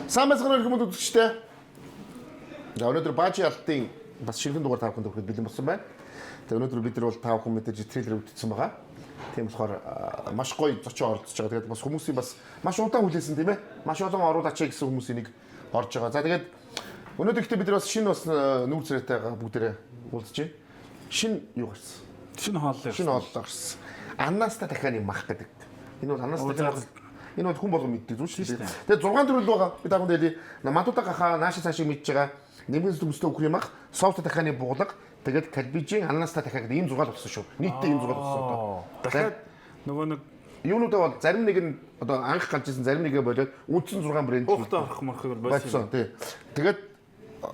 Сайн байцгаана уу хүмүүс үзэгчдээ. За өнөөдөр Баажи алтын бас шинэхэн дугаар та бүхэнд хүрэхэд бэлэн болсон байна. Тэгээ өнөөдөр бид нар бол та бүхэн мэдээж трейлер үзсэн байгаа. Тийм болохоор маш гоё зочин оролцож байгаа. Тэгээд бас хүмүүсийн бас маш удаан хүлээсэн, тийм ээ. Маш олон оруулаач гэсэн хүмүүсийн нэг орж байгаа. За тэгээд өнөөдөр ихтэй бид нар бас шинэ бас нүүр царайтайгаа бүгдээрээ уулзж байна. Шинэ юу гарсан? Шинэ хооллоо. Шинэ хооллоо гарсан. Аннаста дахианы мах гэдэг. Энэ бол аннаста дахианы энэ бол хүн болгон мэддэг зүйл шүү дээ. Тэгээд 6 төрөл байгаа. Би та бүхэнд хэлье. Мадута гахаа нааши цаашиг мэдж байгаа. Нэмгэн төмстэй үхрийн мах, софт дахианы буулга, тэгээд кальбижин ананаста дахиа гэдэг ийм 6 л болсон шүү. Нийтдээ ийм 6 л болсон одоо. Дахиад нөгөө нэг Юунуудаа бол зарим нэг нь одоо анх гарч ирсэн, зарим нэгэ болоод үндсэн 6 брэнд уухтай орох морхыг болсон. болсон. Тий. Тэгээд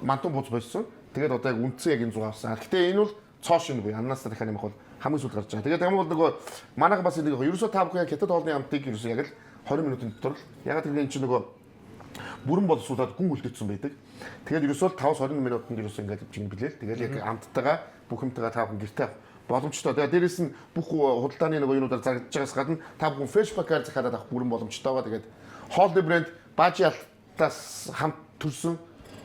мантун бууз болсон. Тэгээд одоо яг үндсэн яг энэ 6 авсан. Гэтэ энэ бол цоо шинэ буюу ананаста дахианы мах бол хамгийн сүүлд гарч байгаа. Тэгээд ямар бол нөгөө манайх бас нэг ерөөсөө та бүхэн яг хятад хоолны амтыг ерөөсөө яг л 20 минутын дотор л яг тэр энэ чинь нөгөө бүрэн боловсруулаад гүн үлдээсэн байдаг. Тэгээд ерөөсөө 5-20 минутанд ерөөсөө ингээд жин билээл. Тэгээд яг амттайгаа бүх юмтайгаа та бүхэн гэртээ авах боломжтой. Тэгээд дээрэс нь бүх худалдааны нөгөө юунуудаар зарагдж байгаас гадна та бүхэн фэшбэкээр захиалаад авах бүрэн боломжтой байгаа. Тэгээд хоолны брэнд Бажи алтаас хамт төрсөн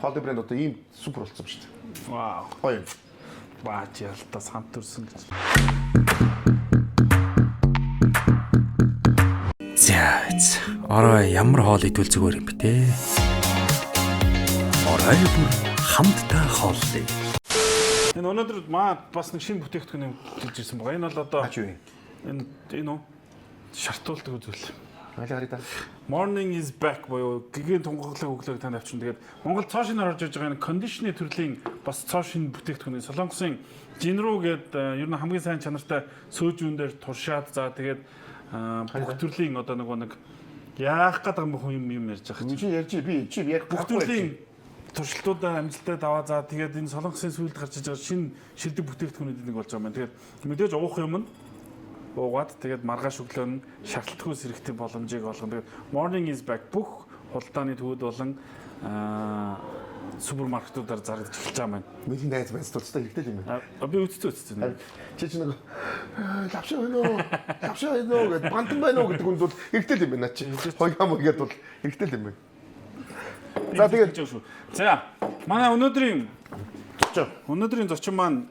хоолны брэнд одоо ийм супер болсон шүү дээ. Вау. Гоё юм. Бааж ялтаас хамт төрсөн гэж. За орой ямар хоол идвэл зүгээр юм бэ те? Орой бүр хамтдаа хооллоо. Энэ өнөөдөр маа бас нэг шинэ бүтээгдэхүүн хэлж ирсэн байгаа. Энэ бол одоо Ач юу юм? Энэ энэ үү? Шартуулдаг зүйл. Аль харъя та. Morning is back буюу гэгээн тунгаглах өглөөг танд авчин. Тэгээд Монгол цоо шинээр орж иж байгаа энэ кондишны төрлийн бас цоо шинэ бүтээгдэхүүн. Солонгосын Жинру гээд ер нь хамгийн сайн чанартай сөөжүүн дээр туршаад, за тэгээд бүх төрлийн одоо нөгөө нэг яах гээд байгаа юм юм юм ярьж байгаа. Чи ярьж би чи яг Бүх төрлийн туршилтуудаа амжилттай даваа, за тэгээд энэ Солонгосын сүүлд гарч иж байгаа шинэ шилдэг бүтээгдэхүүнүүдийн нэг болж байгаа юм байна. Тэгээд мэдээж уух юм нь уугаад тэгээд маргааш өглөө нь шалтгагүй сэрэгтэй боломжийг олгоно. Тэгээд morning is back бүх худалдааны төвүүд болон супермаркетуудаар зарагдаж эхэлж байгаа юм байна. Миний найз байц тулцтай хэрэгтэй л юм байна. А би үтцээ үтцээ. Чи чи нэг лавшаа байна уу? Лавшаа байна уу гэд бантан байна уу гэдэг хүнд бол хэрэгтэй л юм байна чи. Хоёгаа мөгээд бол хэрэгтэй л юм байна. За тэгээд шүү. За манай өнөөдрийн зочин. Өнөөдрийн зочин маань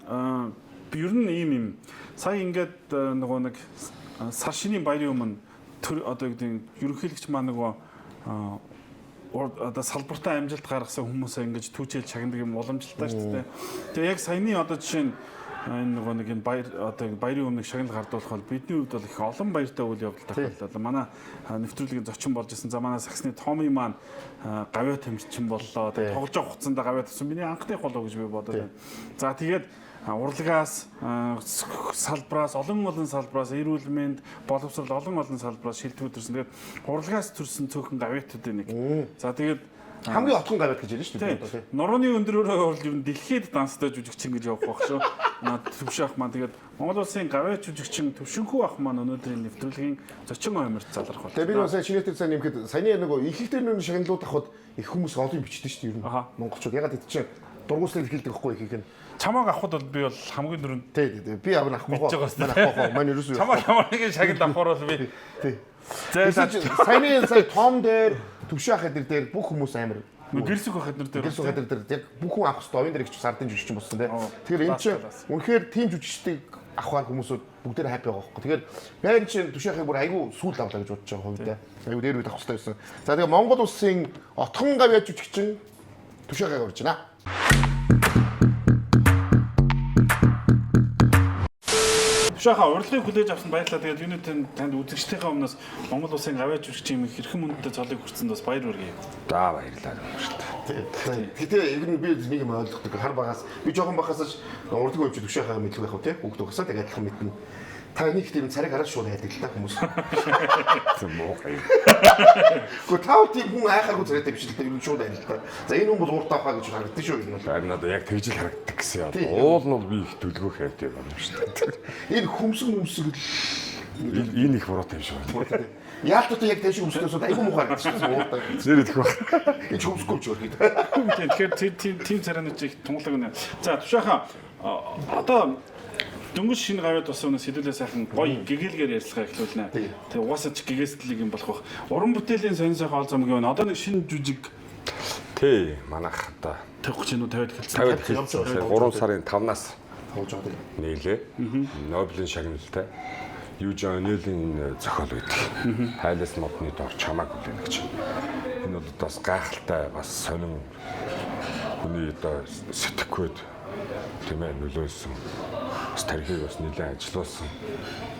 би ер нь ийм юм. Сая ингээд нөгөө нэг сар шинийн баярын өмнө төр одоо юу гэдэг нь ерөнхийлөгч маань нөгөө одоо салбартаа амжилт гаргасан хүмүүсээ ингэж түүчээл чагнадаг юм уламжлалтай шүү дээ. Тэгээ яг саяны одоо жишээ нь энэ нөгөө нэг энэ баяр одоо баярын өмнө шагнал гардуулах бол бидний хувьд бол их олон баяртай үйл явдал тохиолдлоо. Манай нэвтрүүлгийн зочин болж исэн. За манай саксны Томи маань гавьяа тамирчин боллоо. Тэгээ тоглож байгаа хугацаанд гавьяа тавьсан. Миний анхны болов гэж би бодод байна. За тэгээд урлагаас салбраас олон олон салбраас эрүүл мэнд боловсрол олон олон салбраас шилдэгүүд төрсэн. Тэгээд урлагаас төрсэн цөөхөн гавьяатуудын нэг. За тэгээд Хамгийн отхон гавьяат гэж хэлнэ шүү дээ. Тийм. Нурууны өндрөөрөө бол ер нь дэлхийд данстай жүжигчин гэж явах байх шүү. Наа Төвшин ах маань тэгээд Монгол улсын гавьяа жүжигчин Төвшинхүү ах маань өнөөдрийн нэвтрүүлгийн зочин ойморт залрах Тэгээ би болно. нөгөө сая шинэ тэр сайн нэмэхэд саяны нөгөө ихэнхдээ нөгөө шагналууд авахд их хүмүүс олон юм бичдэг шүү дээ ер нь. Аха. Монголчууд ягаад гэт чинь дургуутсыг хэлдэг байхгүй их их нь. Чамааг авахд бол би бол хамгийн түрүүнд Тий, тий, тий. Би авна авахгүй. Мэдж байгаа Манай авахгүй. Манай ерөөсөө. чамааг ямар нэгэн шагнал авахар бол би Тий. зай Тэгсэн чинь саяны сая том дээр Төвшин ах эдэр дээр бүх хүмүүс амар гэрсэг байх эднэр дээр. Гэрс ухаад дээр яг бүх хүн авах хэрэгтэй. Оюун дээр их сардын жүжигчин болсон тий. Оо, Тэгэхээр энэ чинь класс. үнэхээр тийм жүжигчдийг авахар хүмүүсүүд бүгдээр хаппи байгаа байхгүй. Тэгэхээр яг энэ чинь Төвшин ахыг бүр айгүй сүүл авлаа гэж бодож байгаа хувьдаа. Айгүй дээр үед авах хэрэгтэй байсан. За тэгээ Монгол улсын отхон гавьяа жүжигчин Төвшин ахыг урьж байна. Төвшин ахаа урилгыг хүлээж авсанд баярлалаа. Тэгээд юуны танд үзэгчдийнхээ өмнөөс Монгол улсын гавьяа жүжигчин юм хэрхэн мөндөд цолыг хүртсэнд бас баяр хүргэе. За баярлалаа хүмүүст. Гэтэ ер нь би нэг юм ойлгодог. Хар багаас би жоохон багаас ч урдаг юм чи Төвшин ахаа мэдлэг байх уу тий. Хүүхд угсаа тэгээ адилхан мэднэ. Та нэг тийм царайг хараад шууд хайдаг л та хүмүүс. Зөв муухай. Гэхдээ тав тийм хүн айхааргүй царайтай биш л та ер нь шууд хайдаг л та. За энэ хүн бол ууртаа авах гэж харагддаг шүү ер нь бол. Харин одоо яг тэгж л харагддаг гэсэн юм. Тийм. Уул нь бол би их төлгөх хайртай юм шүү дээ. Энэ хөмсөг хөмсөг л Энэ их буруутай юм шиг байна. Яалт одоо яг тайш өмсдөөс айгүй муухай харагдаж шүү ууртаа. Нэр идэх байх. Энэ хөмсөхгүй ч өөрхий. Тийм, тэгэхээр тийм тийм царайнууд их тунгалаг нэ. За Төвшин ахаа одоо дөнгөж шинэ гавьяад болсон өнөөс хэдүүлээ сайхан гоё гэгээлгээр ярьцгаа эхлүүлнэ. Тийм. Тэгээ угаасаа ч гэгээсдлийг юм болох бах. Уран бүтээлийн сонин сайхан ол замгийн байна. Одоо нэг шинэ жүжиг Тий, манайх одоо 50 30 үү 50-д эхэлсэн. 50-д эхэлсэн. 3 сарын 5-наас Тоглож байгаа тийм. нээлээ. Нобелийн шагналтай. Южин Онилийн зохиол байдаг. Хайлас модны дор чамааг хүлээнэ гэж. Энэ бол бас гайхалтай, бас сонин хүний одоо сэтгэхүйд тийм ээ нөлөөлсөн. Бас тархийг бас нэлээд ажилуулсан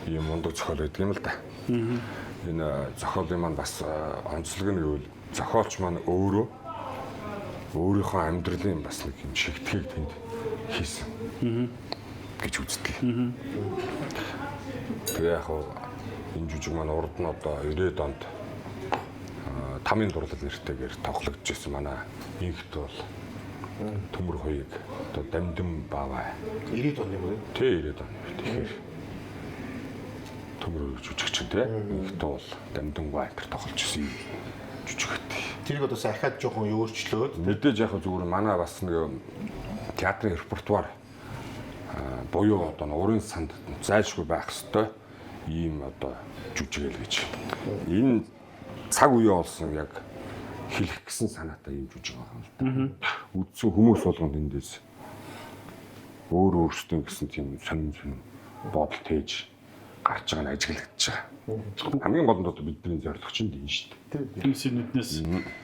ийм мундаг зохиол байдаг юм л да. Энэ зохиолын маань бас онцлог нь гэвэл зохиолч маань өөрөө өөрийнхөө амьдралын бас нэг юм шигтгээг тэнд хийсэн гэж үздэг. Тэгээ яг хав энэ жүжиг маань урд нь одоо 90-ад онд тамийн дурлал нэртэйгээр тоглогдож ирсэн манай инхт бол төмөр хоёыг одоо дамдам баавай. 90-ад оны юм уу? Тэ 90-ад оны. Тэгэхээр төмөр хоёыг жүжигчин тэ инхт бол дамдам баа энэ тоглож ирсэн юм жүжигт. Тэрийг одоо сая ахаад жоохон өөрчлөөд Мэдээж яг зүгээр манай бас нэг театрын репертуар буюу одоо урын санд зайлшгүй байх ёстой ийм одоо жүжиг л гэж. Энэ цаг үе болсон яг хэлэх гэсэн санаатай ийм жүжиг байгаа юм л да. Үдсэн хүмүүс болгонд эндээс өөр өөрсдөө гэсэн тийм сонин сонин бодол тээж гарч байгаа нь ажиглагдаж байгаа. Хамгийн гол нь одоо бидний зорилго чинь энэ шүү дээ. Хүмүүсийн нүднээс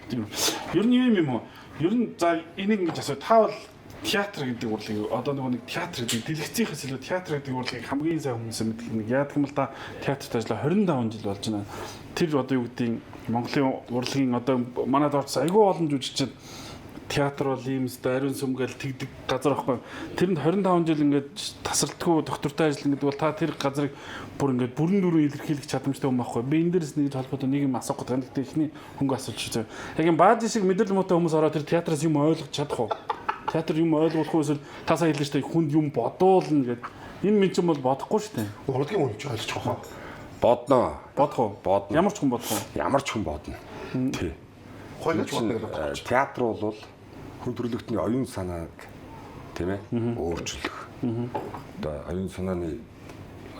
тийм. Ер нь юм юм уу? Ер нь за энийг ингэж асуу. Та бол театр гэдэг урлагийг одоо нөгөө нэг театр гэдэг дэлгэцийнхээс илүү театр гэдэг урлагийг хамгийн сайн хүмүүс мэддэг нэг яадаг юм л та театрт ажиллаа 25 жил болж байна. Тэр одоо юу гэдгийг Монголын урлагийн одоо манад орсон айгүй олон жүжигчид театр бол ийм өстой ариун сүм гэл тэгдэг газар байхгүй. Тэрэнд 25 жил ингээд тасралтгүй доктортой ажиллана гэдэг бол та тэр газрыг бүр ингээд бүрэн дүрэн илэрхийлэх чадамжтай юм байхгүй. Би энэ дээрс нэг холбоотой нэг юм асуух гэдэг. Гэхдээ эхний хөнгө асууж шүү. Яг юм бааж шиг мэдрэл муутай хүмүүс ороод тэр театраас юм ойлгож чадах уу? Театр юм ойлгох уу эсвэл та сая хэллээ шүү дээ хүнд юм бодуулна гэд. Энэ минь ч юм бол бодохгүй шүү дээ. урлагийн үнч ойлгож байгаа хаа. Бодноо. Бодох уу? Бодно. Ямар ч хүн бодох уу? Ямар ч хүн бодно. Тий. Хоёулаа ч бодно гэдэг байна. Театр бол хүн төрөлхтний оюун санааг тийм ээ өөрчлөх. Одоо оюун санааны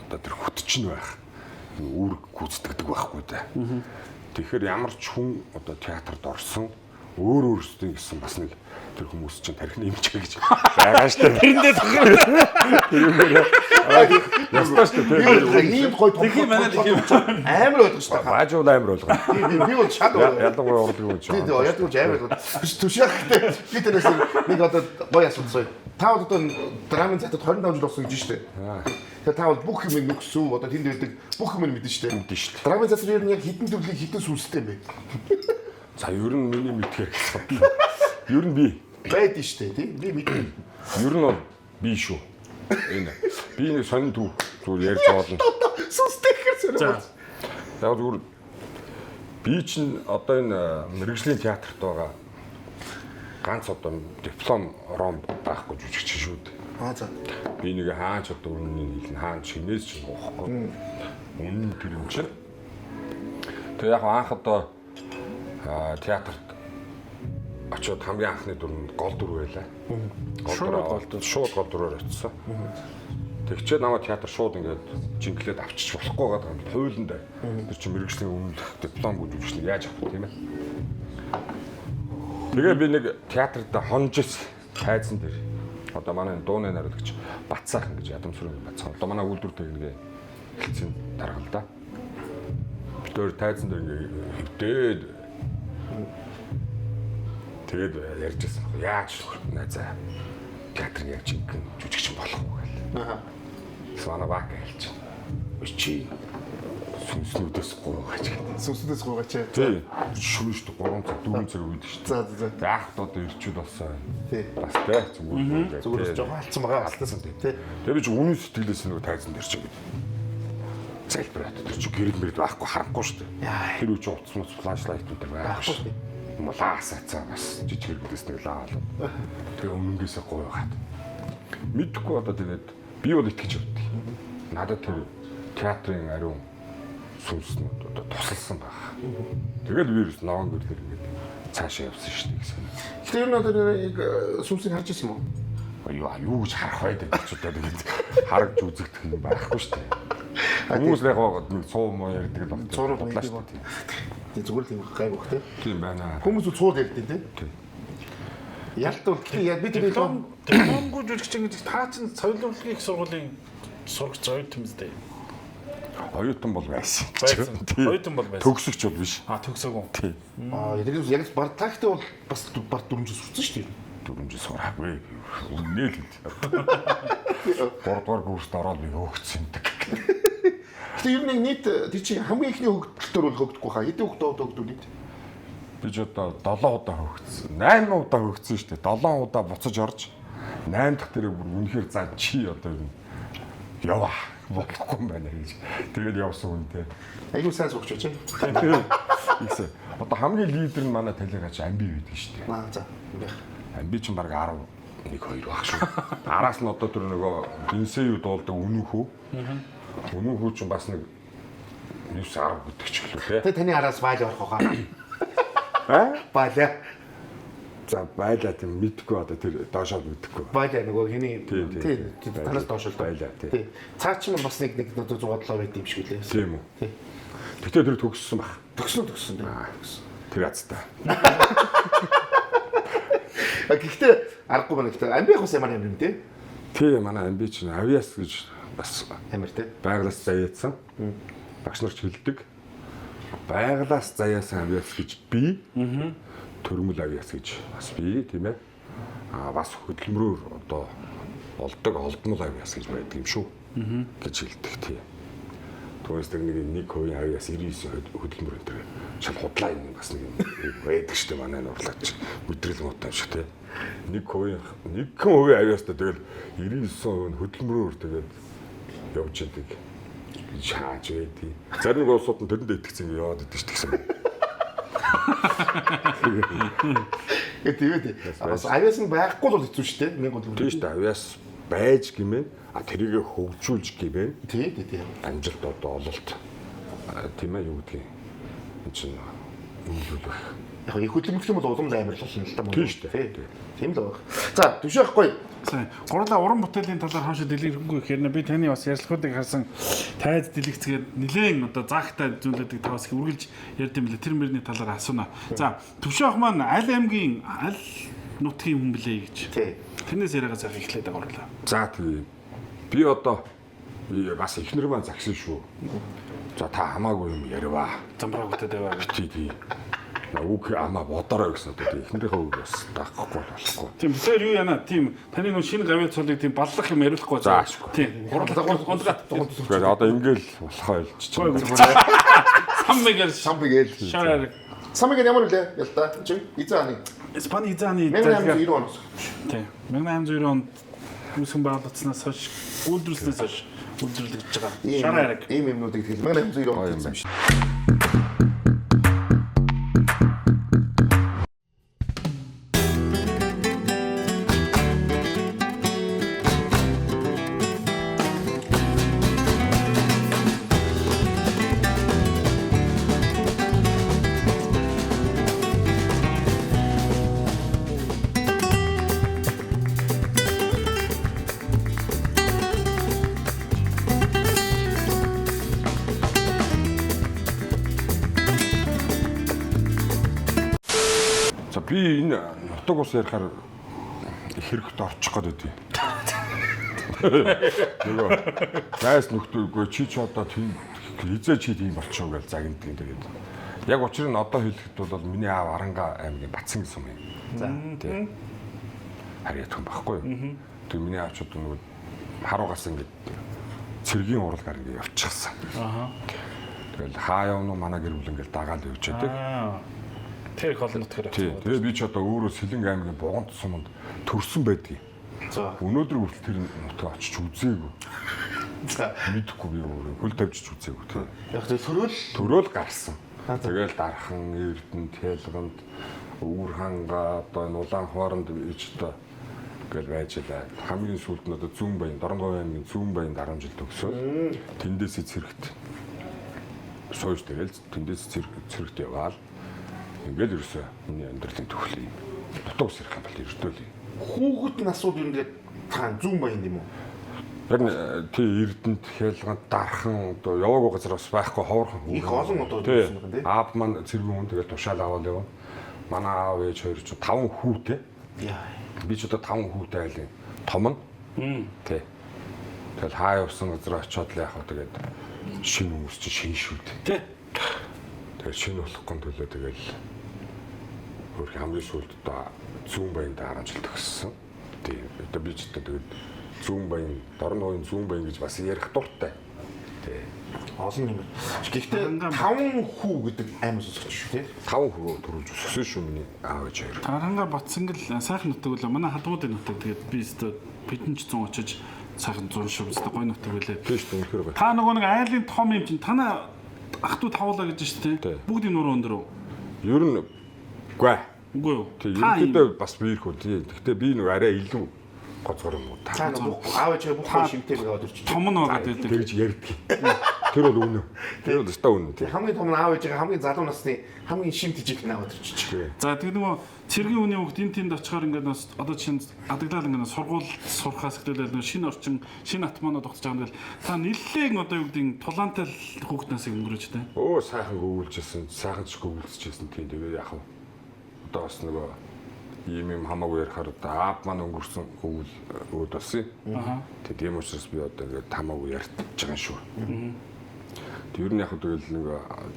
одоо тэр хөт чинь байх үүрэг гүйцэтгэдэг байхгүй дээ. Тэгэхээр ямар ч хүн одоо театрт орсон өөр өөрсдөө гэсэн бас нэг тэр хүмүүс чинь тархины эмчээ гэж байгаа шүү дээ. Тэрэндээ Ястаа шүү дээ. Ийм гоё том. Тэгэх юм байна, тэгэх юм. Амар ойлгож байгаа. Баажуул амар ойлгоо. Би бол шал Ялангуяа урлагийн хүн чинь. Тийм ядгүй амар ойлгож. Биш түшээх гэдэг. Би тэрээс нэг одоо гоё асуулт сая. Та бол одоо драмын театрт 25 жил болсон гэж шүү дээ. Тэгэхээр та бол бүх юм нөхсөн одоо тэнд байдаг бүх юм мэдэн шүү дээ. Мэдэн шүү дээ. Драмын театр ер нь яг хитэн төрлийг хитэн сүнстэй юм бэ? За ер нь миний мэдхээр гэсэн. Ер нь би Байдэн шүү дээ тий. Би мэднэ. Ер нь бол би шүү. Энэ би нэг сонин төв зүгээр ярьж болно. Сүнстэй гэхэр сонир. Яг зүгээр би чинь одоо энэ мэрэгжлийн театрт байгаа ганц одоо диплом ром байхгүй жүжигч шүү дээ. Аа за. Би нэг хаач одоо үннийг хэлнэ хаач хинээс ч уухгүй. Үнэн тэр юм чинь. Тэгээ яг анх одоо театрт очиод хамгийн анхны дүр нь гол дүр байлаа. Гол дүр шууд гол дүрээр очсон. Тэгчээ намайг театр шууд ингээд жинклээд авчиж болохгүй байгаа юм. Хуулинд тэр чинь мэрэгжлийн өмнөх диплом гэж жүжигчнийг яаж авах вэ тийм ээ. Тэгээ би нэг театрт хонж ирсэн тайзан дээр. Одоо манай дууны нариулагч Батсаахан гэж Ядамсрын Батсаахан. Одоо манай үйлдвэр техникийн хэлцэн дарга л да. Бид өөр тайзан дээр ингээд хөвдөөд тэгээд ярьж байсан. Яаж найзаа театрын яг жинхэнэ жүжигчин болох уу гэл. Аа. Манай бака хэлж. Чи сүнснүүдээс гуйгаач гэдэг. Сүнснүүдээс гуйгаач. Тий. Шүн шүү дээ 3 цаг 4 цаг үйд шүү дээ. За за за. Тэг анх одоо ирчүүд болсон. Тий. Бас тэ зүгээр. Зүгээр бас жоохон алдсан байгаа. Алдсан тий. Тий. Тэгээ би чи үнэн сэтгэлээс нэг тайзан дээр чи ингэ залбираад тэр чи гэрэл мэрэл байхгүй харанхгүй шүү дээ. Тэр үе чи утас муц флашлайт энэ байхгүй шүү дээ. Мулаасаа бас жижиг хэрэглээс нэг лаа болоод. Тэгээ өмнөгөөсөө гуйгаад. Мэдхгүй одоо тэгээд би бол итгэж явдیں۔ Надад тэр театрын ариун сүнснүүд одоо тусалсан байх. Тэгэл вирус ногоон гэрлэр ингээд цаашаа явсан шүү дээ гэсэн. Гэтэ ер нь одоо яг сүнсийг харж ирсэн юм уу? Юу юу гэж харах вэ гэдэг ч одоо тэгээд харагж үзэгдэх юм байхгүй шүү дээ. Хүмүүс яг нэг цуу муу ярьдаг л байна. Цууруу Бодлаа шүү дээ. Тэг зүгээр л тийм гайг бах тий. Тийм байна. Хүмүүс цууд ярьдیں тий. Тий. Ялт бол гэхдээ яа би тэр Дипломгүй жүжигчин гэдэг та чинь соёл урлагийн их сургуулийн сурагч оюутан биз дээ. Оюутан бол байсан. Байсан. Тий. Оюутан бол байсан. Төгсөгч бол биш. А төгсөөгүй. Тий. Аа яг яг баг тагтай бол бас баг 4 жил сурсан шүү дээ. 4 жил сураагүй. Үнэ л хэд. 3 дугаар курст ороод би хөөгцсөн юм. Гэтэ ер нь нийт тэр чинь хамгийн ихний хөгтөлтөөр бол хөгдөхгүй хаа. Хэдэн хөгтөө хөгдөв нийт? Би ч одоо 7 удаа хөөгцсөн. 8 удаа хөөгцсөн шүү дээ. 7 удаа буцаж орж 8 дахь дээрээ бүр үнэхээр за чи одоо юм яваа болохгүй юм байна гэж. Тэгээд явсан хүн те. Айгуу сайн сурч байж. Ихсэ. Одоо хамгийн лидер нь манай талигач Амби байдаг шүү дээ. Аа за. Юм байх. Амби чинь баг 11 2 баг шүү. Араас нь одоо тэр нөгөө Динсею дуулдаг Үнүүхүү. Үнүүхүү чинь бас нэг 9 10 гэдэг ч гэлүү те. Тэгээ таны араас баал орох хаа. Аа? Баалаа. За байлаа тийм мэдгүй одоо тэр доошоо мэдгүй. Баалаа нөгөө хиний Тийм, тийм, тий тийм. танаас доош л доо. Байлаа, тий. Тий. Цаа чинь бас нэг нэг 107 байд юм шиг үлээ. Тийм үү. Тий. Гэтэ тэр төгссөн баг. Төгсөн төгссөн тий. Тэр азтай. А гэхдээ аргагүй байна гэхдээ амбих бас ямар юм юм тий. Тий манай амби чинь авиас гэж бас Амар тий. байглаас заяатсан. Багш нар ч хэлдэг. Байглаас заяасан авиас гэж би. Төрмөл авиас гэж бас би тийм ээ. Аа бас хөдөлмөрөөр одоо олдог олдмол авиас гэж байдаг юм шүү. Гэж хэлдэг тий. Түүнээс тэр нэг 1% авиас 99% хөдөлмөр энэ төр шал худлаа юм бас нэг юм байдаг шүү дээ манай нурлаач мэдрэл муутай юм шиг тий. 1% 1% авиастай тэгэл 99% нь хөдөлмөрөөр тэгээд явж идэг шааж байдгийг. Зарим нэг улсууд нь тэрэнд итгэцэн ингэ яваад идэв ч гэсэн. Гэ тийм ээ. Бас авиас нь байхгүй бол хэцүү шүү дээ. Нэг бол Тийм шүү дээ авиас байж гимэн а тэрийг хөгжүүлж гимэн Тий, тий, тий. амжилт одоо ололт тийм ээ юу гэдгийг энэ чинь үнэлүүлэх. Яг их хөдөлмөрлөх юм бол улам л амар л болно л да. Тийм шүү дээ. Тий. Тийм л баг. За, төвшөөхгүй. Сайн. Гурлаа уран бүтээлийн талаар хойш дэлгэрэнгүй их ярина. Би таны бас ярилцлагуудыг харсан тайз дэлгэцгээд нилээн одоо заагтай зүйлүүдийг та бас их үргэлж ярьд юм лээ. Тэр мөрний талаар асууна. За, Төвшөөх маань аль аймгийн аль нутгийн хүн блэ гэж. Тий. Тэрнээс яриагаа сайхан эхлээд байгаа гурлаа. За тэгээ би одоо би бас эхнэр маань загсан шүү. За та хамаагүй юм ярива. Замбраа бүтээд яваа гэж. Тий тий. На үг амаа бодорой гэсэн одоо тий эхнэрийнхээ үг бас даахгүй болохгүй. Тийм тэгэхээр юу яана? Тийм таны нөө шинэ гавьяа цолыг тийм баллах юм яриулахгүй. За, ашгүй. Тийм. Гурлаа гурлаа. Тэгэхээр одоо ингээл болохоо хэлчих чинь. Саммигээр Самбигээл. шараар Самбигээл ямар үлээ? Ялта. Чи эзэн хааны. Испани эзааны 1890 оноос. Тийм. 1890 онд үүсгэн байгуулагдсанаас хойш үйлдвэрлэснээс хойш үйлдвэрлэгдэж байгаа. Шар хайраг. Ийм юмнуудыг тэгэл 1890 онд Гоё юм хийсэн байна. юм шиг. За би энэ нутаг ус ярихаар их хэрэгт орчих гээд байдیں۔ Нөгөө гайс нөхдөөгүй чи ч одоо тийм хизээ чи тийм болчихоо гэж загнадаг юм тэгээд. Яг учир нь одоо хэлэхэд бол миний аав Аранга аймгийн Батсан гэсэн юм. За тий. Харьяат хүн байхгүй юу? Тэр миний аав ч одоо нөгөө харуугаас ингээд цэргийн урлагаар ингээд явчихсан. Аа. Тэгэл хаа явна уу манай гэр бүл ингээд дагаал явж байдаг. Аа. Тэр их олон нутгаар Тий. явчихсан. Тэгээ би ч одоо өөрөө Сэлэнг аймгийн Бугант суманд төрсэн байдгийг. За. Өнөөдөр хүртэл тэр нутгаа очиж үзээгүй. За. Мэдэхгүй би өөрөө хөл тавьж үзээгүй тий. Яг тэр төрөөл Төрөөл гарсан. Тэгэл дархан, Эрдэнэ, Тэлганд, Өвөр ханга одоо энэ улаан хооронд ич одоо ингээл байж лээ. Хамгийн сүүлд нь одоо Зүүн баян, Дорногов аймгийн Зүүн баянд 10 жил төгсөөд тэндээсээ цэрэгт сууж тэгэл тэндээс цэрэгт яваал. Ингээл ерөөсөө миний амьдралын төгөл юм. Дутуу ус ярих юм бол ердөө л юм. хүүхэд насууд ер нь тэгээд та зүүн баян юм уу? Яг тий Эрдэнэт, Хялган, Дархан одоо яваагүй газар бас байхгүй ховорхон. Их олон одоо байсан байна тий. Аав маань цэргийн хүн тэгэл тушаал аваад явна. Манай аав ээж хоёр ч 5 хүүтэй. Яа. Би ч одоо 5 хүүтэй айлын том нь. Тий. Тэгэл хаа явсан газар очиод л яах вэ тэгээд шинэ хүмүүс чинь шинэ шүү дээ. Тий. Тэгээд шинэ болохгүй төлөө тэгэл өөр хамгийн сүүлд одоо зүүн баянд 10 жил төгссөн. Тий. Одоо би ч одоо тэгээд зүүн баян, дорн хувийн зүүн баян гэж бас ярих дуртай. Тий. Олон юм. Гэхдээ 5 хүү гэдэг амар сонсогч шүү тий. 5 хүү төрүүлж өссөн шүү миний аав ээж хоёр. Таранга Батсангэл сайхан нутаг үлээ. Манай халбуудын нутаг. Тэгээд би өстө бидэн ч 100 очиж сайхан 100 шив өстө гой нутаг үлээ. Тийм шүү дээ үнэхээр гоё. Та нөгөө нэг айлын том юм чинь танаа ах トゥ тавуулаа гэж шүү Тий. дээ. Бүгд юм нуруу өндөр үү? Ер нь үгүй. Үгүй юу? Тий, Та ийм- ерөнхийдөө бас би ирэх үү. Тий. Гэхдээ би нэг арай илүү гоцгор юм уу та. Та нөгөө аав ээж бүх Та- шимтэй байгаа өдөр чинь. том нь байгаа гэдэг. Тэгж ярьдаг. Тэр бол үнэ. Тэр бол өстой үнэ. Тий хамгийн том нь аав ээжээ хамгийн залуу насны хамгийн шим тижих нь аваад ирчих. За тэг нөгөө цэргийн үний хүүхд энэ тэнд очихоор ингээд нас одоо чинь адаглал ингээд сургууль сурахаас эхлүүлэл нөгөө шинэ орчин шинэ атманууд огтж байгаа юм дэл та нэлээд одоо юу гэдгийг тулаантай л хүүхд насыг өнгөрөөж тэ. Өө сайхан гөвүүлжсэн, сайхан ч гөвүүлчихсэн тийм. Тэгээ яах вэ? Одоо бас нөгөө ийм юм хамаагүй ярихаар одоо аав маань өнгөрсөн гөвүүл өөд болсон юм. Аха. Тэгээ тийм учраас би одоо ингээд хамаагүй ярьж байгаа юм шүү. Тэг ер нь яг хөө тэгэл нэг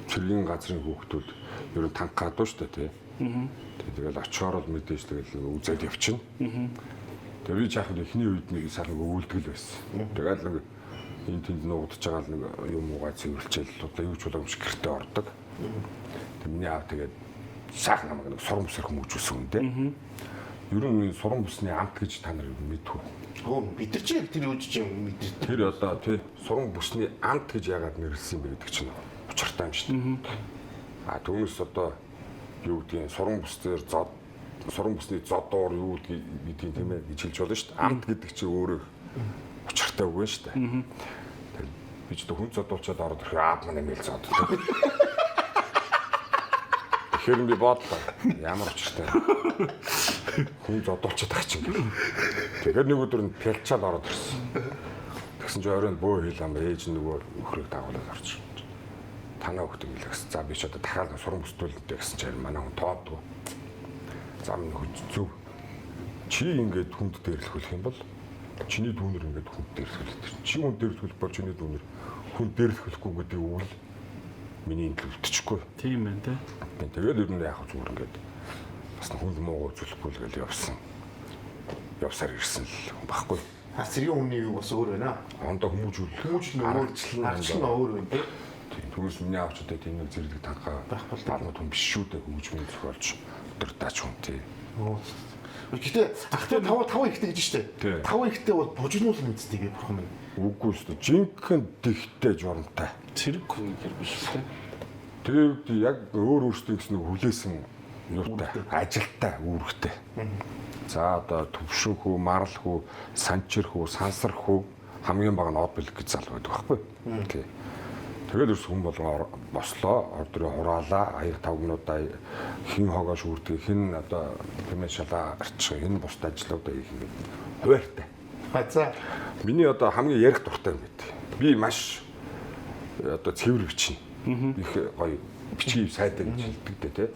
цэргийн газрын хүүхдүүд ер нь танк гадуу шүү дээ тий. Тэг тэгэл очихоор л мэдээж тэгэл нэг үзээд явчихна. Тэгээ би ч яг хөө эхний үед нэг сайхан өвөлдөг л байсан. Тэгэл нэг энэ тэнд нуугдж байгаа л нэг юм уугаа цэвэрлчээл одоо юу ч болоо юм шиг гэртээ ордог. Тэг миний аав тэгээд сайхан намайг нэг суран бүсэр хүмүүжүүлсэн хүн дээ. Ер нь энэ суран бүсний амт гэж та нар мэдвэ. Өө бид нар чи яг тэр үуч юм мэдэр. Тэр одоо тий суран бүсний амт гэж яагаад нэрлсэн юм бэ гэдэг чинь учиртай юм шүү дээ. А түүнээс одоо юу гэдгийг суран бүс дээр зод суран бүсний зодоор юу гэдгийг тийм ээ гэж хэлж болно шүү дээ. Амт гэдэг чинь өөрөө учиртай үг юм шүү дээ. Тэр би ч одоо хүн зодуулчаад ороод ирэх аав маань ингээл зод. Тэгэхээр би бодлоо. Ямар учиртай. Хүн зодуулчаад байгаа чинь гэх. Тэгэхээр нэг өдөр нь пялчаад ороод ирсэн. Тэгсэн чинь оройн бөө хэл ам ээж нь нөгөө нөхрийг дагуулад орчих. Танаа хөхт ингэлээ гэсэн. За би ч одоо дахиад суран бүстүүлэнтэй гэсэн чинь манай хүн тоодгүй. За минь нөхөж зөв. Чи ингээд хүнд дээрлэхүүлэх юм бол чиний дүүнер ингээд хүнд дээрлэхүүлэх. Чи хүнд дээрлэхүүлэх бол чиний дүүнер хүнд дээрлэхүүлэхгүй гэдэг үг л миний энэ өвтчихгүй. Тийм байна тэ. Тэгээд ер нь яг зүгээр ингээд бас хүнд мууг үзүүлэхгүй л гэл явсан. Явсаар ирсэн л хүн байхгүй. А цэргийн өмнө юу бас өөр байна. Ондоо хүмүүжүүл. Хүмүүжил нь өөр, аргачлал нь өөр байна тий. Тийм. Түүнээс миний аавч одоо тийм нэг зэрэг танхаа балмад хүн биш шүү дээ хөгжмийн зохиолч удирдаач хүн тий. Гэтэ ахтай 5 5 ихтэй гэж штэ. Тий. 5 ихтэй бол бужигнуул мэддэг би бурхан минь. Үгүй шүү дээ. Жинхэнэ дэгтэй журамтай. Цэрэг хүн гэр биш үү тэ. Тэр яг өөр өөрсдөө гэсэн нэг хүлээсэн юутай, ажилтай, үүрэгтэй. За одоо төвшин хүү, марал хүү, санчир хүү, сансар хүү хамгийн бага нь од бэлэг гэж залуу байдаг байхгүй. Тий. Тэгээд ерөөс хүн болгон бослоо, ордрын хураалаа, аяг тавгнуудаа хин хогоо шүүрдэг, хин одоо тэмээ шалаа арчих, хин бусд ажлуудаа хийх ингээд хуваартай. А за Миний одоо хамгийн ярих дуртай юм гэдэг. Би маш одоо цэвэр бичнэ. Их гоё бичгийг сайтай гэж хэлдэг дээ тий.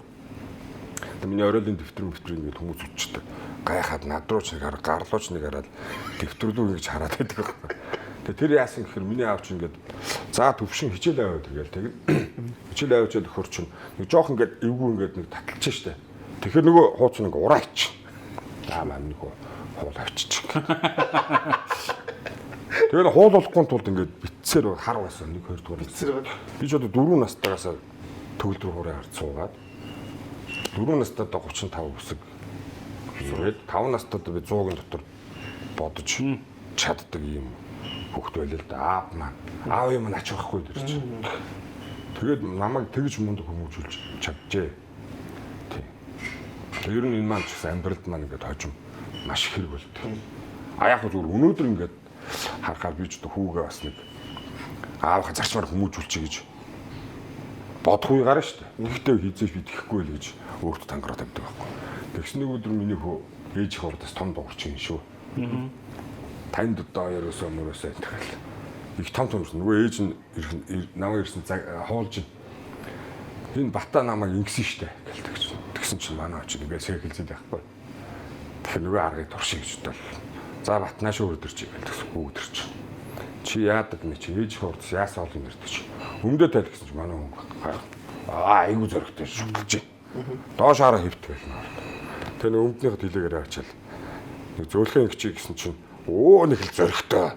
Тэгээ миний оройлын дэвтэр дэвтэр ингээд хүмүүс үчдэг. Гайхаад над руу ч нэг хараа, гарлууч нэг хараад дэвтэр рүү ингэж хараад байдаг байхгүй. Тэгээ тэр яасан гэхээр миний аав чи ингээд за төвшин хичээл аваад тэгэл тэг. Хичээл авчиад өхөр чинь нэг жоох ингээд эвгүй ингээд нэг таталж штэ. Тэгэхээр нөгөө хууц нэг ураа ич. За маань нэг хуул авччих. Тэгээд хуулуулахгүй тулд ингээд битсээр хар байсан 1 2 дугаар. битсээр байна. Би ч одоо 4 настайгаас төгөлдөр хуурай хард суугаад 4 настай одоо 35 үсэг сурээд 5 настай одоо би 100-ын дотор бодож чаддаг юм хөхт байлаа л да. Аав маань аав юм ач байхгүй тэр чинь. Тэгээд намайг тэгж мундаг хүмүүжүүлж чаджээ. Тий. Тэр ер нь энэ маань ч гэсэн амьдралд маань ингээд хожим маш их хэрэг болдог. А яг зүгээр өнөөдөр ингээд харахаар би ч одоо хүүгээ бас нэг аавынхаа зарчмаар хүмүүжүүлчихье гэж бодох үе гарна шүү дээ. Гэхдээ хизээш би тэхгүй л гэж өөртөө тангараа тавьдаг байхгүй. Тэгсэн нэг өдөр миний хүү ээж их урдаас том дуурч юм шүү. Танд одоо ерөөсөө мөрөөсөө тэгэл. Их том том нөгөө ээж нь намайг ирсэн хуулж энэ бата намайг ингэсэн штэ гэлдэг чинь. Тэгсэн чинь манай очиг ингээд сэхэлзээд байхгүй. Тэгэхээр нөгөө аргыг туршия гэж бодлоо. За бат нааш өдөрч гэлдэг өдөрч. Чи яадаг нэ чи ээж хурдс яасан олон юм ярьдаг чи. Өмдөө тайл гэсэн чи манай хүн аа айгу зөрөгтэй шүтлж. Доош хараа хэвтгээл наа. Тэр нэг өмднийхээ хэлээгээр ачаал. Нэг зөөлхөн ингэчий гэсэн чинь өө нэг л зөрөгтэй.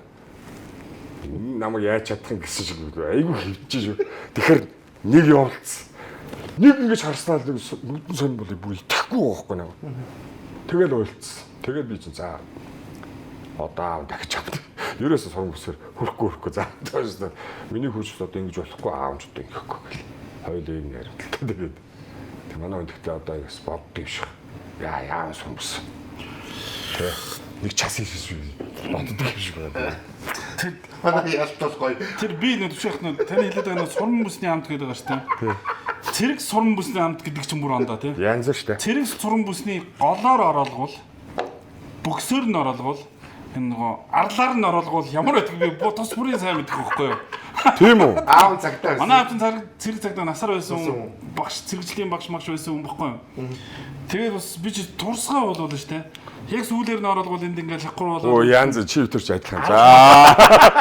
Намайг яаж чадах юм гэсэн шиг айгу хэвчээ шүү. Тэгэхээр нэг явуулсан. Нэг ингэж харснаа л нүдэн сонь бол бүр итгэхгүй байхгүй нэг. Тэгэл уйлцсан. Тэгээд би чинь за одоо аав дахиж авдаг. Ерөөсө суран бүсээр хөрөхгүй за. Миний хүүч одоо ингэж болохгүй аав ч одоо ингэхгүй гэл. Хоёул ийм яриад. Тэгээд тэг манай хүн гэхдээ одоо бас боддог юм шиг. Яа яа суран бүс. Тэ нэг час хийсэн шүү. Боддог юм шиг байна. Тэр манай ялтал гоё. Тэр би нэг төвшөх нэ таны хэлээд байгаа нэг суран бүсний амт гэдэг байгаа шүү дээ. Цэрэг суран бүсний амт гэдэг чинь бүр ондоо тий. Янз шүү дээ. Цэрэг суран бүсний голоор ороолгуул, бөксөр нь ороолгуул, энэ нөгөө арлаар нь ороолгуул ямар байдаг би тус бүрийн сайн мэдэх байхгүй юу? Тийм үү? Аав цагтаа байсан. Манай аав чинь цэрэг цагтаа насаар байсан багш, цэрэгжлийн багш магш байсан хүн байхгүй юу? Тэгээд бас би чи турсгаа болвол шүү дээ. Яг сүүлээр нь ороолгуул энд ингээл хавхар болоо. Оо янз чи өтөрч адилхан. За.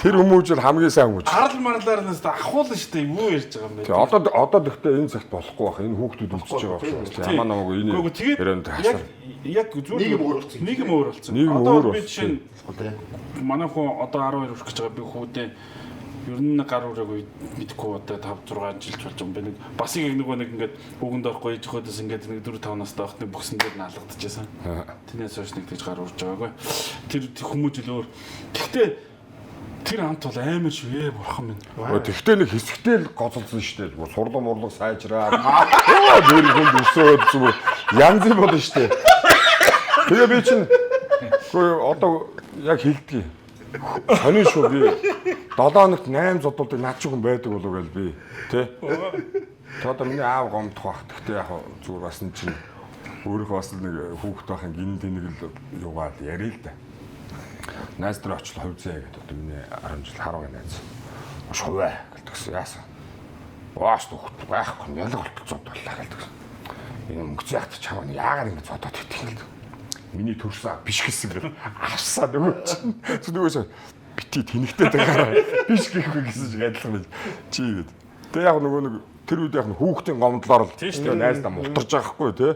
Тэр хүмүүжил хамгийн сайн хүмүүжил. Арал марлаар нь авахуулна шүү дээ. Юу ярьж байгаа юм бэ? Тэгээ одоо тэгтээ энэ цагт болохгүй бах. Энэ хүүхдүүд үлдчихэж байгаа байх. Ямар намайг энэ ярианд хасар. Яг зүгээр нийгэм өөр болсон. Нийгэм өөр болсон. Одоо би жишээ нь манай хүн одоо 12 хүрэх гэж байгаа би хүүдээ ер нь гар үрээгүй мэдхгүй одоо 5 6 жил болж байгаа юм байна. Бас яг нөгөө нэг ингээд үгэнд орохгүй ээж хөөдөөс ингээд нэг 4 5 настай байхад нэг бөксөн дээр нь алгадчихсан. Тэрнээс хойш нэг тэгж гар урж байгаагүй. Тэр хүмүүжил өөр. Гэхдээ тэр амт бол амар шүү ээ бурхан минь. Тэгтээ нэг хэсэгтэй л гоцолсон шүү дээ. Сурлан мурлаг сайжраад. Нэр хүнд өсөөд зүгээр янз бүр болно шүү дээ. Тэгээ би чинь үгүй одоо яг хэлдгийг. Сонин шүү би 7 хоногт 8 зодуулдаг над шиг хүн байдаг болов гээл би тий. Тэ одоо миний аав гомдох бах. Тэгтээ яг зүгээр бас нь чинь өөрийнхөө бас нэг хүүхэд байхын гин тэнэг л юугаал яриа л да. Найз дээр очлоо хувьцаа гэдэг одоо миний 10 жил хараагийн найз. Шуваа гэлтгсэн яасан. Ууш төгт байхгүй ялга болтол зодууллаа гэлтгсэн. Энэ мөнгө яахт чамаа яагаад ингэж зодоод идэх юм гэлт. Миний төрсөн биш гэсэн гэр авсаа нөгөө чинь. Нөгөө чинь бити тэнэгтэй байгаа. Биш гэхгүй гэсэн шиг адилхан байж чи гээд. Тэгээ яг нөгөө нэг тэр үед яг хүүхдийн гомдлоор л тэгээ найздаа мултарж байгаа хгүй тий.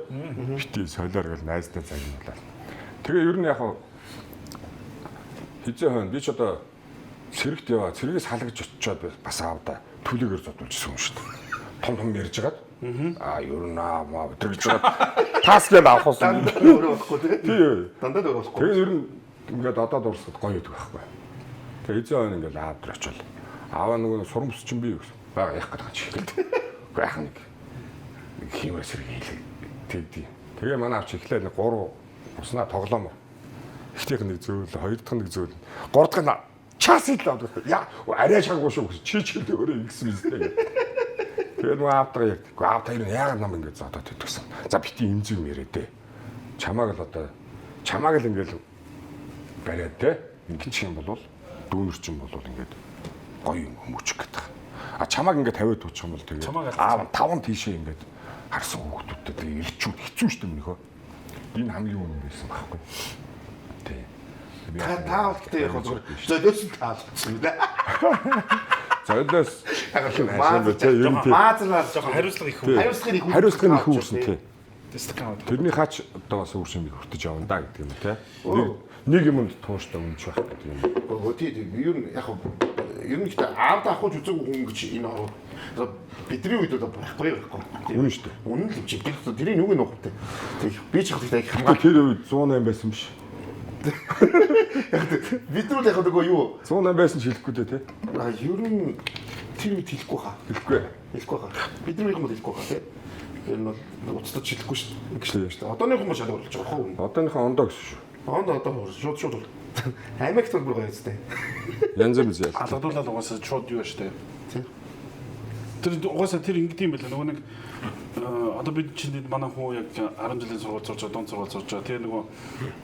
Бити солиор гэл найздаа загнуулаа. Тэгээ ер нь яг хизээ хойно би ч одоо цэрэгт яваа цэргээс халагдж очиод бас аавда түлээгээр зодуулжсэн юм шүү дээ. Том том ярьж хагаад аа ер нь аа маа тэр гэж хагаад тас гээд авах болсон. Дандаа өөрөө болохгүй тий. Дандаа өөрөө болохгүй. Тэгээ ер нь ингээд одоо дурсахад гоё байдаг байхгүй. Тэгээ хизээ хойно ингээд аав дээр очиод ааваа нөгөө сурам бүс чинь би гэсэн. Бага яах гэдэг чи хэлдэг. Үгүй яах нэг хиймээр сэрэг хийлээ. Тэгдий. Тэгээ манай авч эхлээд нэг 3 уснаа тоглоомор. Эхнийх нэг зөөл, хоёр дахь нэг зөөл, гурав дахь нь час хэл авдаг. Яа, арай шаггүй шүү гэсэн. Чи чиглээ өөрөө ингэсэн биз дээ. Тэгээд нөгөө аавтайгаа ярьдаг. Үгүй аав та ер нь яагаад нам ингэж зодоод идэгсэн. За бити имзэг юм яриа дээ. Чамааг л одоо чамааг л ингээл бариад те ингэчих юм бол дүүнер чинь бол ингээд гоё юм хүмүүчих гэдэг. А чамааг ингээд 50 туучих юм бол тэгээд аав 5 тийшээ ингээд харсан хүүхдүүдтэй тэгээд ирчүүд хэцүү шүү дээ минийхөө. Энэ хамгийн үнэн байсан байхгүй. Тий. Та гэхдээ яг зүгээр золиос нь таалагдсан юм да. Золиос маазлаар жоохон хариуцлага их үү? Хариуцлага их үүсэн тий. Дискаунт. Тэрний хаач одоо бас үр шимийг хүртэж явна да гэдэг юм тий. Нэг юмд тууштай үнж байх гэдэг юм. Өө тий ер нь яг ер нь гэхдээ аавд ахуйж үзээгүй хүн гэж энэ ороо бидний үед одоо байхгүй байхгүй. Үнэн шүү дээ. Үнэн л юм чи. Тэрийг нүг нь уух тий. Би ч яг их хамгаал. Тэр үед 108 байсан биш. Яг бид нар яг нөгөө юу 108 байсан ч хэлэхгүй дээ тий. А ер нь тэр үед хэлэхгүй хаа. Хэлэхгүй. Хэлэхгүй хаа. Бидний үеийн хүмүүс хэлэхгүй хаа тий. Ер нь бол уцтаж хэлэхгүй шүү дээ. Шүү дээ. Одооны хүмүүс шал болж байгаа хөө. Одооныхоо ондоо гэсэн шүү. Ондоо одоо шууд шууд бол. Америкт бол бүр гоё үстэй. Янз бүрийн ял. Алгадуулаад угаасаа шууд юу шүү дээ. Тий. Тэр угаасаа тэр ингэдэм байлаа. Нөгөө нэг одоо бид чинь манай хүү яг 10 жилийн сургууль сурч байгаа, дунд сургууль сурч байгаа. Тэгээ нөгөө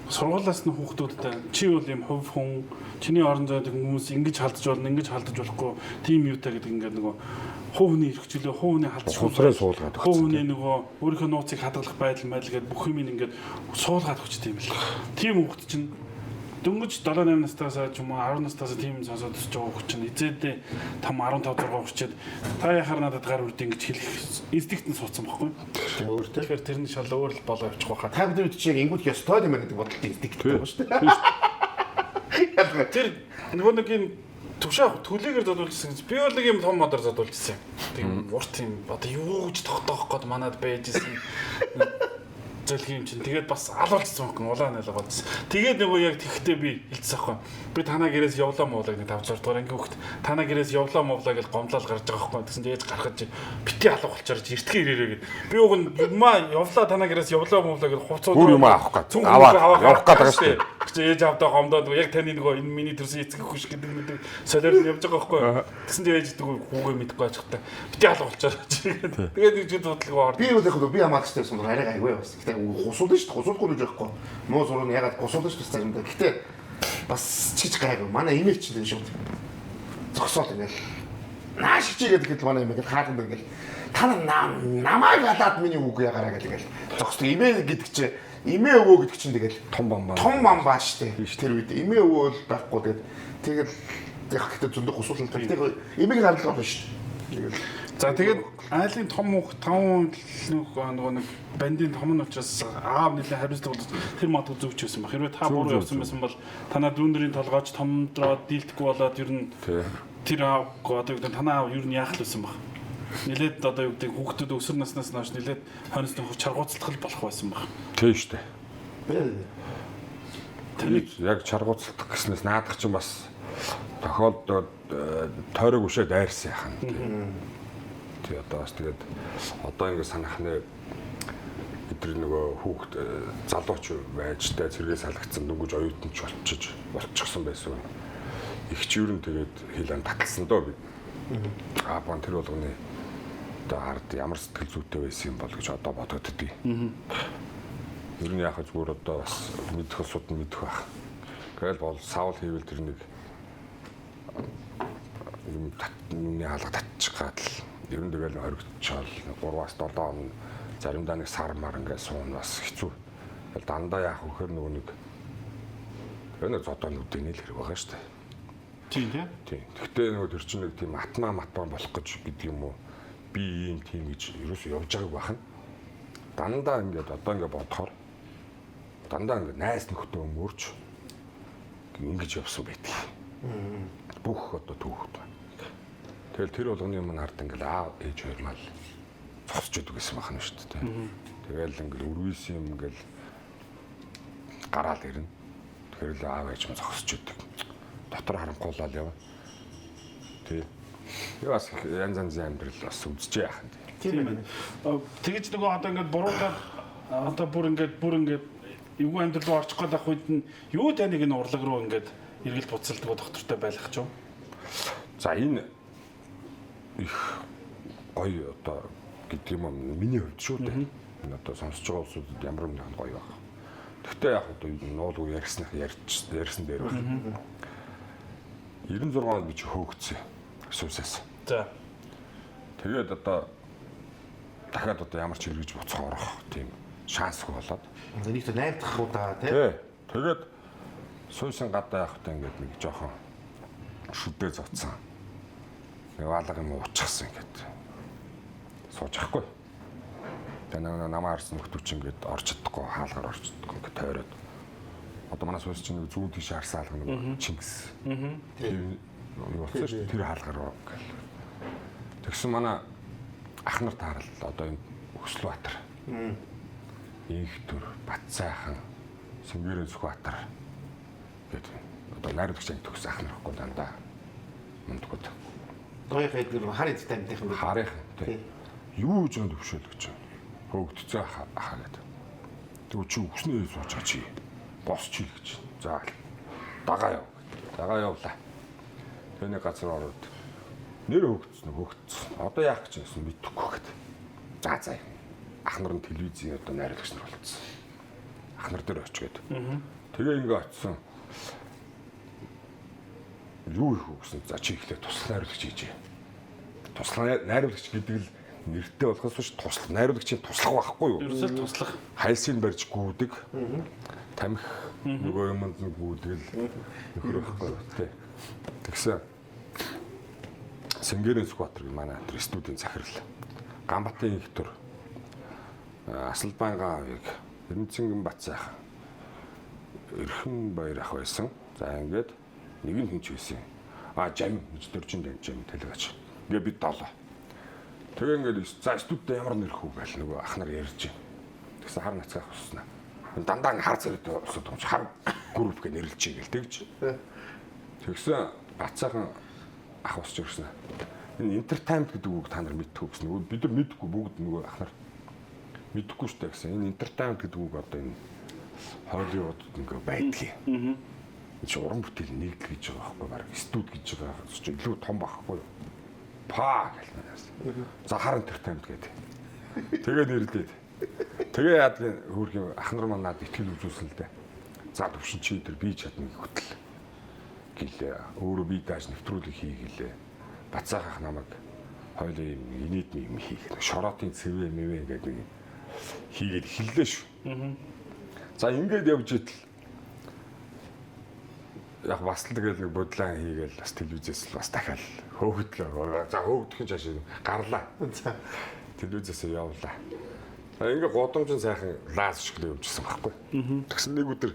сургуулиас нь хүүхдүүдтэй чи бол юм хувь хүн, чиний орон зайд хүмүүс ингэж халдаж болно, ингэж халдаж болохгүй, тийм юутай гэдэг ингээд нөгөө хувь хүний эрх чөлөө, хувь хүний халдах Ухамсараа суулгаад өгсөн. Хувь хүний нөгөө өөрийнхөө нууцыг хадгалах байдал майдал гэдэг бүх юм ингээд суулгаад өгчтэй юм л. Тийм хүүхд чинь дөнгөж 7 8 настаас ч юм уу 10 настаас тийм сонсоод өсөж байгаа хүүхд чинь эзээдээ том 15 6 хүрчээд та яхаар надад гар үрд ингэж хэлэх инстинкт нь суудсан байхгүй. Өөр тий. Тэгэхээр тэр нь шал өөр л болоо явчих байхаа. Та бүдний үед чи яг ингүүд ёстой юм байна гэдэг бодолтой инстинкт байгаа шүү дээ. Ялгаа. Тэр нөгөө нэг юм төвшөө төлөөгөр зодуулжсэн гэж би бол нэг юм том модоор зодуулжсэн. Тийм урт юм одоо юу гэж тогтоох гээд манад байжсэн. Зөлгийн юм чинь тэгээд бас алуулчихсан байхгүй улаан нэлэг болчихсон. Тэгээд нөгөө яг тэгхдээ би хэлсэн байхгүй. Би танаа гэрээс явлаа муулаа нэг 5 6 дугаар ангийн хүүхэд танаа гэрээс явлаа муулаа гэж гомдлол гарч байгаа байхгүй. Тэгсэн чинь ээж гаргаж бити алга болчоор эртгээ ирээрээ гэд. Би уг нь юмаа явлаа танаа гэрээс явлаа муулаа гэж хувцууд Бүр юмаа авах гээд. Аваад явах гээд байгаа шүү дээ. Чи ээж авдаа гомдоод яг таны нөгөө энэ миний төрсөн эцэг хөх гэдэг мэдэг солиор нь явж байгаа байхгүй. Тэгсэн чинь ээж нөгөө хүүгээ мэдэхгүй ажихтай. Бити алга болчоор чи гээд. Тэгээд нэг жил бодлого орд. Би бол яг би хамаагчтай байсан бол арай гайгүй бас. Гэтэ гусуулна шүү дээ. Гусуулахгүй гэж байхгүй. Муу зураг нь ягаад гусуулна шүү дээ заримдаа. Гэтэ бас чиж гайгүй. Манай эмээ чинь шууд зогсоол ингээл. Нааш чигээд гэхэд манай эмээ гэл хаалганд ингээл та намайг алаад миний үг ягараа гэл ингээл зогсдог. Эмээ гэдэг чинь эмээ өвөө гэдэг чинь тэгэл Том бамбаа. Том бамбаа шүү дээ. Тэр үед эмээ өвөө бол байхгүй тэгээд тэгэл яг гэтэ зөндөө гусуулна. Гэтэ эмээгийн хандлага болно шүү дээ. Тэгэл За тэгээд айлын том хүүхд 5 нөгөө нэг бандын том нь учраас аав нэлээд хариуцлага болж тэр магадгүй зөвч байсан баг. Хэрвээ та буруу явсан байсан бол танаа дүүнэрийн толгойч томдроод дийлдэхгүй болоод ер нь тэр аав одоо юу гэдэг танаа аав ер нь яах л байсан баг. Нэлээд одоо юу гэдэг хүүхдүүд өсвөр наснаас хойш нэлээд хойноос нөхөр чаргууцлах болох байсан баг. Тийм шүү дээ. Тэнийг яг чаргууцлах гэснээс наадах чинь бас тохиолдоод тойрог өшөө дайрсан яхан. Тий одоо бас тэгээд одоо ингэ санах нэ бид нар нөгөө хүүхд залууч байж та цэргээс салгацсан дөнгөж оюутан ч болчихсон байсан. Их ч ер нь тэгээд хилэн таталсан доо би. Аа бон тэр болгоны одоо ард ямар сэтгэл зүйтэй байсан юм бол гэж одоо бодогддгийг. Ер нь яг зүгээр одоо бас мэдэх улсууд нь мэдэх байх. Тэгэл бол савл хийвэл тэр нэг юм татны хаалга татчих гад л ер нь тэгэл хоригдчихвол 3-аас 7 хоног заримдаа нэг сар мар ингээд суун бас хэцүү. Тэгэл дандаа яах вэ гэхээр нөгөө нэг тэр нэг зодоонуудын л хэрэг байгаа шүү дээ. Тийм тий. Тийм. Гэхдээ нөгөө тэр чинь нэг тийм атмаа матмаа болох гэж гэдэг юм уу? Би ийм тийм гэж ерөөсөө явж байгааг байх нь. Дандаа ингээд одоо ингээд бодохоор дандаа ингээд найз нөхдөд өмөрч ингэж явсан байдаг. Бүх одоо түүхүүд байна. Тэгэл тэр болгоны юм ард ингээл аав ээж хоёр мал зогсож идэг гэсэн байна шүү дээ. Тэгэл ингээл өргөсөн юм ингээл гараал ирнэ. Тэгэхээр л аав ээж юм зогсож идэг. Дотор харанхуулаад явна. Тий. Тэгээ бас янз янзын амьдрал бас үзчихээ яах юм. Тийм байна. Тэгэж нөгөө одоо ингээд буруудаад одоо бүр ингээд эвгүй амьдрал руу орчих гээд байх үед нь юу таныг энэ урлаг руу ингээд эргэлт буцалдаг доктортой байлгах ч юм. За энэ их гоё одоо гэдэг юм миний хувьд шүү дээ. Энэ одоо сонсож байгаа улсуудад ямар нэгэн гоё байх. Гэхдээ яг одоо нуулгүй ярьснах ярьсан дээр байна. 96 онд би чи хөөгдсөн. Сүүсээс. За. Тэгээд одоо дахиад одоо ямар ч хэрэгж буцах орох тийм шансгүй болоод. Нэг ч 8 дахь удаа тий. Тэгээд суусан гадаа явахдаа ингээд нэг жоохон шүдээ зодсон. Нэг алга юм уучсан ингээд сууж ахгүй. Тэгээ нэг намаа харсан нөхдүүд чинь ингээд орж чадахгүй, хаалгаар орж чадахгүй ингээд тойроод. Одоо манай суус чинь нэг зүүн тийш харсан хаалга нэг Чингис. Тийм юу болсон шүү дээ. Тэр хаалгаар ингээл. Тэгсэн манай ах нар таарал одоо энэ Өслөбаатар. Инх төр, Батсайхан, Сэнгэрэн Сүхбаатар гэдэг одоо найруулагч анги төгс ах нар хгүй дандаа мундгууд. Гоёх эдгэр хар эдтэй амьтайхан байх. Харийнхан тий. Юу ч юм төвшөөл гэж. Хөөгдцөө ахаа гэдэг. Тэгвэл чи өгснөө сууж чи. Босч чи гэж. За дагаа яв. Дагаа явлаа. Тэний газар ороод нэр хөөгдсөн хөөгдсөн. Одоо яах гэж байсан мэдэхгүй гэдэг. За за. Ах нар нь телевизийн одоо найруулагч нар болцсон. Ах нар дээр очиод. Тэгээ ингээ очисон. Юу их үү гэсэн. За чи ихлэ туслах найруулагч хийж. Туслах найруулагч гэдэг л нэртэй болохоос биш туслах найруулагчийн туслах байхгүй юу? Ерөөсөө туслах. Хайлсыг барьж гүйдэг. Тамхи нөгөө юмд нь гүйдэг л нөхөр байхгүй юу? Тэ. Тэгсэн. Сэнгэрэн Сүхбаатар гэх манай тэр студийн захирал. Ганбатын их төр. Асалбаангаан авыг Эрдэнэцэнгэн Бат сайхан. Эрхэн баяр ах байсан. За ингээд нэг нь хинч байсан. А жам гэж дөржин жам тэлгээч. Ингээ бид долоо. Тэгээ ингээд за студид ямар нэрх үү гэл нөгөө ах нар ярьж байна. Тэгсэн хар нацгаах уснаа. Дандаа хар зэрэг усууд юм чи хар групп гэж нэрлэж гээл тэгж. Тэгсэн Бат сайхан ах усч ирсэн. Энэ entertainment гэдэг үг та нар мэддэг үү гэсэн. Нөгөө бид нар мэдгүй бүгд нөгөө ах нар мэдэхгүй штэ гэсэн. Энэ entertainment гэдэг үг одоо энэ Холливуудад ингээ байдгийг. Энэ чи уран бүтээл нэгдэл гэж байгаа байхгүй баг студ гэж байгаа чи илүү том байхгүй юу? Па гэл манаас. За хар entertainment гэдэг. Тэгээ нэрлээд. Тэгээ яадгийн хөөрхийн ах нар маань надад итгэл үзүүлсэн л дээ. За төвшин чи тэр би чадна гэх хөтөл гэлээ. Өөрөө би дааш нэвтрүүлэг хий гэлээ. Бацаах ах намайг хоёлоо юм инээдми юм хийх. Шороотын цэвэ мэвэ гэдэг нэг хийгээд эхэллээ шүү. За ингээд явж идэл яг бас л тэгэл нэг бодлон хийгээл бас телевизээс л бас дахиад хөөгдлөө. За хөөгдөх нь чааш гарлаа. За. Телевизээс явлаа. За ингээ гудамжин сайхан лаас шиг л явжсэн байхгүй. Тэгсэн нэг өдөр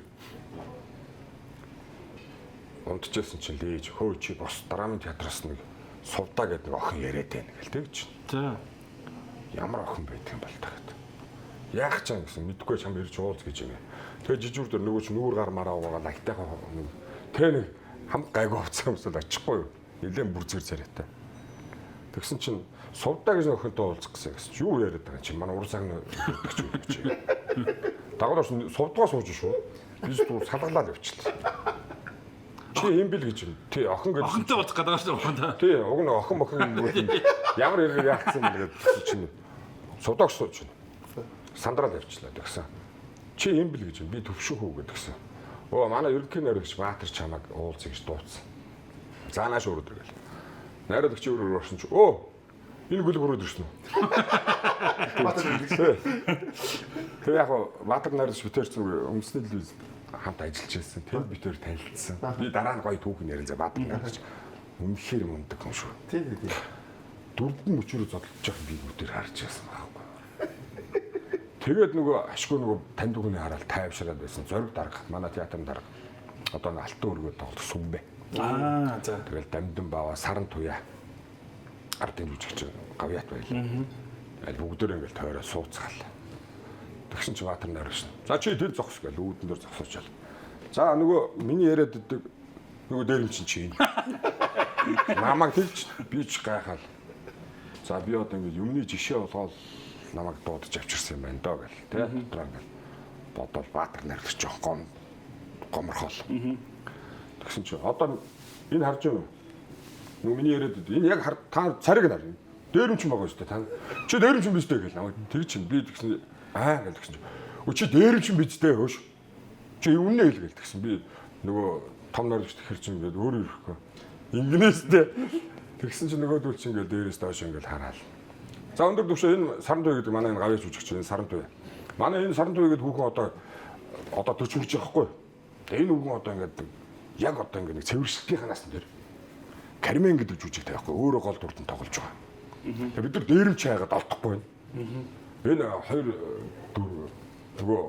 унтжсэн чинь лээж хөө чи бос драмын театраас нэг сувдаа гэдэг нэг охин яриад байна гэл тэгж. За. Ямар охин байдаг юм бол та гэт. Яах ч юм гэсэн мэдгүй чам ирж уулз гэж юм. Тэгээ жижүүр дээр нөгөө чи нүүр гар мараа угаад лагтайхан нэг тэгээ нэг хам гайгүй хувцас өмсөл очихгүй юу. Нилээн бүрзгэр царайтай. Тэгсэн чинь сувдаа гэж охинтой уулзах гэсэн гэсэн чи юу яриад байгаа юм чи манай ур цаг гэдэг чи юу гэж. Дагуулж сувдгаа сууж шүү. Би зүр салгалаад явчихлаа. Чи юм бил гэж юм. Тий охин гэж. Охинтой уулзах гэдэг шүү дээ. Тий уг нь охин охин ямар хэрэг яахсан юм бэ чинь сувдааг сууж чинь. Сандрал явчлаа тэгсэн. Чи юм бил гэж юм. Би төвшин хүү гэдгсэн. Өө манай ерөнхий найруулагч Баатар чамайг уулзъя гэж дуудсан. За нааш өрөөд иргээл. Найруулагч өөр орсон чи өө энэ гүлэг өрөөд ирсэн үү? Баатар хэлсэн. Тэр яг Баатар найруулагч битэр зүгээр үндэсний телевиз хамт ажиллаж байсан. Тэр битэр танилцсан. Би дараа нь гоё түүхэн ярин за Баатар найруулагч үнэхээр мундаг хүн шүү. Тий, тий. Дөрвөн мөчөрөө зодолж байгаа би нүдээр харж байсан байхгүй. Тэгээд нөгөө ашгүй нөгөө таньдаг хүний хараад тайвшраад байсан. Зориг дарга манай театрын дарга. Одоо нэг алтан өргөө тоглох сүмбэ. Аа за. Тэгэл дамдын баваа саран туяа. Ардын жүжигч гавьяат байлаа. Тэгэл бүгдээр ингээл тойроо сууцгаал. Тэгсэн чи Баатар найруулсан. За чи тэр зогс гээл үүдэн дээр зогсоочаал. За нөгөө миний яриад идэг нөгөө дээрэм чинь чи энэ. Намайг тэгж би ч гайхаал. За би одоо ингээд юмны жишээ болгоол намайг дуудаж авчирсан юм байна доо гэл тий дотроо ингээл бодоол Баатар найруулагч жоох гом гоморхоол. Тэгсэн чи одоо энэ харж байна уу? Нөгөө миний яриад идэв. Энэ яг та цариг нар. Дээрэмч байгаа шүү дээ та. Чи дээрэмч биз дээ гэл намайг тэг чинь би тэгсэн аа гэл тэгсэн чи. Өө чи дээрэмч биз дээ хөөш. Чи үнэ хэл гэл тэгсэн би нөгөө том найруулагч тэгэхэр чинь ингээд өөрөө ирэхгүй. Ингэнээс дээ. Тэгсэн чи нөгөөдөл чинь ингээд дээрээс доош ингээд хараал. За өндөр төвшөө энэ саран туй гэдэг манай энэ гавьяа жүжигч энэ саран туй. Манай энэ саран туй гэдэг хүүхэн одоо 40 хүрч байгаа хгүй. Тэгээ энэ хүүхэн одоо ингээд яг одоо ингээд нэг цэвэршилтийн насн дээр Кармен гэдэг жүжиг тавихгүй өөрөө гол дүрдэн тоглож байгаа. Тэгээ бид нар дээрэмч хайгаад олдохгүй байна. Энэ хоёр дүр нөгөө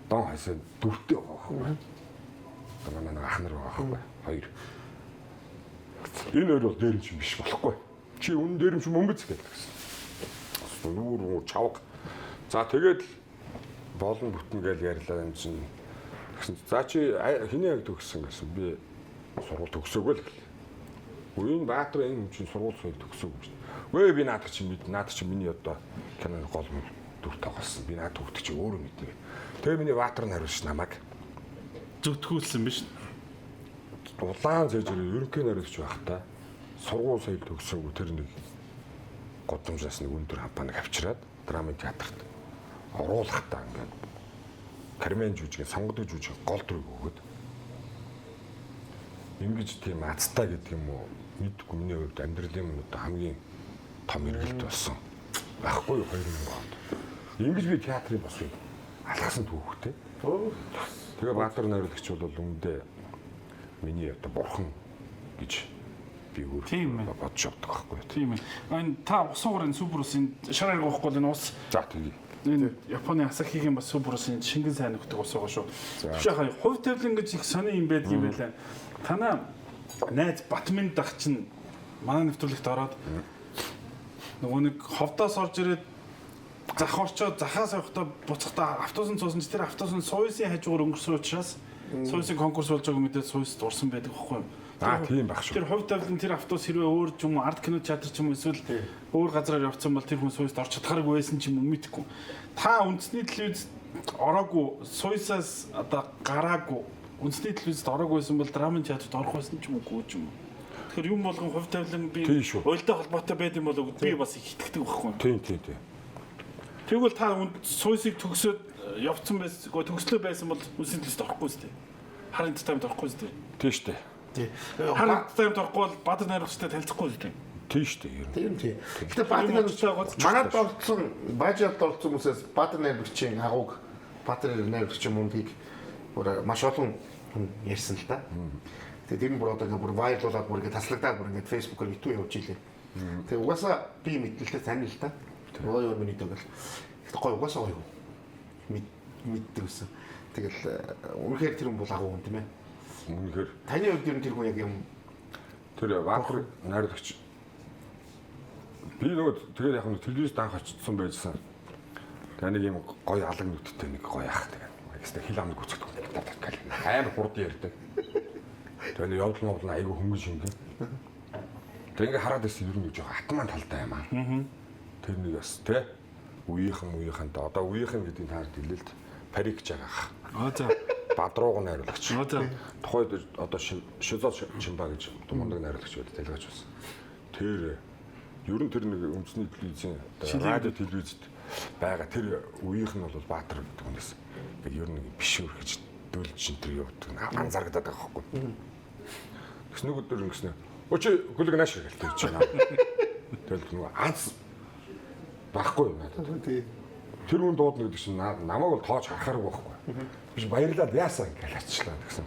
дон хайсан дүртэй байгаа байхгүй. Одоо манай нэг ах нар байгаа байхгүй. Хоёр. Энэ хоёр бол дээрэмч биш болохгүй. Чи үнэн дээрэмч мөнгөц гэдэг гэсэн. Нүүр нүүр чавга. За тэгээд л болон бүтэн гээл ярьлаа юм чинь. Тэгсэн чи за чи хэний яг төгссөн гэсэн. Би сургууль төгсөөгүй л гэлээ. Үгүй энэ Баатар энэ хүн чинь сургууль соёл төгсөөгүй юм шүү. Үгүй би наадах чинь мэд наадах чинь миний одоо киноны гол дүр тоглосон. Би наад төгтөг чи өөрөө мэднэ. Тэгээ миний Баатар нариулж намайг Зүтгүүлсэн биш. Улаан цэжэр ерөнхий нариулагч байхдаа сургууль соёл төгсөөгүй тэр нэг Гудамжаас нэг өндөр хампааныг авчираад драмын театрт оруулахдаа ингээд Кармен жүжигийн сонгодог жүжиг гол дүрийг өгөөд ингэж тийм азтай гэдэг юм уу мэдгүй миний хувьд амьдралын одоо хамгийн том эргэлт болсон байхгүй юу 2000 онд. Ингэж би театрын босыг алгасан түүхтэй. Тэгээ Баатар найруулагч бол үүндээ миний одоо бурхан гэж би өөр бодож явдаг байхгүй юу. Тийм ээ. Энэ та ус уугаар энэ супер усын шар арга уухгүй бол энэ ус. За тийм. Энэ Японы Асахигийн бас супер усын шингэн сайн өгдөг ус байгаа шүү. Төвшөө хувь тавилан гэж их сони юм байдаг юм байлаа. Танаа найз Батмин дах чинь манай нэвтрүүлэгт ороод нөгөө нэг ховдоос орж ирээд зах орчоод захаас явахдаа буцахдаа автобусын цуусан чи тэр автобус нь сууйсын хажуугаар өнгөрсөн учраас сууйсын конкурс болж байгааг мэдээд сууйст урсан байдаг байхгүй юу? Аа тийм байх шүү. Тэр хувь тавилан тэр автобус хэрвээ өөр ч юм уу арт кино театр ч юм уу эсвэл өөр газараар явцсан бол тэр хүн сууйст орч чадхааргүй байсан ч юм уу мэдэхгүй. Та үндэсний телевиз ороогүй, сууйсаас одоо гараагүй, үндэсний телевизэд ороогүй байсан бол драмын театрт орох байсан ч юм уу ч юм уу. Тэгэхээр юм болгон хувь тавилан би уйлдаа холбоотой байд юм болов би бас их итгэдэг байхгүй юу? Тийм тийм тийм. Тэгвэл та сууйсыг төгсөөд явцсан байсан, төгслөө байсан бол үндэсний телевизэд орохгүй зү. Хар энтертеймент орохгүй зү. Тийм шүү дээ. Тий. Хар энтертеймент орохгүй бол Баатар найруулагчтай танилцахгүй зү. Тийм шүү дээ. Ер нь. Тийм тийм. Гэтэ Баатар найруулагч манад оролцсон, Баажиад оролцсон хүмүүсээс Баатар найруулагчийн агууг Баатар найруулагчийн мундгийг бүр маш олон хүн ярьсан л да. Тэгээ тэр нь бүр одоо бүр вайрал болоод бүр ингэ таслагдаад бүр ингэ Facebook-оор битүү явж илээ. Тэгээ угаасаа би мэдлэлтэй сайн л да. Гоё юм миний дөгөл. Гэтэ гоё угаасаа гоё. Мэддэг гэсэн. Тэгэл үнэхээр тэр хүн бол агуу хүн тийм ээ. Үнэхээр. Таны хувьд ер нь тэр хүн яг юм тэр Баатар найруулагч би нөгөө тэгээд яг нь телевизд анх очсон байжсан. Тэгээ нэг юм гоё алаг нүдтэй нэг гоё ах тэгээд ихтэй хил амнаг үцгдэг. Амар хурд ярьдаг. Тэгээ нэг явдал мовдол айгүй хөнгөн шингэн. Тэгээ ингээ хараад ирсэн ер нь нэг жоохон атман талтай юм аа. Тэр нэг бас тэ үеийнхэн одоо үеийнхэн гэдгийг таард хэлээ л парик гэж байгаа ах. Аа за. Бадрууг найруулагч. Аа за. Тухайд одоо Шизо Чимба гэж мундаг найруулагч байдаг талгаач байсан. Тэр ер нь тэр нэг үндэсний телевизийн радио телевизэд байгаа тэр үеийнх нь бол Баатар гэдэг хүнээс ингээд ер нь биш өрхөж дөлж энэ тэр явдаг анзаарагдаад байгаа байхгүй. Тэгс нэг өдөр ингэснэ. Өө чи гүлэг нааш гэл тэр чинь. Тэгэл нөгөө анц байхгүй юм надад. Тий. Тэр хүн дуудана гэдэг чинь намайг бол тоож харахааргүй байхгүй. Биш баярлаад яасаа ингээл ачлаа гэсэн.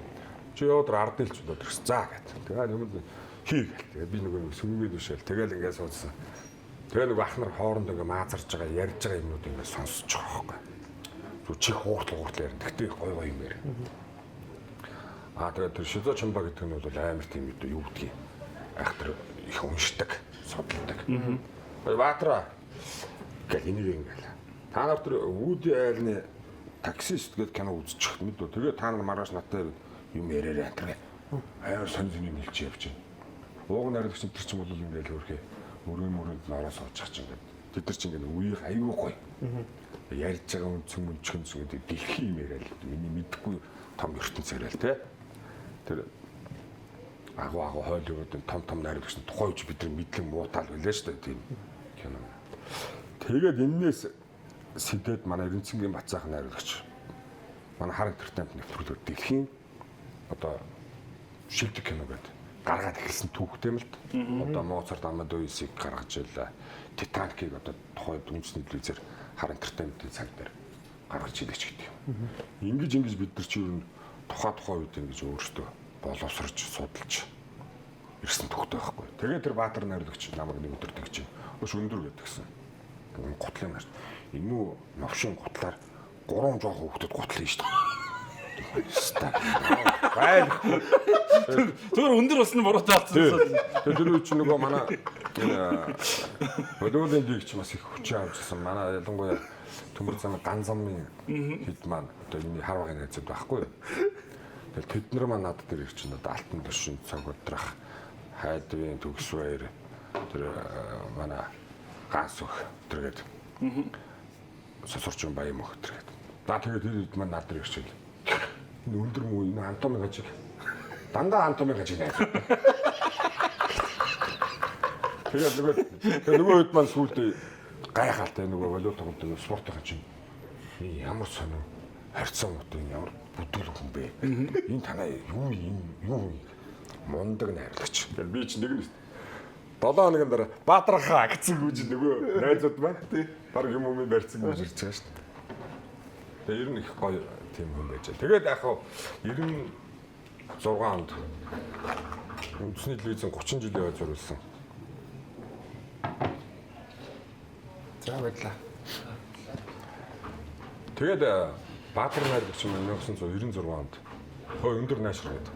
Чи яваад ард илч болоод ирсэн. За гэт. Тэгээ юм хий гэл. Тэгээ би нөгөө сүнгээд бишэл. Тэгэл ингээд суудсан. Тэгээ нөгөө ах нар хоорондоо ингээд маазарж байгаа, ярьж байгаа юмнууд ингээд сонсож байгаа байхгүй. Зүг чих хууртал ярина. Тэгтээ гой гой юм ярина. Аа тэгээ тэр Шизо Чимба гэдэг нь бол амар тийм юу гэдгийг ах тэр их уншдаг, судалдаг. Баатара гэл энийг ингээл. Та нар тэр Вуди Аллены таксист гэдэг кино үзчих мэдүү. Тэгээ та нар маргааш надтай юм яриарай энэ. Амар сонь сонь юм хэлж явж байна. Ууг найруулагч тэр чинь бол ингээл хөрхөө мөрөн мөрөнд нь ороо суучих чинь ингээд. Тэд нар чинь ингээд үеих айгүй гоё. Ярьж байгаа үнцэн мөнчгөн зүгээд дэлхийн юм яриа л. Миний мэдхгүй том ертөнц яриа л те. Тэр агуу агуу Холливуудын том том найруулагч нь тухайн үеч бид нар мэдлэг муутаал байлаа шүү дээ тийм кино. Тэгээд энээс сэдэд манай Эренцэнгийн Бацаахан найруулагч манай Хар энтертеймент нэвтрүүлгээр дэлхийн одоо шилдэг кино гэдэг гаргаад эхэлсэн түүхтэй юм л да. Одоо Моцарт Амадеусыг гаргаж ирлээ. Титаникийг одоо тухайн үндэсний телевизээр Хар энтертейментийн цаг дээр гаргаж илээч гэдэг юм. Ингэж бид нар чи ер нь тухайн үед ингэж өөрсдөө боловсрож судалж ирсэн түүхтэй байхгүй. Тэгээд тэр Баатар найруулагч намайг нэг өдөр тэгж өш өндөр гэдгсэн. Гутлын нарт энэ үү новшин гутлаар 3 жоох хүүхдэд гутал хийн шүү дээ. Байлгүй. Зүгээр өндөр болсон нь буруутай болсон. Тэр үе чинь нөгөө манай энэ Болиулын лиг ч бас их хүчин авчихсан. Манай ялангуяа Төмөр зам ган замын хэд маань одоо миний хар багын найзууд байхгүй юу. Тэгэл тэд нар маань надад тэр их чинь одоо алтан дөршин цог удрах хайдвын төгс баяр тэр манай ганс өх тэргээд сосорчин баян мөх тэргээд. За тэгээд тэр хэд маань надад тэр их чинь энэ өндөр мүү энэ Антоны гажиг дандаа Антоны гажиг найз. Тэгээд нөгөө хэд маань сүүлд гайхалтай нөгөө волейбол тоглодог спортын чинь ямар сонин харьцан мут энэ ямар бүдүүл хүн бэ? Энэ танаа юу юм юу мундаг найрлагч. Тэгээд би чинь нэг нь 7 хоногийн дараа Баатархаа гэсэн гүж нөгөө найзууд маань тий баг юм юм барьсан гүж ирж байгаа шүү дээ. Тэгээд ер нь их гоё тийм хүн байж. Тэгээд яг хав 96 онд үндэсний телевизэн 30 жилийн хойд зориулсан. За баярлалаа. Тэгээд Баатар найрлагч 1996 онд хөө өндөр наашир гэдэг.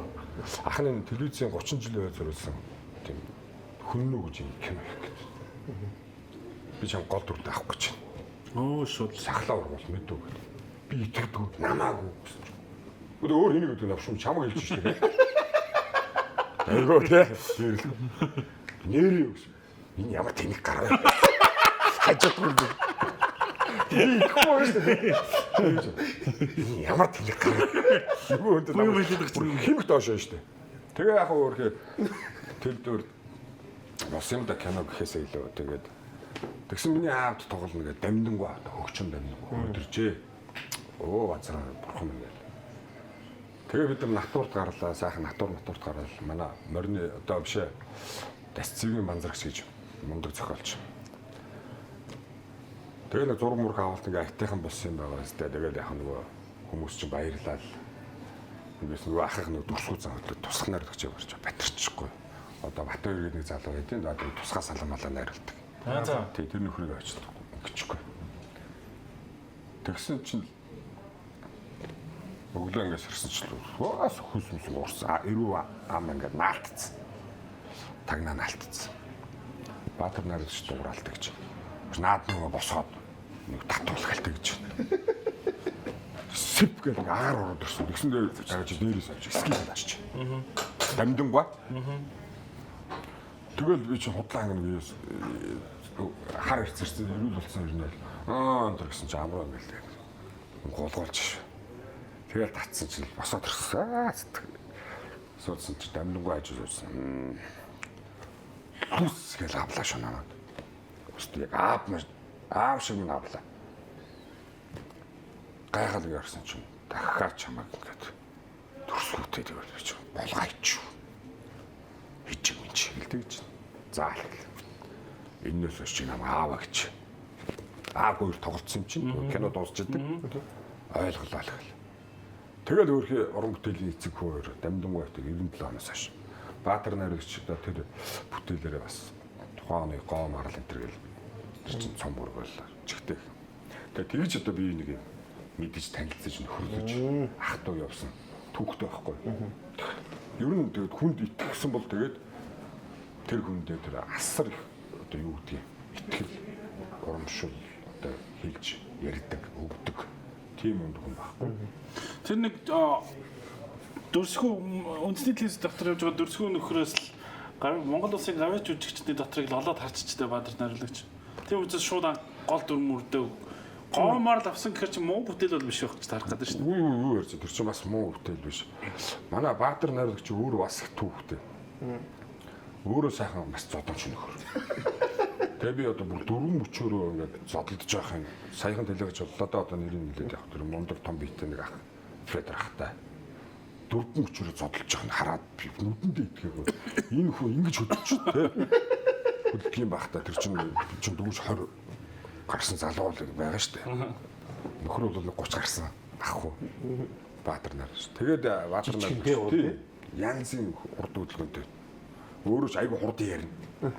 Ахны телевизийн 30 жилийн хойд зориулсан тийм хөннө гэж юм кино хийх гэдэг. Би чам гол дүрт авах гэж байна. Өө шууд сахлаа ургуул мэдүү гэдэг. Би итгэдэг намаагүй гэсэн чинь. Өдөө өөр хэнийг гэдэг навшим чамаг хэлж штэ. Айгуу тий. Нэрээ юу гэсэн. Энэ ямар тэнэг гараа. Хажуудгүй. Би итгэхгүй шүү дээ. Энэ ямар тэнэг гараа. Нөгөө хүнд Юу хэлээд байгаа чинь. хэмх доош шүү дээ. Тэгээ яг өөр тэл дөр бас юм да кино гэхээсээ илүү тэгээд тэгсэн миний аавд тоглоно гэдэг дамдангуй аавд хөгчм дамдангуй өдөржээ. Өө газар бурхан минь гэл. Тэгээ бид нар натурт гарлаа, сайхан натурт гараал. Манай морины одоо бишээ Дасцэвийн манзарагч гэж мундаг зохиолч. Тэгээ нэг зураг мураг авалт ингээ айтайхан болсон юм байгаа зү. Тэгээд яг нөгөө хүмүүс чинь баярлал. Ингээс нөгөө ахах нөгөө дүрсгүү зан хөдлөө тусах найруулагч яварч батарчихгүй. Одоо Батбаяр гэдэг нэг залуу байдیں۔ Одоо тусгай саламалаа найруулдаг. За за. Тэг тэр нөхрийг очиж ингэчихгүй. Тэгсэн чинь өглөө ингээс ирсэн чинь аас хүс мүс уурсан. Эрүү ам ингээд наалтцсан. Тагнаа наалтцсан. Баатар найруулагч дууралдаг гэж. Наад нөгөө босгоод нэг татуулгалтай гэж. Сэп гэх нэг агаар ороод ирсэн. Тэгсэн дээр цагаач дээрээс авч скил авчиж. Дамдангуй. Тэгэл би чи худлаа ингэ нэг хар ирцэрсэн эрүүл болсон юм нэл. Аа энэ гэсэн чи амраа ингээл. Гулгуулж ш. Тэгэл татсан чинь босоод ирсэн. Суудсан чи дамдангуй ажил суудсан. Лүс гэл авлаа шүү намайг. Өстө яг аав маш аав шиг минь авлаа. Гайхал ярьсан чинь дахиад чамайг ингээд төрсгүүтэй тэгэл би чи болгооч. Хичиг минь чи хэлдэг чинь. Заал гэл. Эннээс хойш чи намайг аава гэж. Аав хоёр тоглолцсон юм чинь кино дуусч идэг. Ойлголоо л гэл. Тэгэл өөрхий уран бүтээлийн эцэг хүү хоёр дамдангуй хоёр 97 оноос хойш Баатар найруулагч одоо тэр бүтээлээрээ бас тухайн оны гоо марал энэ төр гэл тэр чинь цом бүргэл чигтэй. Тэгээ тэгж одоо би нэг юм мэдэж танилцаж нөхөрлөж ах トゥ явсан түүхтэй байхгүй. Ер нь тэгээд хүнд итгэсэн бол тэгээд тэр хүндээ тэр асар их одоо юу гэдгийг итгэл урамшил одоо хэлж ярьдаг өгдөг тийм юм хүн байхгүй. Тэр нэг дүрсгүү үндэсний телевиз дотор явж байгаа дүрсгүү нөхрөөс л Монгол улсын гавьяач жүжигчдийн дотрыг л олоод харчичтэй Баатар найруулагч. Тийм учраас шууд гол дүр мөрдөө гоомоор л авсан гэхэр чи муу бүтээл бол биш байх гэж тарах гэдэг шүү дээ. Юу ярьж тэр чинь бас муу бүтээл биш. Манай Баатар найруулагч өөрөө бас их түүхтэй. Өөрөө сайхан бас зодомч нөхөр. Тэгээ би одоо бүр дөрвөн мөчөөрөө ингээд зодолдож байх юм. Саяхан телевиз боллоо да одоо нэрийг нэлээд яг тэр мундаг том биетэй нэг ах Федор ахтай. Дөрвөн мөчөөрөө зодолж байгаа нь хараад би нүдэндээ итгээгүй. Энэ хүн ингэж хөдөлж тэ. Хөдөлг юм байх та тэр чинь дөрвөж 20 гарсан залуу л байгаа шүү дээ. Нөхөр бол 30 гарсан ах уу. Баатар нар. Тэгээд Баатар нар тий янзын урд хөдөлгөөнтэй. Өөрөө ч айгүй хурдан ярина.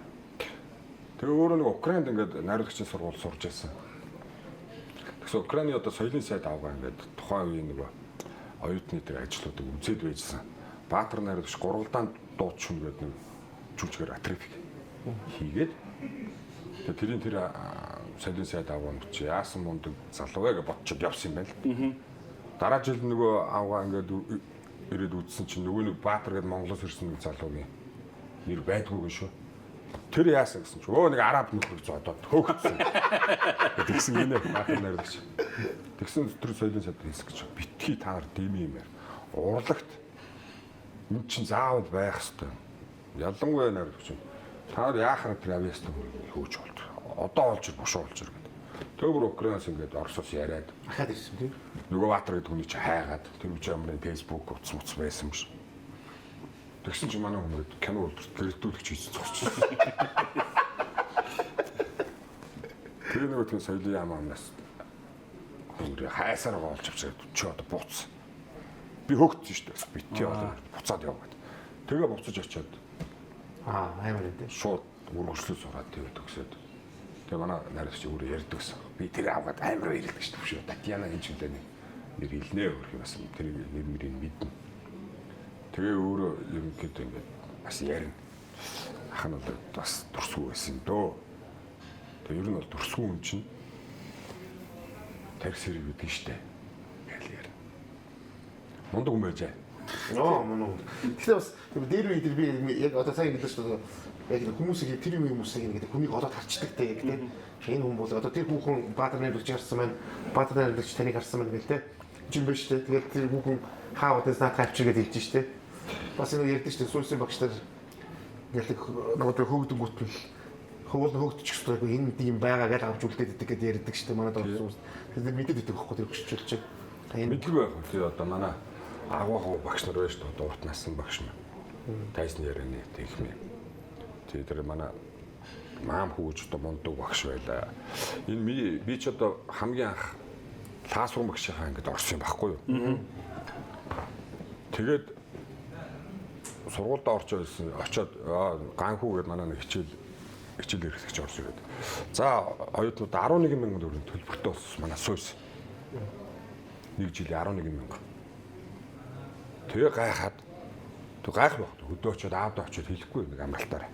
Тэгээ өөрөө нэг Украинд ингээд найруулагчийн сургууль сурж байсан. Тэгсэн Украины одоо соёлын сайд авгаа ингээд тухайн үеийн нөгөө оюутны тэр ажлуудыг үзээд байжсан. Баатар найруулагч гурвалдаан дууч шүн гэдэг нэг жүжигээр атрифик хийгээд тэгээ тэрийн тэр соёлын сайд авгаа нүч яасан мундаг залуу вэ гэж бодчод явсан юм байна л. Дараа жил нөгөө авгаа ингээд ирээд үзсэн чинь нөгөө нэг Баатар гэдэг Монголоос ирсэн нэг залуугийн нэр байдгүй гэн шүү. Тэр яасан гэсэн чинь өө нэг араб нөхрийг зодоод хөөгцсөн. Тэгсэн гинэ Баатар найруулагч. Тэгсэн тэр соёлын сайд хэлсэн гэж битгий та нар дэмий юм яар. Урлагт энэ чинь заавал байх ёстой. Ялангуяа найруулагч Та нар яахаар тэр авьяастай хүн хөөж болд. Одоо олж ир бушуу олж ир гэдэг. Тэгээ бүр Украинаас ингээд Оросоос яриад Ахаад ирсэн тийм. нөгөө Баатар гэдэг хүний чи хайгаад тэр үчи амрын Facebook утас муц байсан юм шиг. Тэгсэн чи манай хүмүүс кино үйлдвэрт гэрэлтүүлэгч хийж зогсчихсон. Тэр нөгөө тийм соёлын яам амнаас өөр хайсаар олж авчираад чи одоо буц. Би хөөгдсөн шүү дээ. Бити одоо буцаад яв гэд. Тэгээ буцаж очиод Аа амар юм тийм. шууд үргэлжлэл сураад тэгээ төгсөөд. Тэгээ манай найрагч өөрөө ярьдаг гэсэн. Би тэр авгаад амар баярлдаг шүү дээ. Татьяна гэж үлээ нэг нэр хэлнэ өөр юм бас тэр нэр мөрийг мэднэ. Тэгээ өөрөө ерөнхийдөө ингээд бас ярина. Ах нь бол бас дүрсгүй байсан дөө. Тэгээ ер нь бол дүрсгүй хүн чинь тарих сэрэг гэдэг штэ. Гэл ярина. Мундаг хүн байжээ. Ноо мөн үү. Тэгэхээр бас дээр үе дээр би яг одоо сайн хэлсэн шүү дээ. Яг нэг хүмүүсийг тэр юм хүмүүсийг ингээд хүнийг олоод харчдаг те яг те. Энэ хүн бол одоо тэр хүүхэн Баатар найруулагч харсан маань Баатар найруулагч таныг харсан маань гэл те. Жин биш те. Тэгээд тэр хүүхэн хаа удаас наадах авчир гэж хэлж штэ. Бас энэ ярьдаг штэ суусын багш нар ингээл нөгөө тэр хөөгдөнгүүт нь хөвөл хөөгдчих хэрэгтэй энэ тийм байгаа гэж авч үлдээд идэг гэдээ ярьдаг штэ манай доор хүмүүс. Тэр мэдээд идэг байхгүй тэр хөшчөлж. Энэ Мэдлэг байх. Тэгээ одоо манай агуу багш нар байж шүү дээ. Урт нассан багш нар. Тайсны ярианы тэгмээ. Тэгээ тэр манай маам хүүж одоо мундаг багш байлаа. Энэ би ч одоо хамгийн анх лаасруу багшийнхаа ангид орсон юм байхгүй юу? Тэгээд сургуульд орч байсан. Очоод ганхүү гэдэг манай нэг хичээл эрхлэгч орж ирээд. За оюутнууд 11 мянган төгрөг төлбөртэй болсон манай сууйс. Нэг жилийн 11 мянга. Тэгээ гайхаад тэг гайх байх. Хөдөө очоод аавдаа очоод хэлэхгүй нэг амралтаараа.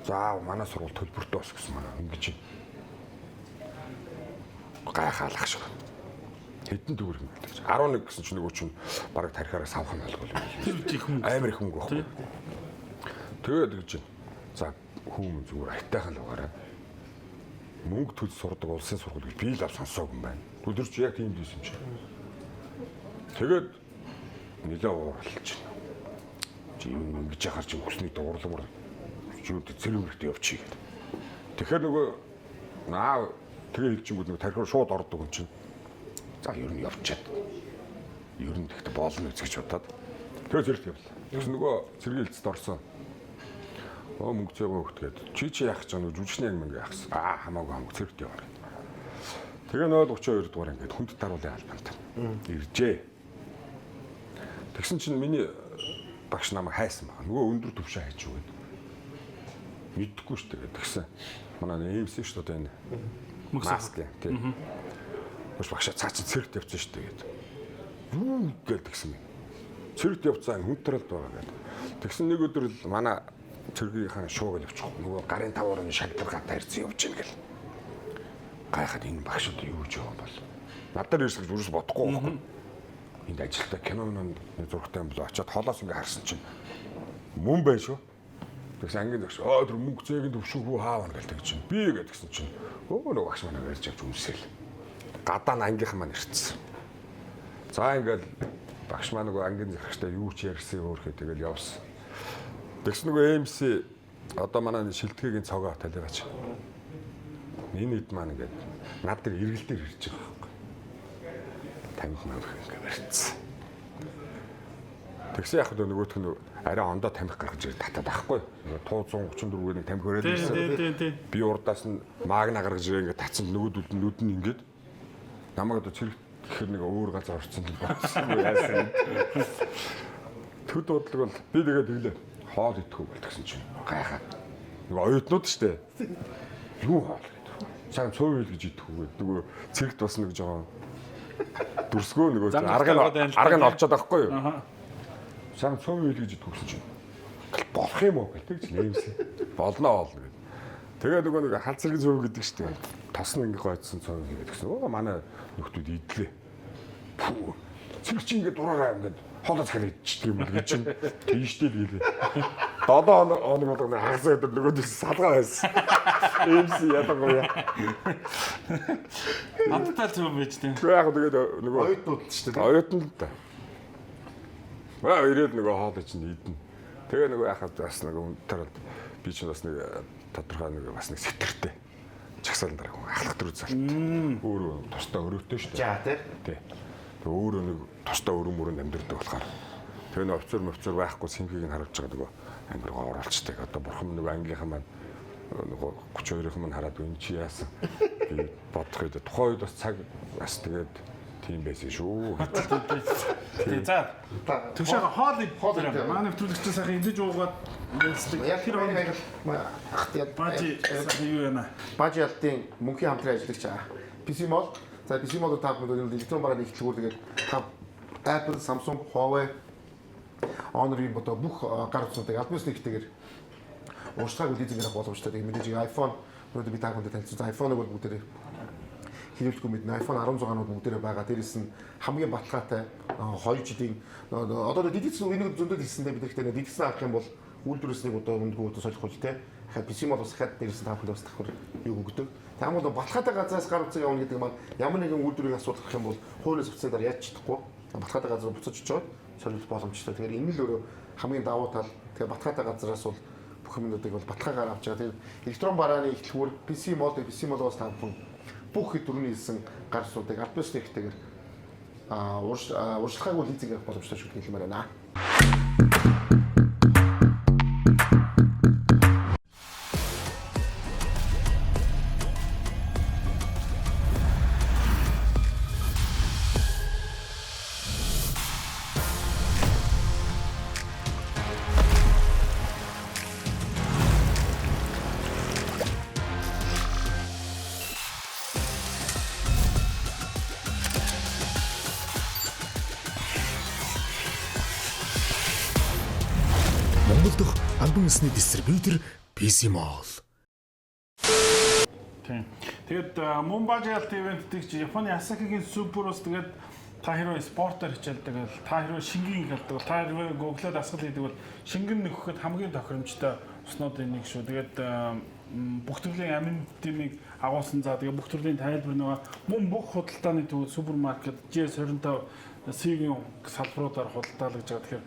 За манай сургууль төлбөртэй бас гэсэн манай ингэж гайхаалах шиг. Хэдэн төгрөг юм бэ гэж. 11 гэсэн чинь нөгөө чинь бараг тарихаараа савх нь болгол юм. Тэр их мөнгө. Амар их мөнгө байхгүй. Тэгээд гэж. За хүүмэн зүгээр айтайхан л угаараа. Мөнгө төлж сурдаг улсын сургууль гэж би л ав сонсоогүй юм байна. Тэгвэл тэр чи яг тийм л байсан чинь. Тэгээд нэлээ ууралж байна. Чи юм ингэж яхаар чи өснөд уурлам чи юу цэрэг мөртөө явчих гэдэг. Тэгэхээр нөгөө наа тэгээ хэлжингүүд нөгөө тархиар шууд ордог юм чинь. За ер нь явчаад. Ер нь тэгтээ болно гэж бодоод тэгээ зэрэгт явлаа. Тэгсэн нөгөө цэргийн хэлцэд орсон. Оо мөнгө зээгөө хөхт гээд чи яах гэж байгаа нөгөө жүжигчний анги мөнгө яахсан. Аа хамаагүй цэрэгт яваар. Тэгээ 032 дугаар ингээд хүнд даруулын албанд иржээ. Тэгсэн чинь миний багш намайг хайсан байна. Нөгөө өндөр төвшөө хайж өгöd. Мэдхгүй шүү дээ. Тэгсэн. Манай MC шүү дээ энэ. Маск тийм. Багш багшаа цаа чи цэрэгт явцсан шүү дээ гэд. Юу гээд тэгсэн юм. Цэрэгт явцсан хүнд таралд байгаа гэд. Тэгсэн нэг өдөр л манай цэргийнхаа шууг явчих. Нөгөө гарын таваарны шагдар гадаа ирсэн явж гин гэл. Гайхаад энэ багш одоо юу гэж яваа юм бол. Надаар ирсэн гэж юус бодохгүй байхгүй. Энд ажилтаа кино зурагтай юм болоо очиад холоос ингээ харсан чинь мөн байх шүү. Тэгсэн ангийн зогш аа тэр мөнгө зээгийн төвшөөхүү хаавна гэл тэг чинь. Би гэдгсэн чинь өө нөгөө багш манай барьж авч үнсээл. Гадаа нь ангийнхан маань ирсэн. За ингээл багш маань нөгөө ангийн захирагчтай юу ч ярьсан өөрхөө тэгэл явсан. Тэгсэн нөгөө MC одоо манай шилтгээгийн цогоо талигач. Энэ хэд маань ингээд над дээр эргэл дээр ирж байгаа байхгүй. Тамхи мамх ингээд барьцсан. Тэгсэн яг нөгөөх нь арай ондоо тамхи гаргаж ирээд татаад байхгүй. Туу 134-гээр нэг тамхи өрөөд ирсэн. Би урдаас нь магна гаргаж ирээ ингээд татсан нөгөөдөл нь нүд нь ингээд намайг одоо цэрэг гэхэр нэг өөр газар орсон юм болсон яасан. Төд бодлого бол би тэгээд тэглээ. Хоол идэхгүй бол тэгсэн чинь гайхаад. Нөгөө оюутнууд штэ. Юу хоол гэдэг. Сайн цуй хэл гэж идэхгүй гэдэг. Нөгөө цэрэгт бас нэг жоохон дүрсгөө нөгөө арга нь олцоод байхгүй юу? Сайн цуй хэл гэж идэхгүй гэсэн чинь болох юм уу гэл тэгж нэмсэн. Болно болно гэд. Тэгээ нөгөө нэг хал цэргийн цуй гэдэг штэ. Тос нь ингээ гойцсон цуй гэдэг гэсэн. Оо манай нөхдүүд идлээ. Пүү. Цэрэг чи ингээ дураараа ингээд хоолой захиал идчихдэг юм л гэж чинь тийштэй л гэлээ. 7 хоног болгоно хагас өдөр нөгөө салгаа байсан. MC ялангуяа. Амттай л юм байж тээ. Тэгээ яг тэгээд нөгөө оюутнууд л шүү дээ. Оюутан л да. Аа ирээд нөгөө хоолой чинь идэнэ. Тэгээ нөгөө яхад бас нөгөө тараад Би ч бас нэг тодорхой нэг бас нэг сэтэртэй. Чагсаалan дараа хүн ахлах төр залт. Өөрөө тусдаа өрөөтэй шүү дээ. За тий. Тий. Тэгээ өөрөө нэг тусдаа өрөө мөрөнд амьдардаг болохоор тэгээ нэг офицер мофицер байхгүй симхийг нь харуулж байгаа нөгөө амар гоо оруулцдаг. Одоо бурхан нөгөө ангийнхан маань нөгөө 32-ийнхан маань хараад энэ чи яасан гэж бодох үед тухайн үед бас цаг бас тэгээд тийм байсан шүү. Тий, за. Төвшөөгөө хоол Хоол идэ. Манай нэвтрүүлэгч сайхан идэж уугаад ярилцдаг. Яг Тэр тэр хоол хоёр ахт яд. Бажи сайхан юу яана. Бажи ялтын мөнхийн хамтран ажиллагч PC Mall. За PC Mall та бүхэнд электрон барааны ихтлгүүр тэгээд та Apple, Samsung, Huawei, Honor-ийн одоо бүх гар утснуудыг албан ёсны ихтэйгээр ууршлагыг лизинг авах боломжтой. Тэгээд мэдээж iPhone өнөөдөр би та бүхэндээ танилцсан. iPhone-ыг бол бүгдээрээ хэрэглэхгүй мэднэ. iPhone 16-нууд бүгдээрээ байгаа. Дээрээс нь хамгийн баталгаатай 2 жилийн одоо дидицэн энийг зөндөл хэлсэндээ бид нартэй дидицэн авах юм бол үйлдвэрээс нэг удаа өндгөө удаа солих хөл те. Тэгэхээр PC мол бас хад дээрээс нь та бүхэнд бас давхар юу өгдөг. Тэгм бол баталгаатай газраас гар утсыг авна гэдэг маань ямар нэгэн үйлдвэрийн асуудал гарах юм бол хуулийн хувьцааны дараа яаж чадахгүй. Баталгаатай газар буцаж очиод солих боломжтой. Тэгэхээр энэ л өөрөө хамгийн давуу тал. Тэгэхээр баталгаатай газраас бол бүх юмнуудыг бол баталгаагаар авч байгаа. Тэгэхээр электрон барааны ихтлгүүр PC мол PC молоос та бүхэн бүх хэд дөрөвний хэлсэн гар утсуудыг аль биесны ихтэйгээр урьдчилгаагүй лизинг авах боломжтой шүү гэж хэлмээр байна. Монгол дахь албан ёсны дистрибьютор PC Mall. Тийм. Тэгээд мөн Бажи ялт ивентийг чи Японы Асахигийн супер ус тэгээд та хэрвээ спортоор хичээлдэг бол та хэрвээ шингэн хялдаг бол та хэрвээ гөглөөд асгал хийдэг бол шингэн нөхөхөд хамгийн тохиромжтой уснуудын нэг шүү. Тэгээд бүх төрлийн амин дэмийг агуулсан за тэгээд бүх төрлийн тайлбар нөгөө мөн бүх худалдааны төв супермаркет GS25 C-ийн салбаруудаар худалдаалгаж байгаа. Тэгэхээр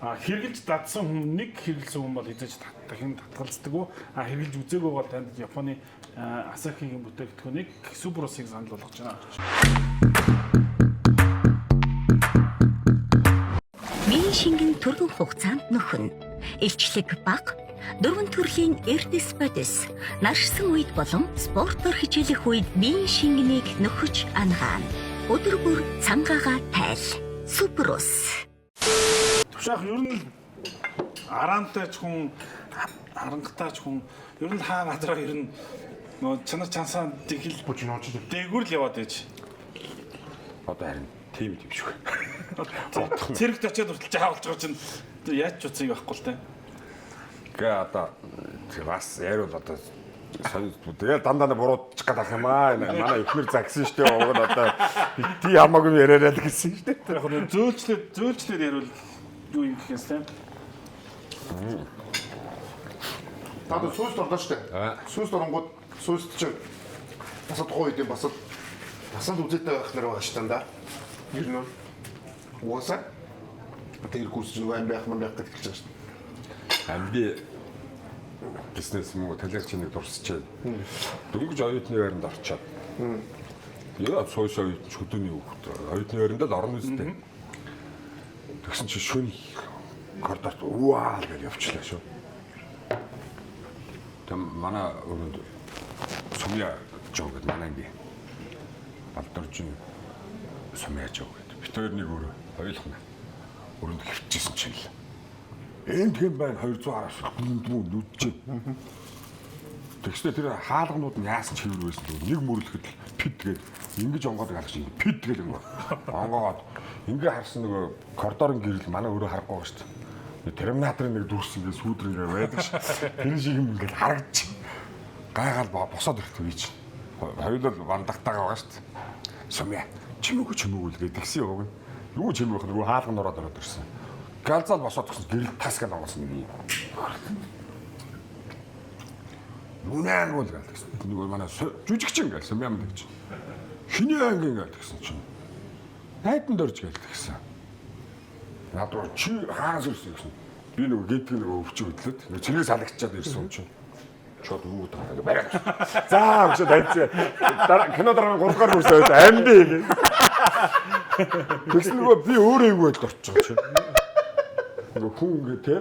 хэрглэж дадсан хүн нэг хэрглсэн хүн бол хизээж дахин татгалздаггүй. Хэрглэж үзээгүй бол танд Японы Асахигийн бүтээгдэхүүнийг супер усыг санал болгож байна. Биеийн шингэн түргэн хугацаанд нөхөн. Илчлэг бага, дөрвөн төрлийн эрдэс бодис, наршсан үед болон спортоор хичээлэх үед биеийн шингэнийг нөхөж ангаана. Өдөр бүр цангаага тайл. Супер ус. Төвшөөх ер нь л араантай ч хүн харангатай ч хүн ер нь хаа газараа ер нь нөгөө чанар чансаа дэгэл Бүч нууж. дээгүүр л яваад байж. Одоо харин тийм юм шиг. Цэрэгт очиод хүртэл жаавалж байгаа чинь яаж ч утсыг байхгүй л те. Гэ одоо бас яриул одоо соёл тэгэл дандаа буруудчих гээд ах юм аа. Манай эхнэр загсан шүү дээ. Уг нь одоо бити хамаагүй яриараа л гэсэн шүү дээ. Тэр яг нь зөөлчлээд яриул юу юм гэх юм те. Та одоо сүүст орлоо шүү дээ. Сүүст оронгууд сүүст чинь бас л тухайн үед бас л үзээтэй байх нар байгаа шүү дээ дандаа. Ер нь угаасаа тэр курс чинь нөгөө ам байх ман байх гэж хэлж байгаа шүү дээ. Амби бизнес мөн талиаг чи нэг дурсчихээ. Дөнгөж оюутны байранд орчоод. Яа сойс оюутан ч хөдөөний хүүхэд. Оюутны байранд л орно үстэй. Тэгсэн чи шөнө коридорт уаа гэж явчлаа шүү. Тэм манай өрөөнд Сумья жоо гэдэг манай анги. Балдоржин Сумья жоо гэдэг. Бид хоёр нэг өрөө хоёулах нь өрөөнд хөвчээсэн чинь л. Энд хэм байна 210 дүн нүджээ. Тэгснэ тэр хаалганууд нь яасан ч хэвэр байсан нэг мөрлөхөд л пид гээд ингэж онгоод гарч ингэ пид гээд ингэ онгоогоод ингээ харсан нөгөө коридорын гэрэл манай өрөө харахгүй байгаа шүү дээ. Терминаторын нэг дүрс ингээ сүүдэр ингээ байдаг ш. Тэр шиг юм ингээ харагдчих. Гайгаал босоод ирэхдээ би чинь хоёулаа вандагтайгаа байгаа шүү дээ. Сумья чимээгүй чимээгүй л гэдэг тэгсэн яваг нь. Юу чимээх вэ? Нөгөө хаалган ороод ороод ирсэн. Галзаал босоод гисэн гэрэл тас гэж онгосон нэг юм. Нүнэнгүү л гэсэн. Нөгөө манай жүжигчин ингээл сумья мэн гэж. Хиний анги ингээл гэсэн чинь. Найдан дөрж гээл тэгсэн. Над руу чи хаанаас ирсэн гэсэн. Би нөгөө гинтг нөгөө өвчөг хөдлөөд нөгөө цэрэг салагчаад ирсэн юм чинь. Чод юу гэдэг юм барай. За өшөө таньцээ. Дараа кино дараа 3 дугаар курс байд амби гэх. Тэгсэн нөгөө би өөрөө эвгүй байдал орчих чинь. Нөгөө хүн ингээ те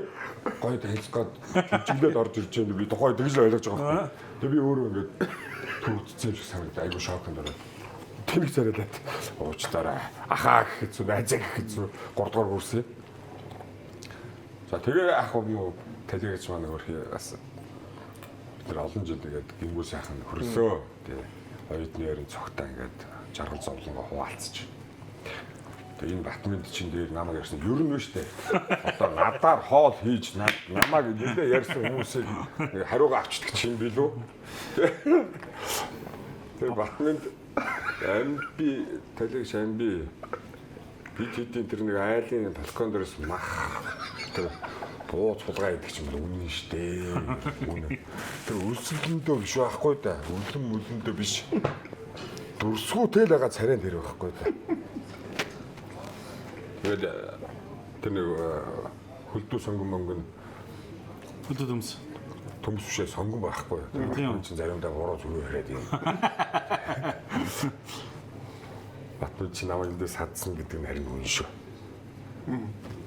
гоё танилцах гээд жиглээд орж ирж байгаа би тухай тэгж л ойлгож байгаа байхгүй. Тэгээ би өөрөө ингээ төвдсөн юм шиг санагдаа айгу шоконд ороод. Тэнэг царайлаад уучлаарай. Ахаа гэх хэцүү, найзаа гэх хэцүү 3 дугаар курс. За тэгээ ах юм уу талигч маань өөрхий бас бид нар олон жил тэгээд гингүү сайхан хөрөлсөө. Тэгээ оюутны өрн цогтаа ингээд жаргал зовлонгоо хуваалцчих. Тэгээ энэ Батмэнд чинь дээр намайг ярьсан ер нь шүү дээ. Одоо надаар хоол хийж намайг нэлээ ярьсан хүмүүсийг хариугаа авчдаг чинь билүү. Тэгээ Батмэнд амби талигч амби бид хэдийн тэр нэг айлын балкон дээрээс мах тэр бууз хулгай идэх чинь бол үнэн шүү дээ. Үнэн. Тэр өлсгөлөндөө биш байхгүй да. Өлөн мөлөндөө биш. Дүрсгүүтэй л байгаа царай тэр байхгүй да. Тэгээд тэр нэг хөлдөө сонгон монгон Хөлдөө төмс. төмс бишээ сонгон байхгүй. Тийм. Тэр чинь заримдаа буруу зүрх яриад юм. Батмын чи намайг эндээс хадсан гэдэг нь харин үнэн шүү.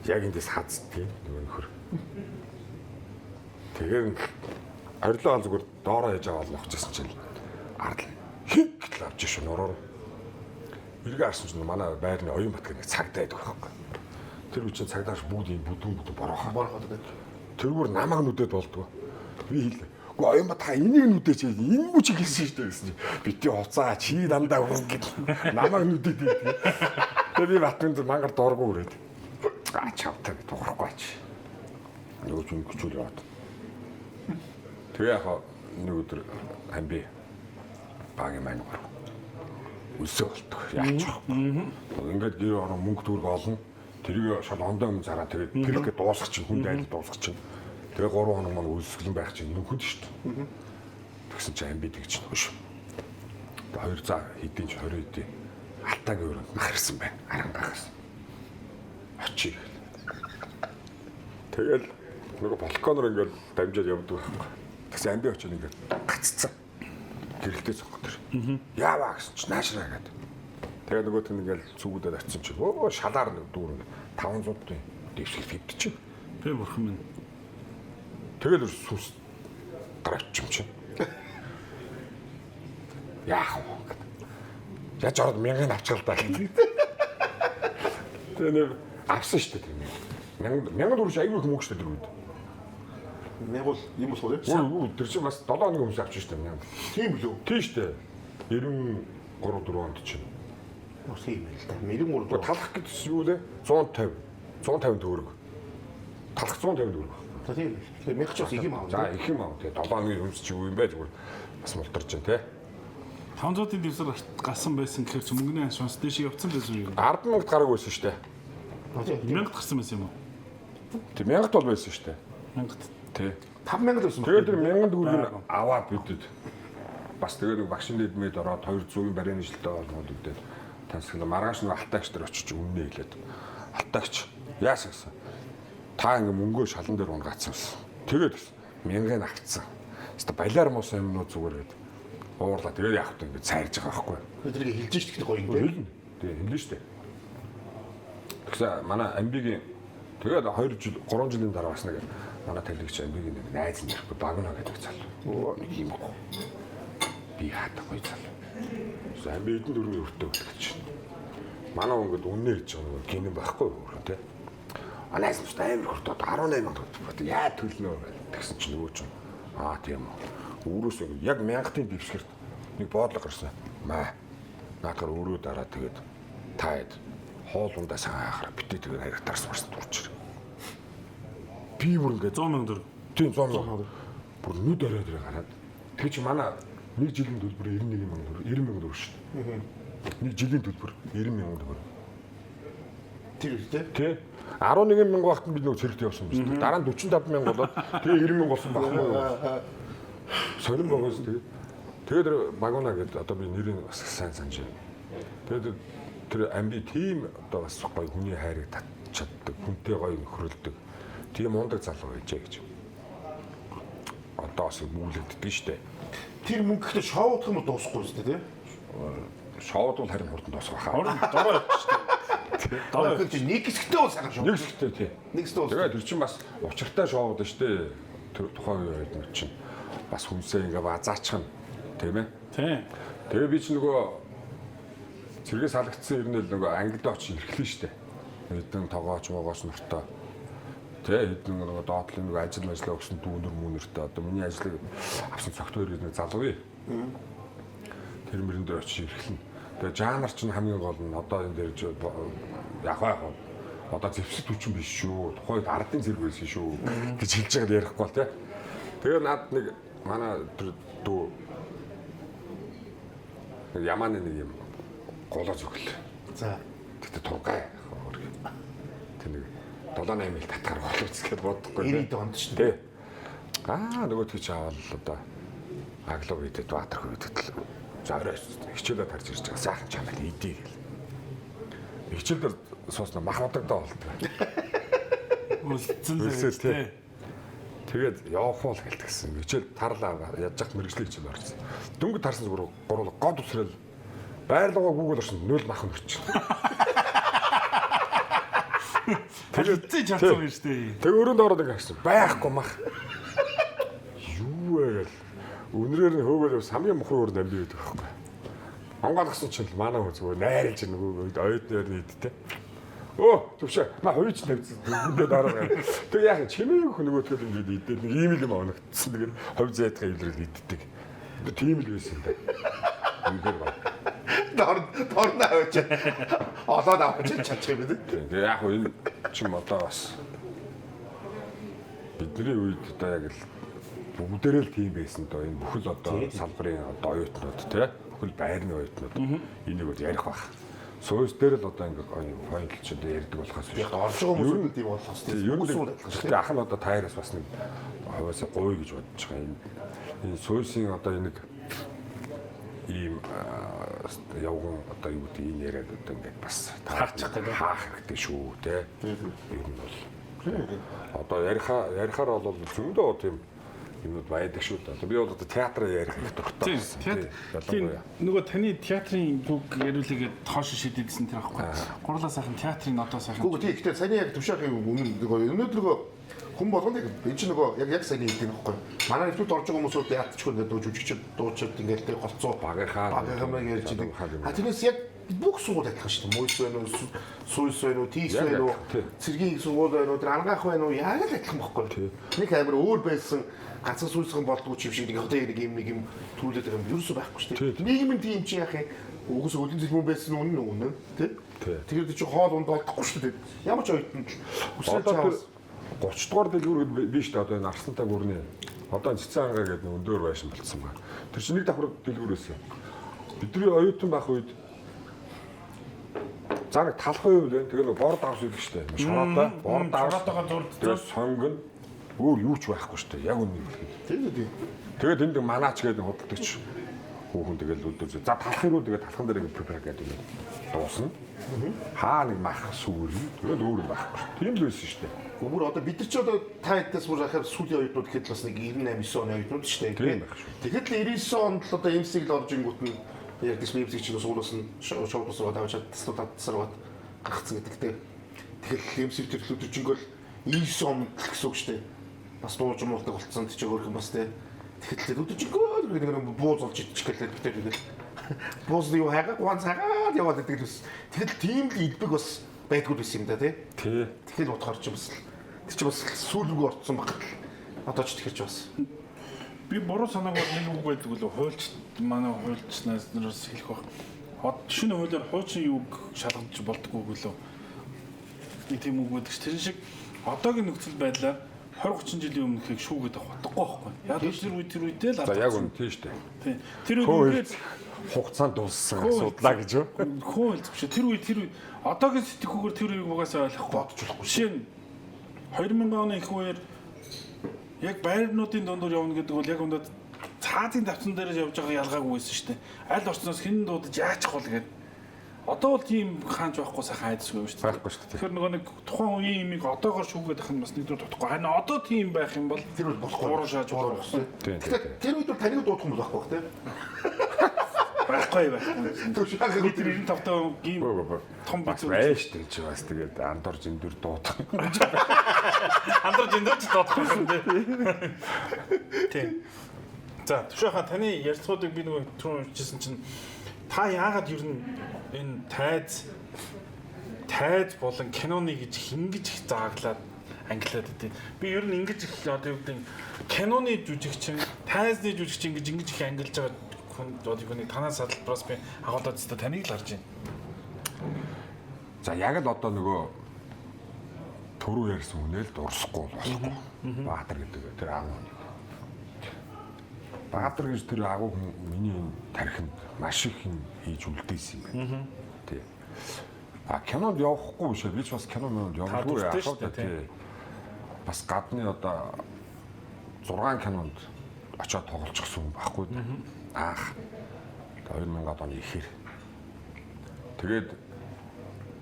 Яг эндээс хадсан нөгөө нөхөр. Тэгэхээр орилоо зүгээр доороо яж аваад нохчихсан чинь ард л хинт гэтэл авч шүү нуруур. Эргээ харсан чинь манай байрны оюун бат гэх нэг цагдаа байдаг байхгүй. Тэр үе чинь цагдааш бүгд юм бүдүүн бүдүүн бороо. Бороход гэдэг. Тэргүүр намайг нүдэд болдгоо. Би хэлээ. Үгүй оюун бат ха энийг нүдээч энэ мүү чи хэлсэн шүү дээ гэсэн чи. Бити хуцаа чи дандаа хүн гэл намайг нүдэд идэг. Тэгээ би батмын зүр мангар доргоо үрээд. А чавтаа би дуурахгүй ач. Нөгөө ч өнгөчүүл яваад. Тэгээ яг нэг өдөр амби багийн маань гар. Үлсээ болтго. Яач вэ? Ингээд гэр орон мөнгө төгрөг олно. Тэрийг шал ондоо юм зараа тэгээд тэргээ дуусгах чинь хүн дайлал дуусгах чинь. Тэгээ 3 хоног маань үлсгэлэн байх чинь нөхөд шүү дээ. Тэгсэн чинь амби тэгж чинь хөш. Тэгээ хоёр за хэдийн ч 20 хэдийн алтаагийн өрөөнд мах ирсэн байна. Арангаагаас. Очие гэл. Тэгэл нөгөө балконоор ингээд дамжаад явдаг байхгүй. Тэгсэн амби очоод ингээд гаццсан. Гэрэлтэй цогхон тэр. Яаваа гэсэн чинь наашраа гэдэг. Тэгээ нөгөөт нь ингээл зүгүүдэд очисон чинь өө шалаар нэг дүүрэн 500-ын дэвсгэл хэвдчих. Тэ бурхан минь. Тэгэл сүнс гарч юм чинь. Яах вэ гэд. Яаж ороод мянган авчих л даа гэдэг. Тэгээ нэг авсан шүү дээ тэр мянга. Мянган төгрөг айгүй их мөнгө шүү дээ тэр үед. Нэг бол юм болохоор Үгүй тэр чинь бас 7 хоногийн өмнө авчих шүү дээ мянга. Тийм лүү. Тийм шүү дээ. 93 4 онд чинь. Бас юм л да. 93 Гэхдээ талах гэсэн юу лээ? 150. 150 төгрөг. Талах 150 төгрөг. За тийм. Тэгэхээр мянга ч бас их юм аав. За их юм аа. Тэгээ 7 хоногийн өмс чи юу юм бэ зүгээр бас мултарч байна те. 500-ын дэвсгэр гарсан байсан гэхээр чи мөнгөний хашуунс дээш явцсан байсан юм. 100000 гараг байсан шүү дээ. 1000 гарсан байсан юм уу? Тэг 1000 бол байсан шүү дээ. 1000. Тий. 5000 л байсан. Тэгээд тэр 1000 төгрөг нь аваад бидэд бас тэгээд нэг багшин дэдмэд ороод 200-ийн барийн жилтэй болгоод өгдөөд тансаглаа маргааш нэг алтаагч дээр очиж өмнө хэлээд алтаагч яасан гэсэн. Та ингээ мөнгөө шалан дээр унгаацсан гэсэн. Тэгээд мянган авцсан. Хэвээ балиар муусан юмнууд зүгээр гээд уурлаа. Тэгээд яах вэ ингээ цайрж байгаа байхгүй. Тэрийг хилж шít гэдэг гоё юм те. Хэлнэ. Тэгээ хэлнэ штэ. Тэгсэн манай амбигийн тэгээд 2 жил 3 жилийн дараа бас нэг манай талигч амбигийн нэг найз нь ирэхгүй багна гэдэг цал. Өө нэг юм гоо. Би хаадаг гоё цал. Тэгсэн амби эдэн дөрвийн өртөө гэдэг чинь. Манай хүн ингээд үнэ гэж байгаа нэг гинэн байхгүй өөрөө те. А найз нь амар хөртөө 18 төгрөг. Яа төлнө вэ тэгсэн чинь нөгөө чинь аа тийм үү. Өөрөөсөө яг мянгатын дэвсгэрт нэг бодлого гарсан. Маа наадгаар өөрөө дараа тэгээд та хэд хоол ундаа сайн хаахаар битээ тэгээд харигтарсан марсан дурч ирээ. Би бүр ингээд 100 сая төгрөг. тийм 100 мянга бүр нүд орой дээр гараад тэг чи манай нэг жилийн төлбөр 91 мянга төгрөг 90 мянга төгрөг шүү дээ. Нэг жилийн төлбөр 90 мянга төгрөг. Тэр үү те. Тэ 11 мянга багт бид нөгөө цэрэгт явсан биз дээ. Дараа нь 45 мянга болоод тэгээ 90 мянга болсон байхгүй юу? Сонирн байгаас тэгээ. Тэгээд тэр багуна гэдэг одоо би нэрийг бас сайн санаж байна. Тэгээд тэр амби тийм одоо бас гоё хүний хайрыг татчихдаг, хүнтэй гоё нөхрөлдөг. Тийм мундаг залуу байжээ гэж. Одоо бас мүүлэгддэг штэ. Тэр мөнгө гэхдээ шоудах юм бол дуусахгүй үстэй тий. Шоуд бол харин хурдан дуусах хаа. Орон дорой явчих шүү дээ. Дорой. Тэгэхээр чи нэг хэсэгтээ бол сайхан шоу. Нэг хэсэгтээ тий. Нэг хэсэгтээ бол. Тэгээд тэр чинь бас учиртай шоуд штэ. Тэр тухайн үеийн үед чинь бас хүнсээ ингээ базаачихна. Тийм ээ. Тий. Тэгээ би чи нөгөө цэргээс халагдсан юм л нөгөө ангид очиж ирэхлээ штэ. Хэдэн тогооч могооч нартай. Тэ хэдэн нөгөө доотлын нөгөө ажил ажиллаа өгсөн дүүнер мүнэртэй одоо миний ажлыг авсан цогтойр гэдэг нэг залуу бий. Тэр мөрөн дээр очиж ирэхлэн. Тэгээ жанр чинь хамгийн гол нь одоо энэ дээр яг яг одоо зэвсэг хүчин биш шүү. Тухайн үед ардын зэрэг байсан шүү гэж хэлж байгаад ярихгүй бол тэ. Тэгээ над нэг манай тэр дүү нэг ямааны нэг юм голоо зүглээ. За. Гэтэ тургай. Тэр нэг 7 8 ил татгаар голоо үзгээд бодохгүй. 90 онд шүү дээ. Тэ. Аа нөгөөдгөө чи авал одоо аглуу бидэд баатар бидэд л за орой хичээлээ тарж ирж байгаа сайхан чамайг идэ гэл. Хичээл дээр сууснаа мах удагдаа болдог. Үлдсэн л Үлсээ, байж тий. Тэгээд явах уу л гэлтгсэн. Хичээл тарлаа яаж яах мэрэгжлийн хичээл орсон. Дөнгөж тарсан зүгээр гурвал год үсрэл байрлуугаа Google орсон нөл мах нөрч. Тэгээд зэ чадсан юм шүү дээ. Тэг өрөөнд ороод ингэ харсан. Байхгүй мах. Юу вэ гэл. Үнрээр нь хөөгөл явсан хамгийн мухар өрөөнд амби байдаг байхгүй. Онгойлгосон чинь л манай хүн зүгээр найрлж нөгөө оюутнаар нь идтэй. Өө төвшөө ма хувийч тавьсан. Нүгэндээ дараа. Тэг яах юм чимээг нөгөөтгөл ингэж идэл нэг ийм л юм оногдсон. Тэгээд хувь зайдгаа илрэл иддэг. Одоо тийм л байсан юм да. Үнэхээр ба. Дор дорноо аваач. Олоод аваач чадчих юм бэ? Тэгээ яг хөө энэ чим одоо бас бидний үед одоо яг л бүгдээрээ л тийм байсан доо энэ бүхэл одоо салбарын одоо оюутнууд тий бүхэл байрны оюутнууд энийг бол ярих бах. Сууйс дээр л одоо ингээ поинтлж одоо ярьдаг болохоос биш. Яг орж байгаа хүмүүс л тийм болох Тийм, хэрэгтэй. Ер нь Хүмүүс л адилхан шүү гэхдээ ах нь одоо таараас бас нэг хувьсаа гоё гэж бодож байгаа юм. Энэ сууйсын одоо энэ нэг ийм явган одоо юу гэдэг энэ яриад одоо ингээд бас Хаачих гэдэг. хаах хэрэгтэй шүү те. Ер нь бол одоо ярихаар бол зөндөө тийм юмнууд байдаг шүү дээ. Одоо би бол одоо театраа ярих их дуртай. Тийм. байсан. Театр. Тийм. Ялангуяа. Нөгөө таны театрын үг яриулъя гэд хоош шийдэдсэн тэр аахгүй. Гурлаа сайхан театрын одоо сайхан. Гүг тий гэхдээ саяны яг төвшөөх юм үнэн нөгөө өнөөдөр нөгөө хүн болгоно яг энэ чинь нөгөө яг яг саяны хэлдэг нөхгүй. Манай нэвтрүүлэлт орж байгаа хүмүүсүүд яатчгүй ингээд нөгөө жүжигчд дуучид ингээд тий голцоо Багийнхаа багийнхаа маяг ярьж идэг. залуухаа юм. А тэрнээс яг бүх сургууль адилхан шүү дээ. Мойс байна уу, сүйс байна уу, тийс Яг байна уу, адилхан, тий. цэргийн сургууль байна уу, тэр ангаах байна уу, яг л адилхан байхгүй. Нэг амар өөр байсан ганцхан сүйсхэн болдгоо ч юм шиг нэг одоо яг нэг юм нэг юм төрүүлээд байгаа юм ерөөсөө байхгүй шүү дээ. Нийгэм нь тийм чи яах юм? Угсаа хөлийн зэлмэн байсан нь үнэн үнэн тий. Тий. Тэгэхээр чи хоол унд олдохгүй шүү дээ. Ямар ч оюутанд л хүсэл Одоо тэр чаваас 30 дугаар дэлгүүр гэдэг би шүү дээ одоо энэ Арслантай гүрний одоо энэ цэцэн ангаа гэдэг нэг өндөр байшин болцсон байна. Тэр чинь нэг давхар дэлгүүр байсан. Бидний оюутан байх үед за нэг талах үе байна. Тэгээ нэг бор давс байдаг шүү дээ. Шороотой бор давс. Шороотойгоо зурдсан. Тэгээ сонгоно. Өөр юу ч байхгүй шүү дээ. Яг үнэ хэлэхэд. тий тий. Тэгээд энд нэг манаач гэдэг нэг худалдагч хүүхэн тэгэл өдөр за талах ирүү тэгээд талхан дээр ингэ препар гэдэг юм дуусна. Хаа нэг мах сүрнэ. Тэгээд өөр юм байхгүй шүү. Тийм л байсан шүү дээ. Гүмөр одоо бид нар ч одоо та хэдээс бүр ахаар сүүлийн оюутнууд гэхэд л бас нэг 98 9 оны оюутнууд шүү дээ. Тийм байх шүү. Тэгэхэд л 99 онд л одоо MC-г л орж ингүүт нь яг тийш MC чинь сургуулиас нь шоудус руу давж таслуу татсараад гаргацсан гэдэгтэй. Тэгэхэд л MC тэр л өдөржингөө л 99 онд л гэсэн үг шүү дээ. Бас дууж муулдаг болцсон тийч өөрхөн бас тий. Тэгэхэд л өдөржингөө нэг нэг бууз олж идчих гэлээ бид тэр тэгэл. Бууз нь юу хайгаа гуан цагаад яваад идэг л бас. Тэгэхэд л тийм л илбэг бас байдгүй байсан юм да тий. Тий. Тэгэхээр бодохоор чи бас л тэр чи бас сүүл рүү орцсон багт л одоо ч тэгэхээр чи бас Би буруу санааг бол нэг үг байдаг лөө хуульч манай хуульч нараас хэлэх байх. Од шинэ хуулиар хуучин юуг шалгаж болдгоо гэлөө. Нэг тийм үг байдаг ш. Тэр шиг одоогийн нөхцөл байдлаар 20 30 жилийн өмнөхийг шүүгээд авах утгагүй байхгүй. Яг л тэр үе тэр үедээ л За яг үнэ тийм шүү дээ. Тийм. Тэр үед Хөө үнэхээр хугацаанд дууссан Хөө асуудлаа гэж юу? хөө хэлц биш. Тэр үе тэр үе одоогийн сэтгхүүгээр тэр үеийг угаасаа ойлгохгүй. Бодож болохгүй. Жишээ нь 2000 оны их үеэр яг байрнуудын дундуур явна гэдэг бол яг өнөөд цаазын давцан дээр явж байгаа ялгаагүй байсан шүү дээ. Аль орчноос хэн дуудаж яачих бол гээд. Одоо бол тийм хаанч байхгүй сайхан айдасгүй юм шүү дээ. Байхгүй шүү дээ. Тэгэхээр нөгөө нэг тухайн үеийн имийг одоогоор шүүгээд байх нь бас нэгдүгээр тутахгүй. Харин одоо тийм байх юм бол Тэр бол болохгүй. Буруу шааж болохгүй. Тийм. Гэтэ тэр үед бол таныг дуудах юм бол байхгүй бах тийм. Байхгүй байхгүй. Төвшин Би тэр 95 таа гим том бас бицүү. байж шүү дээ чи бас тэгээд андор зэндүр дуудах. Андор зэндүрч дуудах юм дээ. Тийм. За Төвшин хаан таны ярилцлагуудыг би нөгөө түрүүн уншижсэн чинь та яагаад ер нь энэ тайз болон киноны гэж хингэж их зааглаад англиад идэв. Би ер нь ингэж их одоо юу гэдэг нь киноны жүжигчин, тайзны жүжигчин гэж ингэж их ангилж байгаа хүн одоо юу нэг танаас салбараас би агуулаад зү таныг л харж байна. За яг л одоо нөгөө түрүү ярьсан хүнээ л дурсахгүй болохгүй. Баатар гэдэг тэр агуу хүн. Баатар гэж тэр агуу хүн миний энэ тархинд маш их юм хийж үлдээсэн юм байна. Тий. А кинонд явахгүй биш ээ. Би ч бас кино монд явахгүй дуртай яах шүү вэ дээ, тий. тий. Бас гадны одоо 6 кинонд очиод тоглолцсон хүн байхгүй. Анх 2000-ад оны ихээр. Тэгээд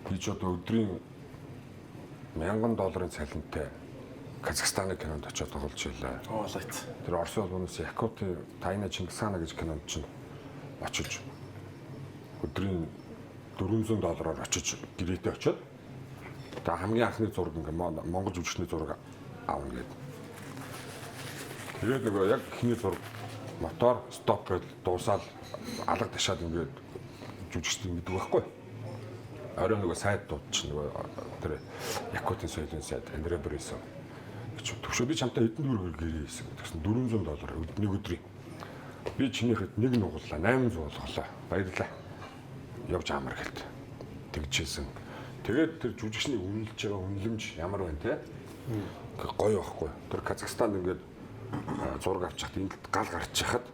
би ч одоо өдрийн 1000 долларын цалинтай Казахстаны кинонд очиод тоглож байлаа. Оолайт. Тэр Оросын холбооноос Якути Тайна Чингисхана гэж кинонд чинь очиж өдрийн 400 доллараар очиж гэрээтэй очиод тэгээ хамгийн анхны зураг ингээ Монгол жүжигчний зураг аавна гэдэг. Тэгээд нөгөө яг эхний зураг мотор стоп гэж дуусаал алга ташаад ингээд жүжигчтэй ингэдэг байхгүй. Орой нөгөө сайд дуудчих нөгөө тэр Якутын соёлын сайд Андре Борисов гэж төвшөө би чамтай хэдэн төгрөгөөр гэрээ хийсэн гэдгсэн 400 доллар нэг өдрийн. Би чинийхэд нэг нугаллаа 800 болголоо. Баярлалаа. Явж амар гэлт. Тэгжсэн. Тэгээд тэр жүжигчний үнэлж байгаа үнэлэмж ямар байна те? Ингээ гоё байхгүй. Тэр Казахстанд ингээд зураг авчихад энд гал гарч яхад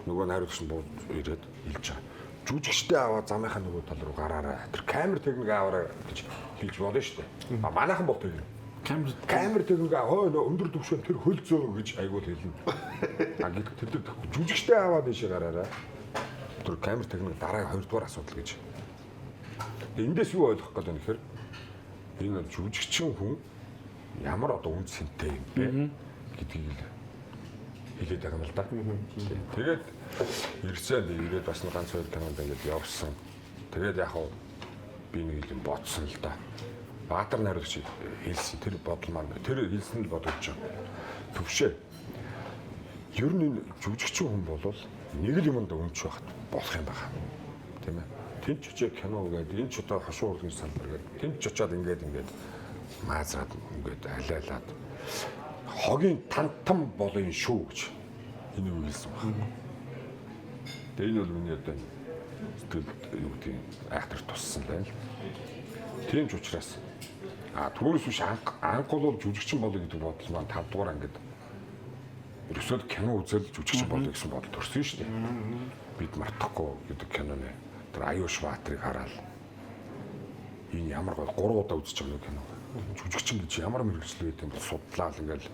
нөгөө найруулагч нь бууж ирээд хэлж байгаа. Жүжигчтэй аваа замынхаа нөгөө тал руу гараарай. Тэр камер техник аваарай гэж хэлж болно шүү дээ. А манайхан бол тэгнэ. Камер Камер техник хой нөө өндөр түвшин тэр хөл зөө гэж айгуул хэлнэ. А гэдэг тэр тэр жүжигчтэй аваад ийшээ гараарай. Тэр камер техник дараа хоёрдугаар асуудал гэж. Тэгээ эндээс юу ойлгох гээд байна гэхээр энэ жүжигчин хүн ямар одоо үн цэнтэй юм бэ гэдгийг л хэлээд байгаа юм л да. Тэгээд ирсэн ирээд бас нэг ганц хоёр кинонд ингээд явсан. Тэгээд яг хав би нэг юм бодсон л да. Баатар найруулагч хэлсэн тэр бодол маань тэр хэлсэн л бодогдож байгаа. Төвшөө. Ер нь энэ жүжигчин хүн бол нэг л юмд өмч байхад болох юм байна. Тийм ээ. Тэнч очиж кино гэдэг, энэ ч одоо хошуу урлагийн салбар гэдэг. Тэнч очиад ингээд ингээд маазраад ингээд алиалаад хогийн тантам болон шүү гэж энэ үг хэлсэн байна. Тэгээ энэ бол миний одоо сэтгэлд юу гэдэг юм айхтар туссан л байна л. Тийм ч учраас а түүнээс биш анх бол жүжигчин болъё гэдэг бодол маань 5 дугаар ангид ерөөсөө л кино үзэл жүжигчин болъё гэсэн бодол төрсөн шүү дээ. Бид мартахгүй гэдэг киноны тэр Аюуш Баатрыг хараад энэ ямар гоё 3 удаа үзэж байгаа кино. Жүжигчин гэж ямар мэрэгжил байт юм бол судлаа л ингээл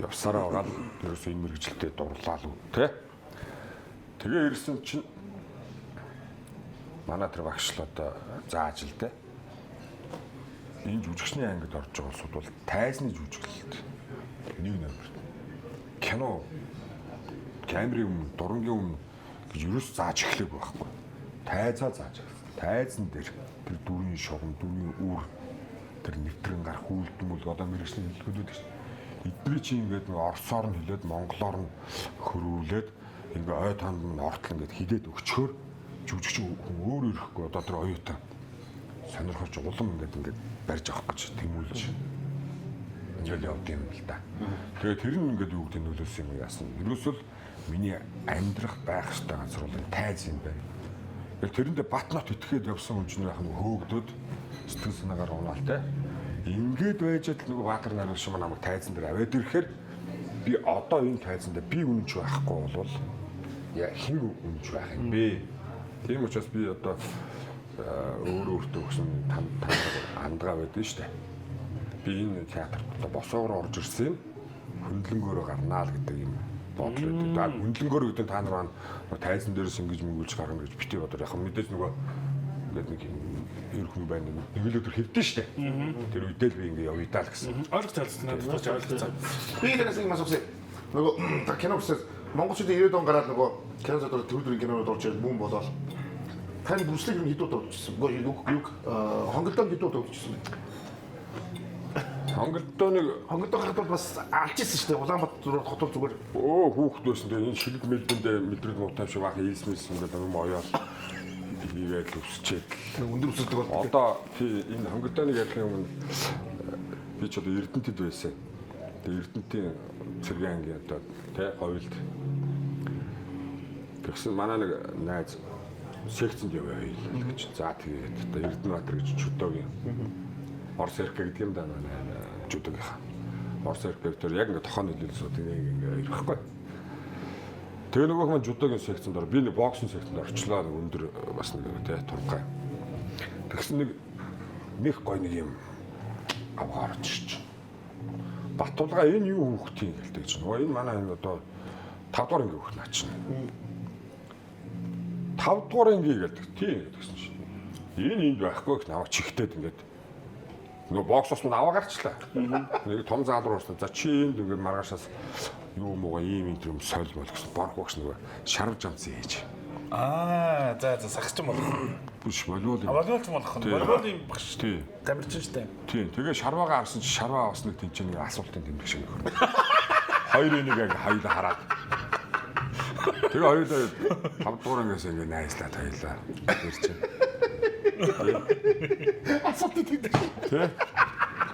явсараа байгаа л ерөөсөө энэ мэрэгжилтэд дурлаа л тэ. Тэгээ ирсэн чинь манай тэр багш л одоо зааж л дээ. Энэ жүжигчний ангид орж байгаа улсууд бол тайзны жүжиглэлт нэг номерт. Кино камерын өмнө, дурангийн өмнө гэж ерөөс зааж эхлэегүй байхгүй. Тайзаа зааж эхэлсэн. Тайзан дээр тэр дүрийн шугам, дүрийн үр тэр нэвтрэн гарах үйлдэл одоо мэрэгжлийн хэллэгүүд шүү дээ. Эдний чи ингээд нэг орсоор нь хэлээд, монголоор нь хөрвүүлээд ингээ ой танд нь ортол ингээд хилээд өгчхөөр жүжигч хүн өөр ирэхгүй одоо тэр оюутан сонирхож улам ингээд ингээд барьж авах гэж тэмүүлж ингээл явд юм л да. Тэгээ тэр нь ингээд юу гэдэг нөлөөсөн юм яасан. Ерөөсөө л миний амьдрах байх ёстой газар бол энэ тайз юм байна. Тэгэл тэрэндээ бат нот итгээд явсан хүн чинь яг нэг хөөгдөд сэтгэл санаагаар унаал те. Ингээд байж л нөгөө Баатар наруулш маань намайг тайзан дээр аваад ирэхээр би одоо энэ тайзан дээр би үнэнч байхгүй болвол яа хэн үнэнч байх юм бэ? Тийм учраас би одоо өөрөө өөртөө өгсөн там андгаа байдсан шүү дээ. Би энэ театрт одоо босоогоор орж ирсэн юм. Хөндлөнгөөрөө гарнаа л гэдэг юм бодол байдаг. За хөндлөнгөөр гэдэг нь та нар маань тайзан дээрээс ингэж мөнгөлж гарна гэж битгий бодоор яг мэдээж нөгөө Ингээд нэг эр хүн байна. Нэг л өдөр хэвдэн штэ. Тэр үедээ л би ингээд явъя даа л гэсэн. Ойлгож ойлгосон надад ч ойлгоцсон. Би тэрээс юм асуусан. Нөгөө та кино үзсэн монголчуудын 90-ад он гараад нөгөө кино зодор төр төрийн кинонууд орж ирээд бүүн болоод тань Брюслиг юм хэд удаа үзчихсэн. Үгүй юу юу Хонголдон хэд удаа үзчихсэн бэ? Хонголдоныг Хонголдон гарахад бол бас алж ирсэн шүү дээ. Улаанбаатар хотол зүгээр. Өө хүүхэд байсан. Тэгээ энэ шилэг мэлбэндээ мэдрэл муутай шиг баахан ийс мэлс ингээд юм оёол хийгээд л өсчээд. Өндөр өсөлтөг бол. Одоо тий энэ Хонголдоныг ярихын өмнө би ч одоо Эрдэнэтэд байсан. Тэгээ Эрдэнэтийн цэргийн ангийн одоо тий говьлд. Тэгсэн манай нэг найз секцэнд яваа хоёлаа гэж. За тэгээд одоо Эрдэнэбаатар гэж жүдогийн Орос эркэ гэдэг юм да манай жүдогийнхаа. Орос эркэ тэр яг ингээ тохоо нөлөөлөл суудаг нэг ингээ ирэхгүй. Тэгээ нөгөөх маань жүдогийн секцэнд ор би нэг боксын секцэнд орчлоо нэг өндөр бас нэг тий тунхай. Тэгсэн нэг нэг гой нэг юм авгаа орж ирч. Батулга энэ юу хүүхдийн гэлдэг чинь. Нөгөө энэ манай энэ одоо 5 дугаар ангийн хүүхд наа чинь. 5 дугаар ангийн гэдэг. Тийм гэсэн чинь. Энэ энд байхгүй гэх намайг чихтэд ингээд нөгөө боксоос нь аваа гарчлаа. Нэг том заалруу орсон. За чи энд ингээд маргаашаас юу мууга ийм энэ юм соль мол гэсэн борох багш нөгөө шарв жамсан хийж. Аа за за сагсчин болох. Биш волейбол. Волейболч болох. Волейболын багш. Тий. Тамирчин штэ. Тийм. Тэгээ шарваагаа харсан чи шарваа бас нэг тэнцэн нэг асуултын тэмдэг шиг нөхөр. Хоёр энийг ингээ хоёулаа хараад. Тэгээ хоёулаа 5 дугаар ангиас ингээ найзлаад хоёулаа. Тэр чинь. Асуултын тэмдэг. Тэ.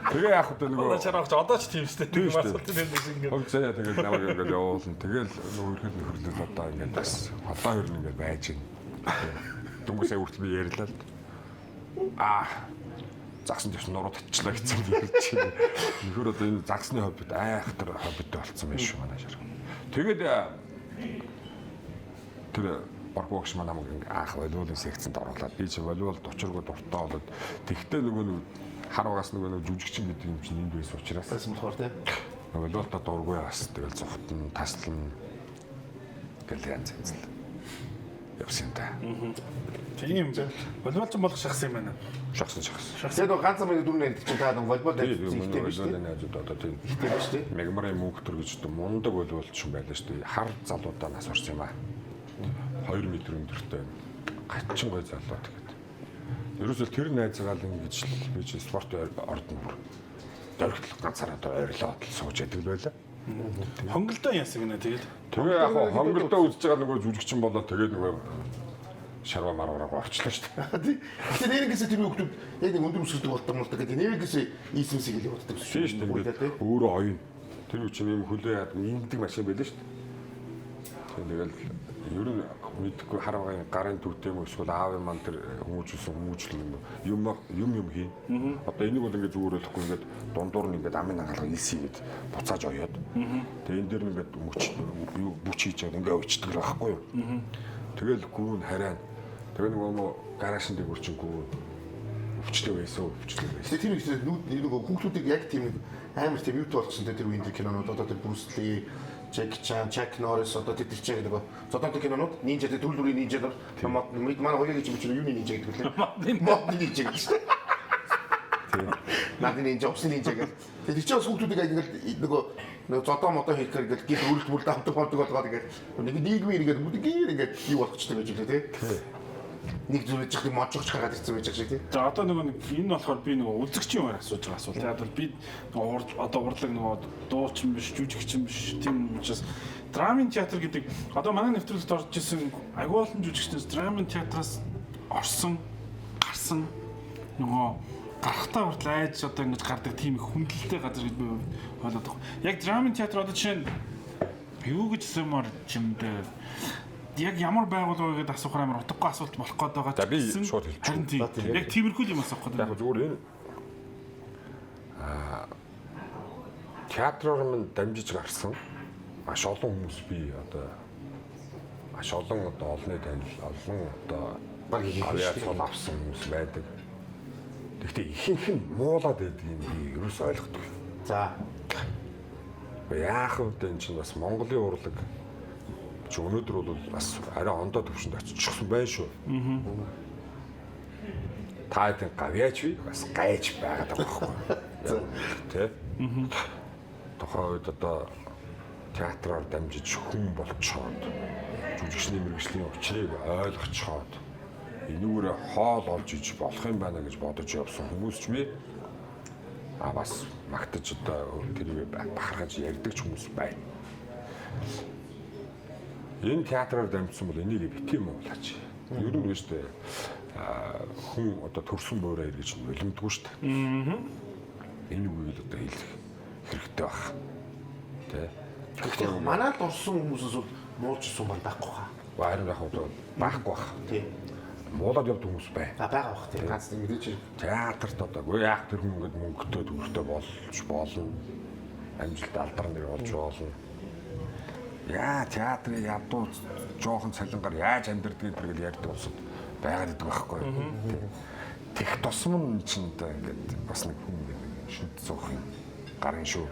Тэгээ яах вэ нөгөө Одоо шарваач одоо ч тийм штэ. Тийм штэ. Асуултын тэмдэг шиг ингээ. Хог заяа тэгэл намайг ингээд явуулна. Тэгэл нөгөө өрхөл нөхөрлөл одоо ингээд бас одоо ер нь ингээд байж гин. Дөнгөж сая хүртэл би ярьлаа л. Аа загсан дэвш нуруу татчлаа гэсэн юм ярьж байна. Нөхөр одоо энэ загсны хоббит айхтар хоббиттэй болцсон байх шүү манай шар. Тэгээд тэр боргогш маань намайг ингээ анх волейболын секцэнд оруулаад би чи волейболд учиргүй дуртай болоод тэгтээ нөгөө нэг хар багаас нөгөө нэг жүжигчин гэдэг юм чинь энд байсан учраас Байсан болохоор тий. волейболтой дургүй бас тэгэл зүхтэн таслан гэл янз янз л явсан юм да. Тийм. Волейболч болох шахсан юм байна. Шахсан шахсан. Тэгээд нөгөө ганц амын дөрөв найз чинь та нөгөө волейбол найз ихтэй биш тий. Волейболын найзууд одоо тийм Ихтэй биш тий. Мегмарын мөнхтөр гэж одоо мундаг волейболч юм байлаа шүү дээ. Хар залуудаа нас орсон юм аа. 2 м өндөртэй гачин гой залуу тэгээд. Ерөөсөө тэр найзгаа л ингэж л би чи спорт ордон бүр дөрвөлт ганцаараа одоо ойрлоод л сууж яадаг л байлаа. Хонголдон яасан гинэ тэгээд. Тэгээ яг хоо хонголдоо үзэж байгаа нөгөө жүжигчин болоод тэгээд нөгөө шарва марвараа орчлоо шүү дээ. Тэгэхээр нэрнгээсээ тэр хүүхдүүд яг нэг өндөр өсөлтөг болдог юм л да гэдэг. Нэрнгээсээ ийсмсийг л боддог Тийм шүү дээ. Ингээд өөрөө оюун. Тэр үе чинь юм хөлөө яад имдэг машин байлаа шүү дээ. Тэгэл ер нь мэдхгүй хар багын гарын төвтэй юм эсвэл аавын ман тэр хүмүүжүүлсэн хүмүүжлэн юм юм юм хийн. Одоо энийг бол ингээд зүгээр болохгүй ингээд дундуур нь ингээд амын ангаалга илсийгээд буцааж оёод. Тэгээ энэ дээр нь ингээд мөч юу бүч хийж байгаа ингээд өчтдөг л байхгүй юу. Тэгэл гүүн харайн. Тэгээ нөгөө мө гараашн дээгүүр чинь гүүн өвчтэй байсан өвчтэй байсан. Тэгээ тэр их нүд нөгөө хүүхдүүдийг яг тийм нэг амар тийм юутай болчихсон те тэр үеийн тэр кинонууд одоо тэр Брюс Ли, Джеки Чан, Чак Норрис одоо тэр тэр чинь нөгөө зодонтой кинонууд нинжа тэр төрөл бүрийн нинжа нар мод манай хоёрыг гэж бичсэн юуны нинжа гэдэг лээ. Модны нинжа гэдэг чинь. Наадны нинжа, усны нинжа гэх. Тэр чинь бас хүүхдүүдийг яг ингээл нөгөө нөгөө зодоо модоо хийх гэр ингээл гих өрөлт мөрөлт авдаг болдог болгоод ингээл нэг нийгмийн ингээд бүгдгээр ингээд юу болгочтой байж үлээ те. Нэг зүрэж их можогч гаргаад ирсэн байж байгаа шиг те. За одоо нөгөө нэг энэ болохоор би нөгөө үзэгчийн хуваар асууж байгаа асуулт. Яг бол би нөгөө одоо урлаг нөгөө дуучин биш, жүжигчин биш тийм учраас драмын театр гэдэг одоо манай нэвтрүүлэгт орж исэн агүй олон жүжигчнээс драмын театраас орсон, гарсан нөгөө гарахтаа хүртэл айж одоо ингэж гардаг тийм их хүндлэлтэй газар гэж би ойлгоод байгаа. Яг драмын театр одоо жишээ нь юу гэж асуумаар чимдээ яг ямар байгууллага вэ гэдээ асуухаар амар утгагүй асуулт болох гээд байгаа За, би гэсэн шууд хэлчихье. Харин тийм. Яг тиймэрхүү л юм асуух гээд Яг байна. зүгээр энэ театроор минь дамжиж гарсан маш олон хүмүүс би одоо маш олон одоо олонний танил олон одоо Баг их их авиа шүү дээ. цол авсан хүмүүс байдаг. Гэхдээ ихэнх нь муулаад байдаг юм би ерөөсөө ойлгохгүй. За. Яах вэ энэ чинь бас Монголын урлаг чи өнөөдөр бол бас арай ондоо төвшөнд очичихсан байх шүү. Та хэдийн гавьяач би бас гайж байгаад байгаа байхгүй. Тэ? Тухайн үед одоо театраар дамжиж хүн болцоод жүжигчний мэргэжлийн учрыг ойлгочхоод энүүгээрээ хоол олж иж болох юм байна гэж бодож явсан хүмүүс ч би бас магтаж одоо тэрийг бахархаж ярьдаг ч хүмүүс байна. Энэ театраар дамжсан бол энийг бити юм уулаач. Ер нь шүү дээ. Хүн одоо төрсөн буураа эргэж нулимдгүй шүү дээ. Энэ үгийг л одоо хэлэх хэрэгтэй баг. Тэ. Гэхдээ манад орсон хүмүүсээс бол муулж исэн бол байхгүй хаа. Харин яг одоо байхгүй бах. Тийм. Муулаад явдаг хүмүүс байна. А байгаа бах тийм. Ганц нэг мэдээж хэрэг. Театрт одоо үгүй яах тэр хүн ингээд мөнгөтэй төгрөгтэй болж болно. Амжилт алдар нэр болж болно. Яа театрын ядуу жоохон цалингаар яаж амьдэрдэг гэдэг л ярьдаг улсад байгаад идэг байхгүй. Тех тусам нь чинь одоо ингээд бас нэг хүн ингээд шүд зөөх юм гарын шүү.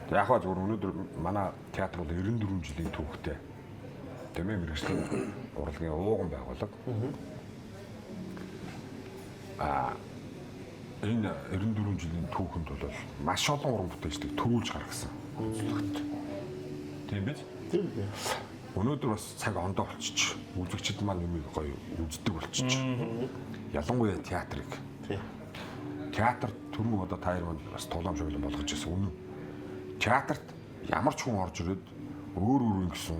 Яг хаа зүгээр өнөөдөр манай театр бол 94 жилийн түүхтэй. Тийм ээ мэргэжлийн урлагийн ууган байгууллага. Энэ 94 жилийн түүхэнд бол маш олон уран бүтээлчдийг төрүүлж гаргасан. Онцлогт. Тийм биз? Тийм ээ. Өнөөдөр бас цаг ондоо болчих. Үзэгчд маань юмыг гоё үздэг болчих. Ялангуяа театрыг. Тийм. Театр түрүү одоо та хоёр маань бас тоглоом шоглон болгож ирсэн үнэн. Театрт ямар ч хүн орж ирээд өөр өөр ингэсэн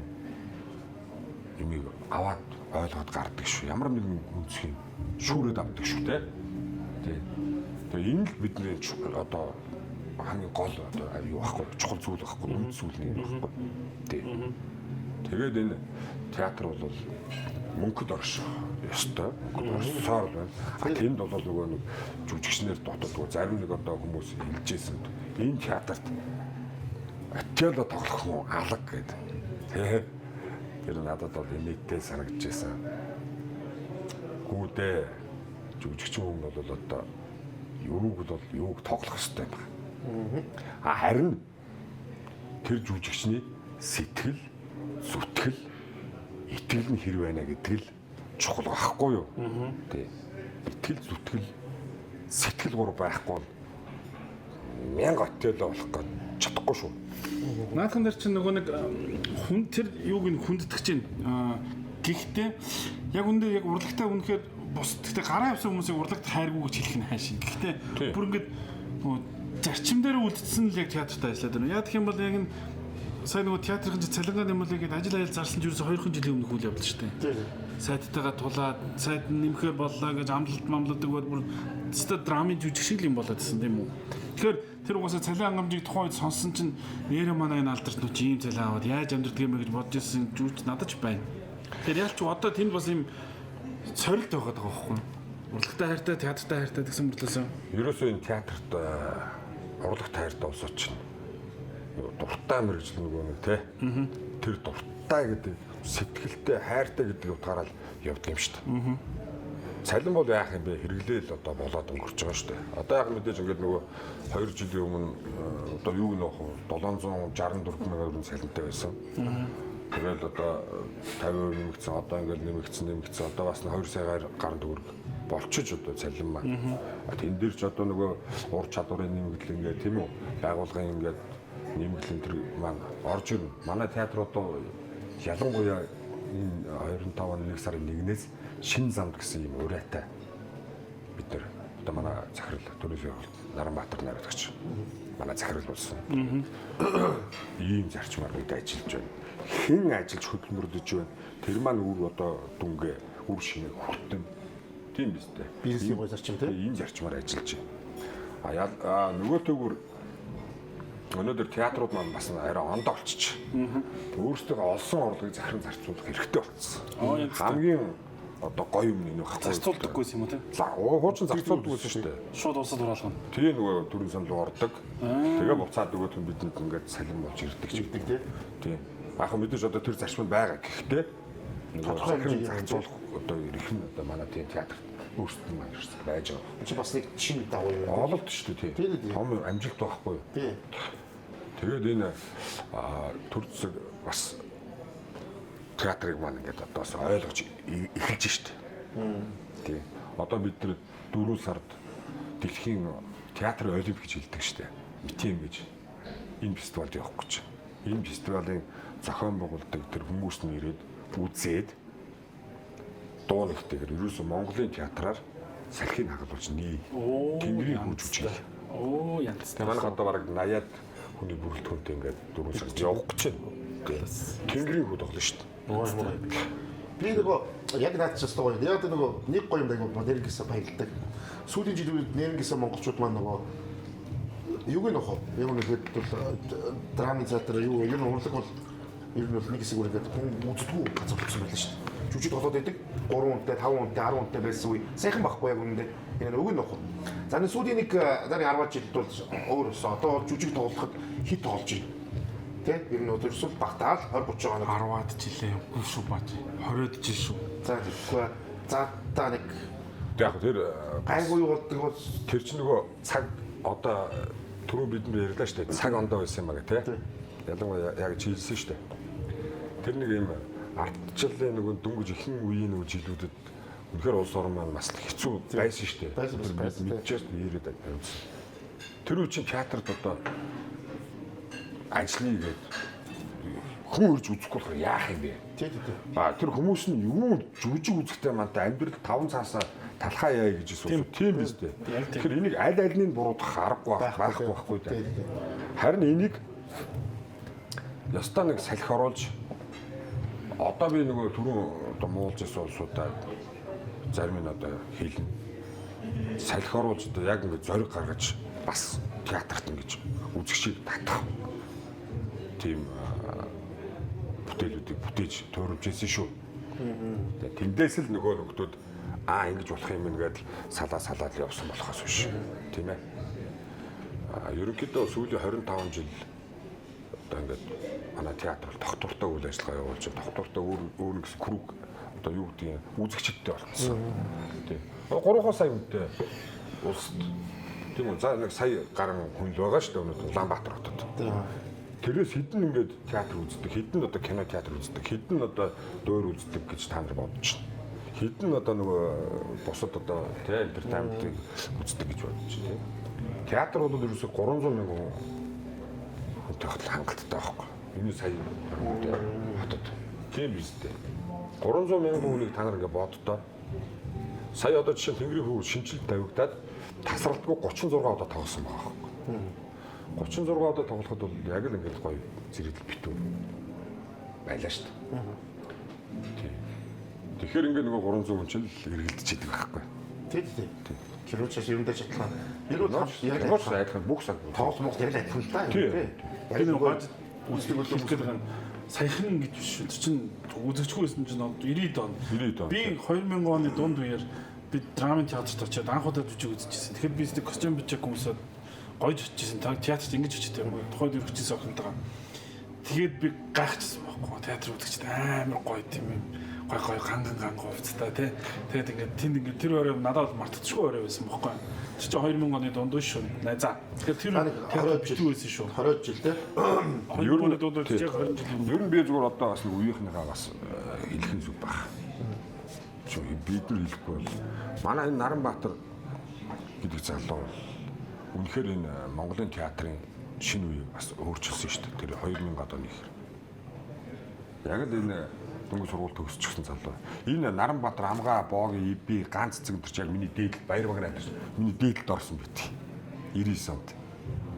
юмыг аваад ойлгоод гардаг шүү. Ямар нэгэн үнцгийг шүүрээд авдаг шүү те. Тий. Тэгээ энэ л бидний одоо хамгийн гол одоо юу байхгүй чухал зүйл байхгүй үнд зүйл нэг байхгүй. Тий. Тэгээд энэ театр бол мөнгөд орших ёстой. Мөнгөд орсоор л байна. А тэнд бол нөгөө нэг жүжигчнэр дотоодгүй зарим нэг одоо хүмүүс хэлжсэн. Энэ театрт Отелло тоглох хүн алга гэдэг. Тэ. Тэр надад бол инээдтэй санагдчихсан. Гүүдээ жүжигчин хүн бол одоо юуг бол юуг тоглох ёстой юм байна. А харин тэр жүжигчний сэтгэл, зүтгэл, итгэл нь хэр байна гэдэг л чухал байхгүй юу? Тэ. Итгэл, зүтгэл, сэтгэл гур байхгүй бол мянга отелло болох гэж чадахгүй шүү. Наадхан дээр чинь нөгөө нэг хүн тэр юуг нь хүндэтгэж байна. Гэхдээ яг үндэ яг урлагтай үнэхээр бус гэхдээ гараа явсан хүмүүсийг урлагт хайргүй гэж хэлэх нь хайшин. Гэхдээ бүр ингээд нөгөө зарчим дээр үлдсэн л яг театрт ажиллаад байна. Яг гэх юм бол яг энэ сая нөгөө театрын цалингаа нэмүүлээ гээд ажил аял зарласан ч ерөөсө 2 жилийн өмнөх үйл явдал шүү дээ. Сайттайгаа тулаад сайд нэмэхээр боллоо гэж амлалт мамладаг бол бүр өстой драмын жүжиг шиг л юм болоод исэн тийм үү. Тэгэхээр тэр угаасаа цалин хангамжийг тухайн үед сонсон чинь нэрэ манай энэ алдарт нүч ийм цалин аваад яаж амьдрдаг юм бэ гэж бодож ирсэн жүжигч надад ч байна. Тэгэхээр ялч одоо тэнд бас ийм сорилт байгаад байгаа байхгүй юу? Урлагтай хайртай, театртай хайртай гэсэн мөрлөөсөө. Ерөөсөө энэ театрт урлагт хайртай улсууд чинь дуртай мэргэжил нөгөө нэг тий. Тэр дуртай гэдэг сэтгэлтэй хайртай гэдэг утгаараа л явдаг юм шүү дээ. Цалин бол яах юм бэ? Хэрэглээл одоо болоод өнгөрч байгаа шүү дээ. Одоо яг мэдээж ингээд нөгөө 2 жилийн өмнө одоо юу гэнэ вэ? 764 мянган төгрөг цалинтай байсан. Тэгэл одоо 50% нэмэгдсэн, одоо ингээд нэмэгдсэн, одоо бас 2 сая гаруй төгрөг болчиж одоо цалин маань. Тэн дээр ч одоо нөгөө ур чадварын нэмэгдэл ингээд тийм үү? Байгууллагын ингээд нэмэгдэл тэр маань орж ирнэ. Манай театр одоо ялангуяа энэ 25 оны 1 сарын 1-ээс шинэ замд гэсэн юм урайтай бид нар одоо манай захирал төрийн Наранбаатар найруулагч манай захирал болсон. Ийм зарчмаар бид ажиллаж байна. Хэн ажиллаж хөдөлмөрлөж байна? Тэр маань үр одоо дүнгээ үр шинийг хүртэн. Тийм биз дээ. Бизнесийн гой зарчим тийм. Ийм зарчмаар ажиллаж байна. А нөгөө төгөр өнөөдөр театрууд маань бас арай ондоо болчих. Өөрсдөө олсон орлогыг захиран зарцуулах хэрэгтэй болчихсон. Хамгийн одоо гоё юм нэг байхгүй. Зарцуулдаггүйс юм уу те? За хуучин зарцуулдаггүйсэн шүү дээ. Шууд улсад хураалгана. Тэгээ нөгөө төрийн сан руу ордог. Тэгээ буцаад нөгөөх нь бидэнд ингээд салин болж ирдэг ч гэдэг те. Тийм. Яг хөө мэдээж одоо тэр зарчим байгаа. Гэхдээ нөгөө захиран зарцуулах одоо эрх нь одоо манай тийм театрт өөрсдөд нь маань ирсэн байж байгаа. Чи бас нэг чин дагуу юм. Ололт шүү дээ тий. Том амжилт байхгүй юу? Тий. Тэгээд энэ төр зэсэг бас театрыг маань ингээд одоо бас ойлгож эхэлж штэ. Тий. Одоо бид нар 4 сард дэлхийн театр олимп гэж хэлдэг штэ. Митим гэж энэ фестивалд явах гэж. Энэ фестивалийн зохион байгуулдаг тэр хүмүүс нь ирээд үзээд дуу нэгтэйгээр ерөөсөө Монголын театраар салхийг хагалуулж нээ. Тэнгэрийн хүү жүжиг. Оо янз. Тэгээ манайх одоо бараг 80-аад хүний бүрэлдэхүүнтэй ингээд 4 сард явах гэж байна. Тэнгэрийн хүү тоглоно шүү дээ. Би нөгөө яг наад ч ёстой гоё. Яг нөгөө нэг гоё юм дайг нэрнгэсээ баярлдаг. Сүүлийн жилүүд нэрнгэсээ монголчууд маань нөгөө юуг нь нөхөө. Яг үнэхээр бол драмын театр юу ер нь урлаг бол ер нь бол нэг хэсэг үргээд хүн үздэггүй газар болсон байлаа шүү дээ. Жүжиг тоглоод байдаг. 3 хүнтэй, 5 хүнтэй, 10 хүнтэй байсан үе. Сайхан байхгүй яг үнэндээ. Энэ үг нь нөхөө. За нэг сүүлийн нэг за нэг 10 жилд бол өөр болсон. Одоо бол жүжиг тоглоход хит тоглож байна. Тэ? Ер нь өдөрсөл багтаал 20 30 хоног. 10-аад жилээ үгүй шүү бааж. 20-од жил шүү. За тэгэхгүй. За та нэг Яг тэр гайгүй юу болдог бол тэр чинь нөгөө цаг одоо түрүү бид нар ярьлаа шүү дээ. Цаг ондоо байсан юм аа гэх тэ. Ялангуяа яг чийлсэн шүү дээ. Тэр нэг юм ардчлалын нөгөө дөнгөж ихэнх үеийн нөгөө жилүүдэд үнэхээр улс орон маань бас хэцүү байсан шүү дээ. Байсан. Мэдчихээс ирээд байсан. Тэр үе чинь театрт одоо ажлыг гээд хүн ирж үзэхгүй болохоор яах юм бэ? Тий, тий, тий. А тэр хүмүүс нь юу жүжиг үзэхтэй мантай амьдрал 5 цаасаа талхаа яа гэж асуусан. Тийм биз дээ. Тэгэхээр энийг аль альнийг буруутгах аргагүй байхгүй байхгүй дээ. Харин энийг ёстой нэг салхи оруулж одоо би нөгөө түрүүн одоо муулж исэн улсуудаа зарим нь одоо хэлнэ. Салхи оруулж одоо яг ингэ зориг гаргаж бас театрт ингэж үзэгчийг татах тийм бүтээлүүдийг бүтээж тойруулж ирсэн шүү. Тэгээ тэндээс л нөгөө нөхдүүд аа ингэж болох юм ингээд салаа салаад л явсан болохоос биш. Тийм ээ. Аа ерөнхийдөө сүүлийн 25 жил одоо ингээд манай театр бол тогтвортой үйл ажиллагаа явуулж тогтвортой өөр өөр нэгсэн круг одоо юу гэдгийг үзэгчдтэй болсон. Тийм. 3 сая хүнтэй улсад тийм үү. За нэг сая гарan хүн л байгаа шүү дээ өнөөдөр Улаанбаатар хотод. Тэрээс хэдэн ингээд театр үздэг, хэдэн одоо кино театр үздэг, хэдэн одоо дуур үздэг гэж та нар бодож байна. Хэдэн одоо нөгөө бусад одоо тий энтертейментийг үздэг гэж бодож байна тий. Театр бол ерөөсөө 300 мянган хүнтэй хангалттай байхгүй. Энэ сая хүнтэй хотод. Тийм биз дээ. 300 мянган хүнийг та нар ингээд боддоо. Сая одоо жишээ нь Тэнгэрийн хүү шинжил тавигдаад тасралтгүй 36 удаа тоглосон байгаа байхгүй. 36 удаа тоглоход бол яг л ингээд гоё зэрэглэл битүү байлаа шүү дээ. Тийм. Тэгэхээр ингээд нөгөө 300 хүн чинь л эргэлдэж идэг байхгүй. Тий, тий. Киноч юм дэж чадлаа. Ер нь яг Киноч адилхан бүх цаг. тоглолт монгол яг л адилхан л та юм Тий. тий. Яг Тэр нөгөө нөгөө үздэг хэлэх гээд байгаа юм. Саяхан гэж биш. Тэр чинь үзэгчгүй байсан чинь 90-ад он. 90-ад он. Би 2000 оны дунд үеэр би драмын театрт очиод анх удаа жүжиг үзчихсэн. Тэгэхээр би нэг костюм бичиг хүмүүсээд гойж очижсэн. Театрт ингэж очиж юм. Тухайд өргөжсэн охинтойгоо. Тэгээд би гайхчихсан байхгүй. Театр үзэгчд амар гоё тийм юм. Гой гой ганган ганган хувцтай тий. Тэгээд ингээд тэнд ингээд тэр орой надад бол мартчихгүй орой байсан байхгүй. Тэр чинь 2000 оны дунд шүү. За. Тэгэхээр тэр театр битүү байсан шүү. 20 жил тий. 2000 оны дунд яг 20 жил өмнө. Ер нь би зүгээр одоо бас нэг үеийнхнийхээ бас хэлэх нь зүг баг. Чи бид нар хэлэхгүй бол манай энэ Наранбаатар гэдэг залуу үнэхээр энэ Монголын театрын шинэ үеийг бас өөрчилсөн шүү дээ. Тэр 2000 оны ихэр. Яг л энэ дөнгөж сургууль төгсчихсэн залуу. Энэ Наранбаатар амгаа боогийн иби ганц цэцэг энэ ч яг миний дээдл баяр багнаа энэ миний дээдлд орсон бит. 99 онд.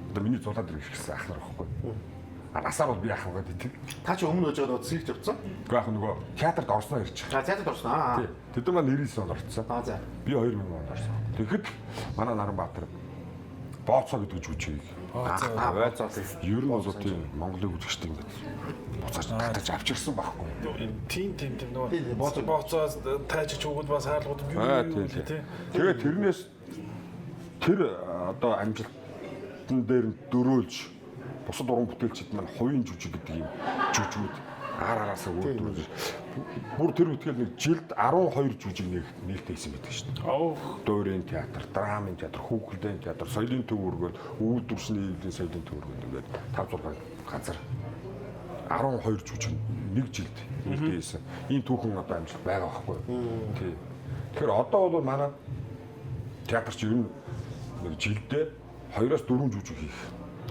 Одоо миний зулаад ирэх гэсэн ах нар байхгүй. А насаар бол би ах байгаа гэдэг. Та чи өмнө өж байгаа циркт явцсан. Гэхдээ яг нөгөө театрт орсноо ирж байгаа. За театрт орсон аа. Тий. Тэд маань 99 онд орсон. Аа за. Би 2000 онд орсон. Тэгэхэд манай Наранбаатар Бооцоо гэдэг жүжигийг Аа бооцоо. Ер нь бол тийм Монголын үзэгчдийг ингээд буцааж татаж авчирсан байхгүй. Тийм тийм тийм нөгөө Тийм, бооцоо. бооцоо тайжигч өгöd бас хаалгууд юу Аа юу тийм тий. тийм. Тэгээд тэрнээс тэр одоо амжилтан дээр нь дөрөөлж бусад уран бүтээлчид маань хувийн жүжиг гэдэг юм жүжигүүд ар араасаа үүдүүлж бүр тэр үтгэл нэг жилд 12 жүжиг нээлттэй хийсэн байдаг шүү дээ. Оо Дуурийн театр, драмын театр, хүүхэлдэйн театр, соёлын төв өргөд, үйлдвэршний эвлийн соёлын төв өргөд ингээд 5 6 газар 12 жүжиг нэг жилд нээлттэй хийсэн. Ийм түүхэн одоо амжилт байгаа байхгүй юу? Тий. Тэгэхээр одоо бол манай театр чи ер нь нэг жилдээ 2-4 жүжиг хийх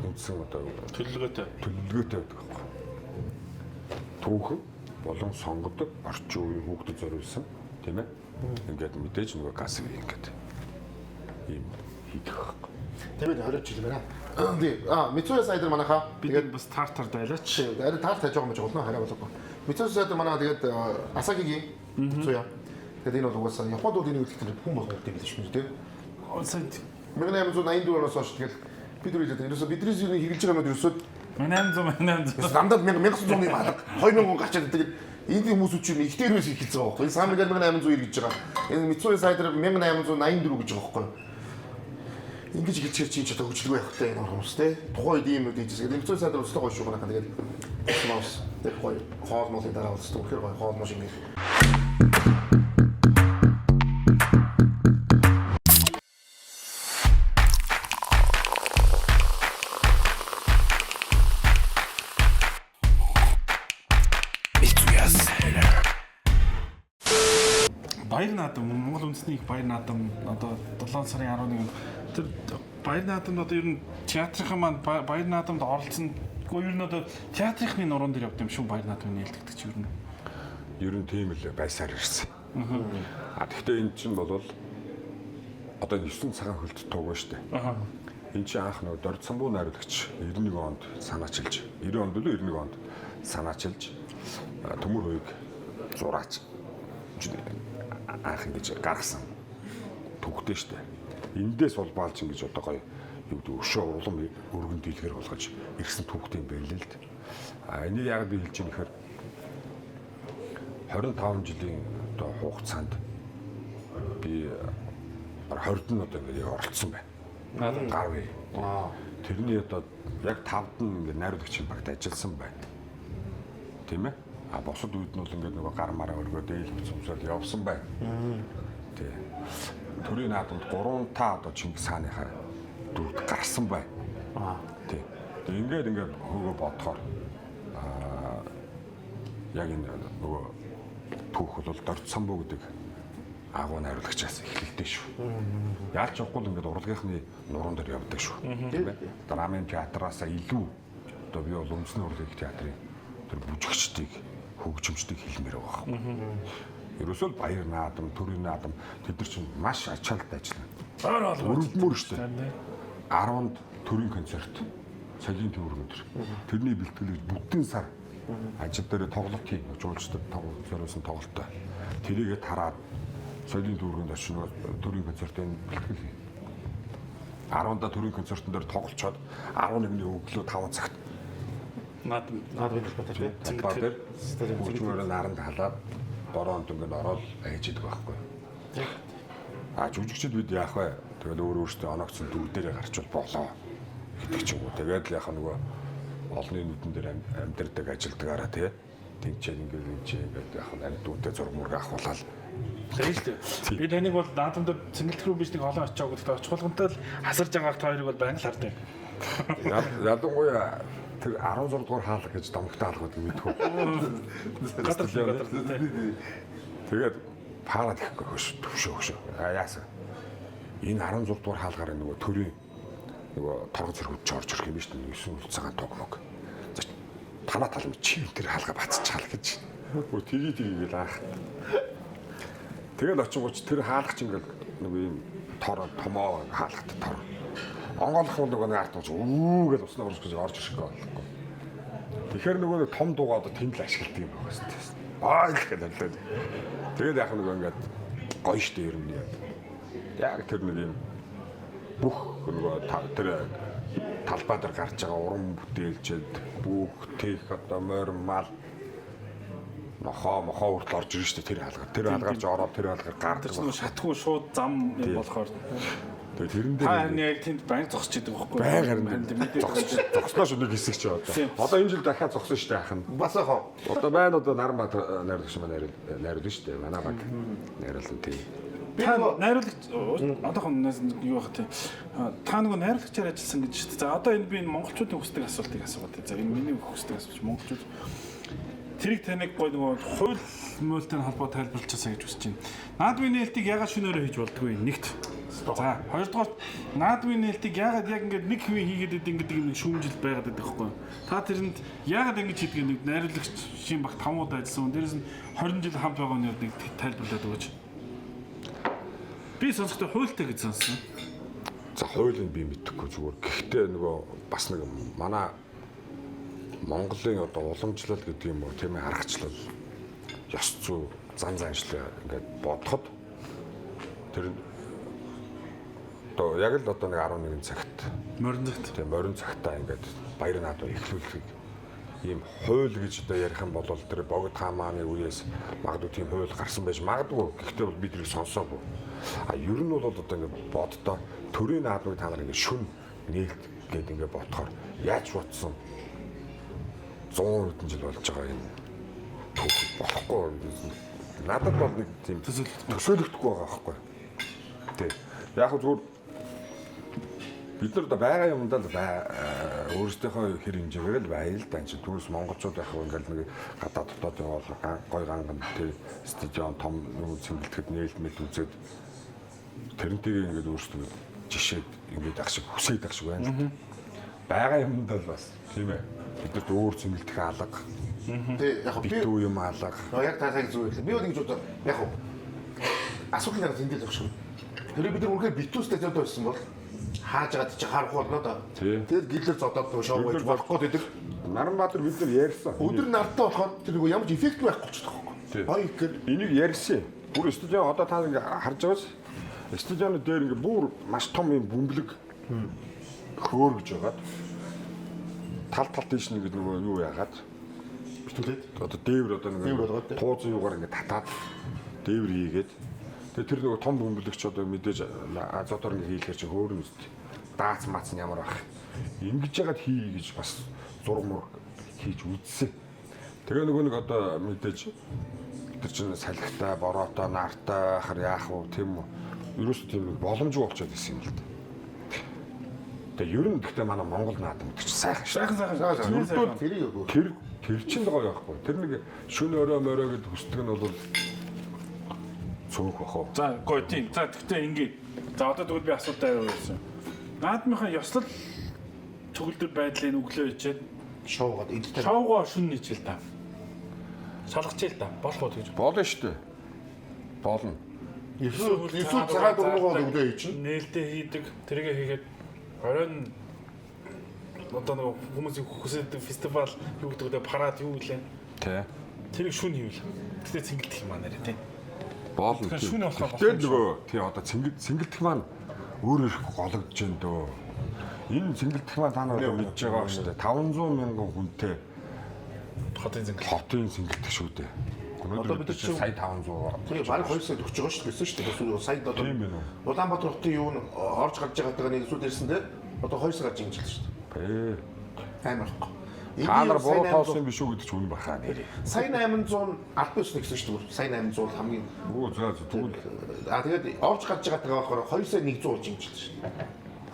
үндсэн одоо Төлөвлөгөөтэй. төлөвлөгөөтэй байдаг байхгүй. Түүхэн болон сонгодог орчин үеийн хүүхдэд зориулсан тийм ээ. Ингээд мэдээж нөгөө газ ингээд ийм хийдэг байхгүй. Тийм ээ 20 жил байна. Тий. А Мицуя сайдер манайхаа Бид тэгээд бас тар тар дайлаач. арай таар таж байгаа юм чи болно хараа болоогүй. Мицуя сайдер манайхаа тэгээд Асагигийн Мицуя. Тэгээд энэ бол угаасаа Японд бол энэ үйлдэл хүн болгон өгдөг юм биш үү тий. Сая 1884 оноос хойш тэгэл бид нар хэлээд ерөөсөө бидний зүрийн хэрэглэж байгаа юмуд ерөөсөө 1800 1800 дандаа 1900-ны малга 2000 он гарчаад тэгээд энэ хүмүүсүүд чинь ихтэй рүүс эхэлсэн байгаа байхгүй. Энэ Самигар 1890 гэж байгаа. Энэ Мицуя сайдер 1884 гэж байгаа байхгүй. Ингэж эхэлчихэр чи ч одоо хөгжлгүй явах хэрэгтэй энэ хүмүүс те. Тухайн үед ийм юм хийжсэн. Тэгээд Мицуя сайдер өстой гоё шүү манайхаа тэгээд маус тэг гоё хоол моолын дараа болчихсон. Үнэхээр гоё хоол муу шиг ингэ. Баяр наадам Монгол үндэсний их баяр наадам одоо 7 сарын 11-нд тэр баяр наадамд одоо ер нь театрын маань баяр наадамд оролцсон. Гэхдээ ер нь одоо театрынхны нуруунд дээр явд юм шүү баяр наадмын нээлтэгдэж чи ер нь. Ер нь тийм л байсаар ирсэн. А тэгвэл энэ чинь бол одоо 9 цагаан хөлт туг ба штэ. Аа. Энэ чинь анх нөгөө Дорд самбуу найруулагч 91 онд санаачилж 90 онд үлээ 91 онд санаачилж төмөр хоёыг зураач анх ингэж гаргасан түүхтэй штэ. Эндээс улбаалж ингэж одоо гоё юу гэдэг өшөө улам өргөн дийлгэр болгож ирсэн түүхтэй юм байна л л. А энийг яг би хэлж байгаа нөхөр 25 жилийн одоо хугацаанд би 20-д нь одоо ингээд оролцсон байна. Гар үе. Тэрний одоо яг 5-д нь ингээд найруулагчийн багт ажилласан байна. Тийм ээ? А бусад үед нь бол ингээд нөгөө гар мараа өргөө дээл хөцөмсөөл явсан байна. Тий. Төрийн наадамд 3 та одоо Чингис хааныхаа дүрд гарсан байна. Тий. Тэгээ ингээд хөөгөө бодохоор яг энэ нөгөө түүх бол Дорд самбуу гэдэг агуу найруулагчаас эхлэлтэй шүү. Яалч явахгүй л ингээд урлагийнхны нуруунд дээр явдаг шүү. Тийм ээ. Драмын театраасаа илүү одоо би бол үндэсний урлагийн театрын тэр бүжигчдийг хөгжимчдийг хэлмээр байгаа байхгүй. Ерөөсөө л баяр наадам, төрийн наадам тэд нар чинь маш ачаалт ажиллана. Өрөвдмөр шүү дээ. 10-нд төрийн концерт, соёлын төвөргөн төр. Тэрний бэлтгэлийг бүтэн сар ажил дээр тоглолт хийн, жуулчдад тоглолт зориулсан тоглолттой. Тэрийгэ тараад соёлын төвөргөнд очиж нөгөө төрийн концертын бэлтгэл хийн. 10-нд төрийн концертын дээр тоглолцоод 11-ний өглөө 5 цагт Наадам Наадмын талбай тий. талбай дээр хөгжмөөрөө наранд халаад бороонд ингээд ороод байж идэг байхгүй. А жүжигчд бид яах вэ? Тэгэл өөр өөртөө оноогцсон дүр дээрээ гарчвал болоо гэдэг ч юм уу. Тэгээд л яхаа нөгөө олонний нүдэн дээр амьдардаг ажилдгаараа тий. Тэнцээ ингээд энэ ингээд яхаа амьд дүүтэй зураг мураг авахулаад Тийм шүү дээ. Би таныг бол наадам дээр цэнгэлт рүү биш нэг олон очиог гэхдээ очих болгонтой л хасарж байгаа та хоёрыг бол байнга л хардаг. Ялангуяа тэр 16 дугаар хаалга гэж домогтой хаалга гэдэг мэдхүү. Гадар гадар тий. Тэгээд паарад ихгүй хөш төвшөө хөшөө. А яасан. Энэ 16 дугаар хаалгаар нөгөө төрийн нөгөө торгон цэргүүд ч орж ирэх юм биш үү? 9 цагаан туг мөг. За танаа тал чи тэр хаалга бацчихаал гэж. Өө тгий тгий гэл аах. Тэгэл очингууч тэр хаалгач ингээл нөгөө юм тор томоо хаалгатай тор. Онгойлох бол нөгөө нэг ард тууч үү гэж уснаа урах гэж орж ирэхгүй боллоо. Тэгэхээр нөгөө нэг том дуугаа одоо тэнд л ашигладаг юм байна шүү дээ. Аа л гэдэг л. Тэгээд яг нөгөө ингээд гоё штэ ер нь. Яг тэр нэг юм бүх нөгөө тэр талбай дээр гарч байгаа уран бүтээлчд бүх тех одоо морь мал нохоо мохоо хүртэл орж ирнэ штэ тэр хаалгаар. Тэр хаалгаар ч ороод тэр хаалгаар гардаг. Тэр чинь нөгөө шатгүй шууд зам юм болохоор Тэгээд тэрэн дээр та харин яг тэнд байнга зогсож идэг байхгүй байг харин мэдээ зогсож зогсноо шүү нэг хэсэг чи одоо. Тийм. Одоо энэ жил дахиад зогсон штэ яах нь. Бас яхаа. Одоо байна одоо Наранбаатар найруулагч маань найруулна шүү дээ. Манай баг найруулна тийм. Та найруулагч одоохон юу байх те. Та нөгөө найруулагчаар ажилласан гэж шүү дээ. За одоо энэ би энэ монголчуудын хүсдэг асуултыг асуугаад. За энэ миний хүсдэг асуулт монголчууд Тэрийг таныг гой нөгөө хууль муйлтай холбоо тайлбарлчихсаа гэж хүсэж байна. Наадмын нээлтийг ягаад шөнөөрөө хийж болдгоо юм? Нэгт. За, хоёрдугаар наадмын нээлтийг ягаад яг ингээд нэг хэвийн хийгээд идэв гэдэг юм нэг шүүмжил байгаад байдаг байхгүй юу? Та тэрэнд ягаад ингэж хийдгийг нэг найруулагчийн баг 5 удаа ажилласан хүн. Дээрээс нь 20 жил хамт байгаа хүний нэг тайлбарлаад өгөөч. Би сонсохдоо хуультай гэж сонссон. За хуулийг би мэдэхгүй зүгээр. Гэхдээ нөгөө бас нэг манай Монголын одоо уламжлал гэдэг юм уу тийм ээ аргачлал ёс зүй зан заншлаа ингээд бодоход тэр одоо яг л одоо нэг 11 цагт Морин цагт. тийм морин цагтаа ингээд баяр наадмыг эхлүүлэхийг ийм хууль гэж одоо ярих юм бол тэр богд хаан мааны үеэс магадгүй тийм хууль гарсан байж магадгүй. Гэхдээ бол би тэрийг сонсоогүй. А ер нь бол одоо ингээд боддоо төрийн наадмыг та нар ингээд шүн нээлт гээд ингээд бодохоор яаж бодсон 100 хэдэн жил болж байгаа юм түүх болохгүй. Надад бол нэг тийм төсөөлөгдөхгүй байгаа байхгүй. Тий. Яг хөө зүгээр бид нар одоо байгаа юмдаа л өөрсдийнхөө хэр хэмжээгээр л байя л да. Энд чинь түүнээс монголчууд яг хөө ингээл нэг гадаа дотоод яваал гой ганган тий стадион том нөгөө цэнгэлдэхэд нээлт мэд үзээд тэрнтэйгээ ингээд өөрсдөө жишээд ингээд ах шиг хүсээд ах шиг байна л да. Байгаа юмдаа л бас тийм ээ. Бидэрт өөр цэнгэлдэх алга, Тий яг би битүү юм алга. Яг та цаг зүйл. Би бол ингэж бодоо. Яг хөө асуудал нэг зэндэл өгш юм. Тэр бид нар үнэхээр битүү стадионд байсан бол хааж агаад чи харах болно доо. Тий. Тэгээд гэлэр зодоод нөгөө шоу байж болох гээд байдаг. Наранбаатар бид нар ярьсан. Өдөр нартаа болохоор тэр нөгөө ямар ч эффект байхгүй болчихдог Тий. байхгүй. Гоё гэхээр Энийг ярьсан. Бүр стадион одоо та ингээ харж байгаас стадионы дээр ингээ бүр маш том юм бөмбөлөг хөөргөж байгаад тал тал тийш нэг нөгөө юу яагаад битүүлээд одоо дээвэр одоо нэг Дээвэр болгоод, тий. туузын юугаар ингээ татаад дээвэр хийгээд тэгээ тэр нөгөө том бөмбөлөгч одоо мэдээж азотоор ингээ хийлэхэр чи хөөрнө үст даац мац нь ямар байх ингэж яагаад хий гэж бас зураг мураг хийж үзсэн. Тэгээ нөгөө нэг одоо мэдээж тэр чинь салхитай, бороотой, нартай байхаар яах вэ тийм үү? Ерөөсөө тийм нэг боломжгүй болчиход ирсэн юм л да. Тэгээ ер нь гэхдээ манай Монгол наадам гэдэг чинь сайхан шүү. Сайхан сайхан. Ердөө тэрийг өгөө. Тэр тэр чинь л гоё байхгүй. Тэр нэг шүн өрөө мөрөө гэд хүсдэг нь бол цөөх бах уу. За гоё тийм. За тэгтээ ингээ. За одоо тэгвэл би асуултаа аяа байсан. Наадмынхаа ёслол төгөлдөр байдлыг өглөө ичээд Шоугаад эдтэй. шоугоо шүн нийчэл та. Шалгачээ л та. Болох уу гэж. Болно шүү дээ. Болно. Эсвэл цагаан дөрвөгөө өглөө хийчин. Нээлттэй хийдэг, тэргээ хийгээд оройн одоо нэг хүмүүсийн хүсдэг фестивал юу гэдэг вэ? Парад юу гэлээ. Тэ. Тэрийг шүн хийвэл. Тэгтээ цэнгэлдэх юм аа нэрээ тий. Болно. Тэгэхээр шүн болохоор болох Тэр юм шүү. нөгөө тий одоо цэнгэл цэнгэлдэх маань өөр их гологдож байна дөө. Энэ цэнгэлдэх маань та нар одоо мэдж байгаа шүү дээ. 500 мянган хүнтэй Хотын цэнгэл. хотын цэнгэлдэх шүү дээ. Одоо Өнөөдөр бид бид чинь чинь сая 500 Тэгээ бараг 2 сая өгч байгаа шүү дээ. Гэсэн шүү дээ. Бас сая одоо Тийм байна уу? Улаанбаатар хотын юу н орж гарч байгаагаа нэг зүйл ирсэн дээ. Одоо 2 сая гарч ингэж л шүү Ээ. дээ. Амар ихгүй. Та нар буруу тоосон юм биш үү гэдэг чинь үнэн баха нэрээ. Сая 800 аль бис нэгсэн шүү дээ. Сая 800 бол хамгийн Үгүй за за, тэгвэл А тэгээд орж гарч байгаагаа болохоор 2 сая 100 болж ингэж л шүү дээ.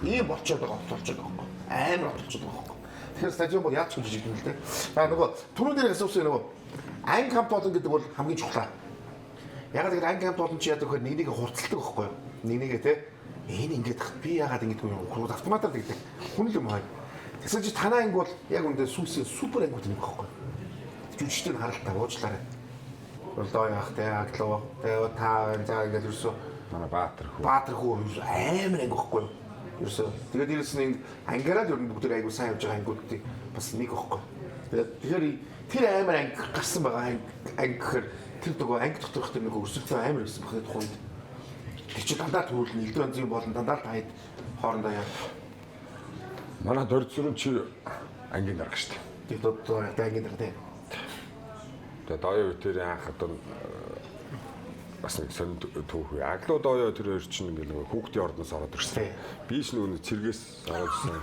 Ийм болчиход байгаа хот болчиход байгаа байхгүй. Амар хот болчиход байгаа байхгүй. Тэгэхээр стадион бол яаж ч жижиг юм л дээ. За нөгөө түрүүн дээр асуусан нөгөө анги хамт олон гэдэг бол хамгийн чухал. Яг л анги хамт олон чи яадаг вэхээр нэг нэг хурцлдаг байхгүй юу? Нэг нэгэ те энэ ингэж хат би яагаад ингэдэггүй юм хурц автоматар тэгдэг. Хүн л юм хай. Тэгсэн чи танаа анги бол яг үндэ сүүсийн супер ангиуд нэг байхгүй юу? Жүжигчтэй нь харалтаа уучлаарай. Болдоо яах те аглуу те та за ингэж ерөөсөө манай Баатар хүү. Баатар хүү ерөөсөө амар анги байхгүй юу? Ерөөсөө тэгээд дээрэс нь ингэ ангиараа л ер нь бүгд айгуу сайн явж байгаа ангиудыг бас нэг байхгүй. Тэгээд тэгэхээр тэр амар анги гарсан байгаа анги анги гэхээр тэр нөгөө анги доторх тэр нөгөө өрсөлдөөн амар байсан баг тухайд. Тэр чи дандаа төрүүл нь элдв янзын болон дандаа л таад хоорондоо яа. Манай дөрцөрөн чи ангийн дарга шүү дээ. Тэгээд одоо ангийн дарга тийм. Тэгээ дооё үтэрийн анх одоо бас нэг сонь түүх. Аглуу дооё тэр хоёр чинь ингээл нөгөө хүүхдийн ордноос ороод ирсэн. Тий. Би ч нөгөө нэг цэргээс ороод ирсэн.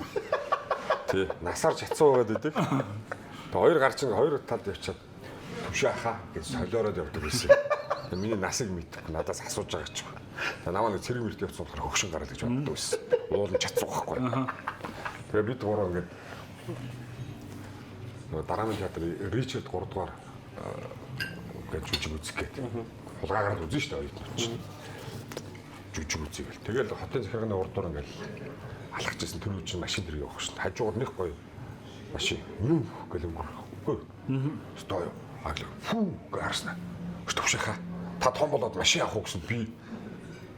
Тий. Насаар чацсан байгаад байдаг. Тэгээ хоёр гарч ингээ хоёр талд явчаад түшээ хаа гэж солиороод явдаг байсан. Тэгээ миний насыг мэдхгүй надаас асууж байгаа ч. Тэгээ намаа нэг цэрэг мөрт явцсан болохоор хөгшин гараад гэж боддог байсан. Уул нь чацсан байхгүй. Тэгээ бид гурав ингээд нөгөө дарааны театр Ричард 3 дугаар гэж жүжиг үзэх гээд. Хулгайгаар л үзэн шүү дээ оюутнууд чинь. Жүжиг үзье гэл. Тэгэл хотын захиргааны урд дур ингээл алхаж ирсэн тэр үе чинь машин тэр явах шин. Хажуугаар нэг гоё машин. Нүх гэл өнгөрөх. Стой. Аглаа. Фүү гэж харснаа. Төвшийнхаа. Та том болоод машин авах уу гэсэн би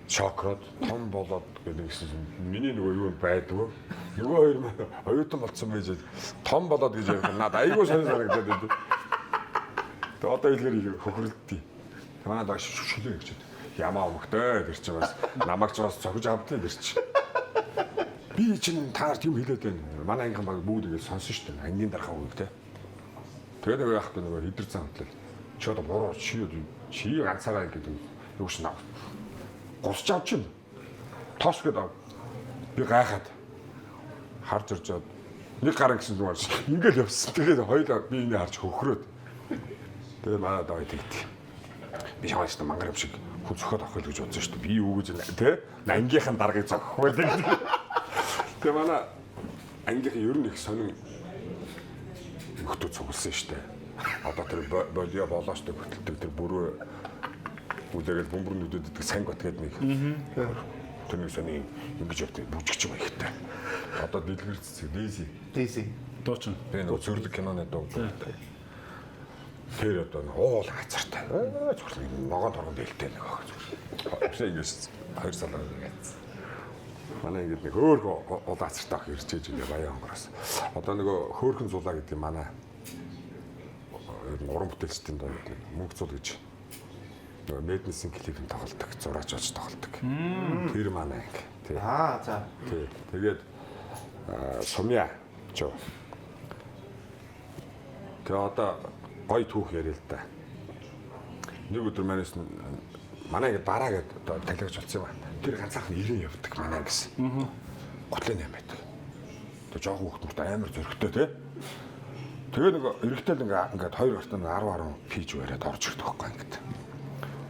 шокроод том болоод гэдэг гэсэн миний нөгөө юу байдгүй. Нөгөө хоёр маань оюутан болцсон байж том болоод гэж ярих надад айгүй сонир санагдаад байдаг. Тэгээ одоо хэлгээр их хөхрөлддөг. Манай даа шүлээ гэж. Ямаа өмхтэй тэр чинь бас намайг ч бас цохиж авдیں тэр чинь. Би чинь та нарт юм хэлээд байна. Манай ангийнхан баг бүгд ингэж сонсон шүү дээ. Ангийн дархаа үг те. Тэгээ нөгөө яах вэ нөгөө хидэр зан хөтлөл. Чи одоо буруу чи чи ганцаараа гэдэг юу шин ав. Гусч авч чинь. Тос гэдэг. Би гайхаад харж оржоод нэг гар гэсэн зүгээр ингээл явсан. Тэгээд хоёулаа би энийг харж хөхрөөд. Тэгээд манай доо тэгдэг. Би шавааш мангар юм шиг хүн зөхиод авах гэж бодсон шүү дээ. Би юу гэж тэ ангийнхан даргаыг зохих байлаа гэдэг. Тэгээ манай ангийнхан ер нь их сонин нөхдөө цугласан шүү дээ. Одоо тэр болио болооштой хөтэлдэг тэр бүрөө үлээгээл бөмбөр нүдэд идэх санг бат гэдэг нэг. Тэр нэг сони ингэж явдаг бүжигч юм ихтэй. Одоо дэлгэр цэцэг Дейзи. Дейзи. Дуучин. Тэгээ нөгөө зөрлөг киноны дуу. Тэр одоо уул хацартай. Зүгээр ногоон торгон дээлтэй нэг ах зүгээр. Өсөө ингэж хоёр салаа ингэж. Манай ингэж нэг хөөрхөн уул хацартай ах ирж ээж ингээ баян онгороос. Одоо нөгөө хөөрхөн зулаа гэдэг манай ер нь уран бүтээлчдийн доо нэг мөнгө зул гэж нөгөө Мэднесийн клипэн тоглолдог, зураач болж тоглолдог. Тэр манай анги. Тий. Аа за. Тий. Тэгээд Сумья ч. Тэгээ одоо гоё түүх яриа л да. Нэг өдөр манайс манай ингэ дараа гээд одоо талигч болсон юм аа. Тэр ганцаархан ирэн явдаг манай гэсэн. Гутлын юм байдаг. Тэгээ жоохон хүүхд мөрт амар зөрөгтэй тий. Тэгээ нэг эрэгтэй л ингээ ингээд хоёр гартаа нэг 10 10 пиж бариад орж ирдэг байхгүй ингээд.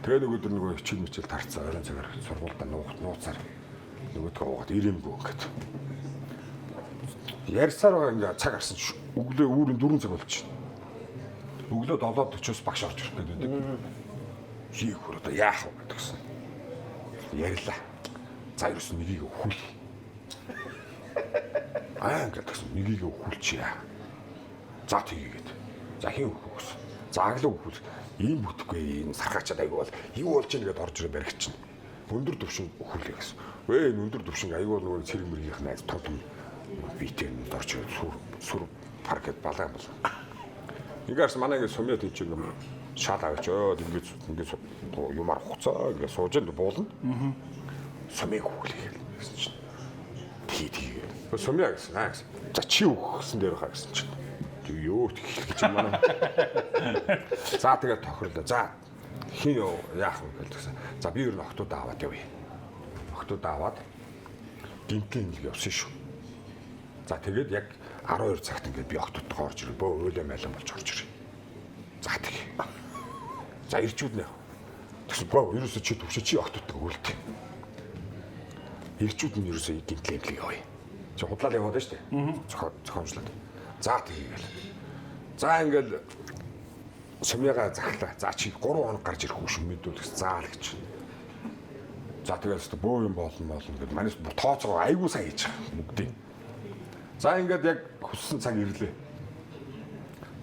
Тэгээ нэг өдөр нөгөө хичээл мичээл тарцсан оройн цагаар сургуультай нууцаар нөгөөдгөө уугаад ирэмгүй ингээд. Ярьсаар байгаа ингээ цаг гарсан чи өглөө үүрэн 4 цаг болчихно. Өглөө 7:40-оос багш орж ирэх гэдэг. Хийх хөр одоо яах вэ гэдгсэн. Ярьлаа. За ерөөс нэгийг өхүүл. Аа гэдгсэн нэгийг өхүүлчихье. За тгийгээд. За хин өхөх гэсэн. За аглаа өхүүл. Ийм бүтэхгүй энэ сархаачаад айгүй бол юу болж ийн гэдээ орж ирээ баригчна. Өндөр төвшин өхүүлээ гэсэн. Вэ энэ өндөр төвшин айгүй бол нөгөө цэрэг мэргийнх найз том том биетэй юм орж ирээ сүр сүр пар гэд балаа юм бол. Ингээрс манай ингэ сумья тийч юм шал аваач өө ингэж ингэж юмар хуцаа ингэ сууж ин буулна. Сумыг хөглөе гэсэн чинь. Тий тий. Сумья гэсэн аа гэсэн. За чи өгөх гэсэн дээр хаа гэсэн чинь. Тэг юу хэлэх гэж юм манай. За тэгээд тохирлоо. За хин юу яах вэ гэсэн. За би ер нь охтуудаа аваад явъя. Охтуудаа аваад гинтийн нэг явсан шүү. За тэгээд яг 12 цагт ингээд би охтуудтайгаа орж ирээ. Бөө уйлаа майлан болж орж ирээ. За тэг. За ирчүүд нэ. Тэгсэн бөө ерөөсөө чи төвшөө чи охтуудтайгаа үлдээ. Ирчүүд нь ерөөсөө гинтлийн имлэг явъя. Чи худлаа яваад байна шүү дээ. Зохиомжлоод. За тэгээл. За ингээл сумьяга захлаа. За чи 3 хоног гарч ирэх үү мэдүүл гэсэн. За л гэж. За тэгэл өстө бөө юм болно болно гэд манайс тооцоо айгуу сайн хийж байгаа бүгдийг. За ингээд яг хүссэн цаг ирлээ.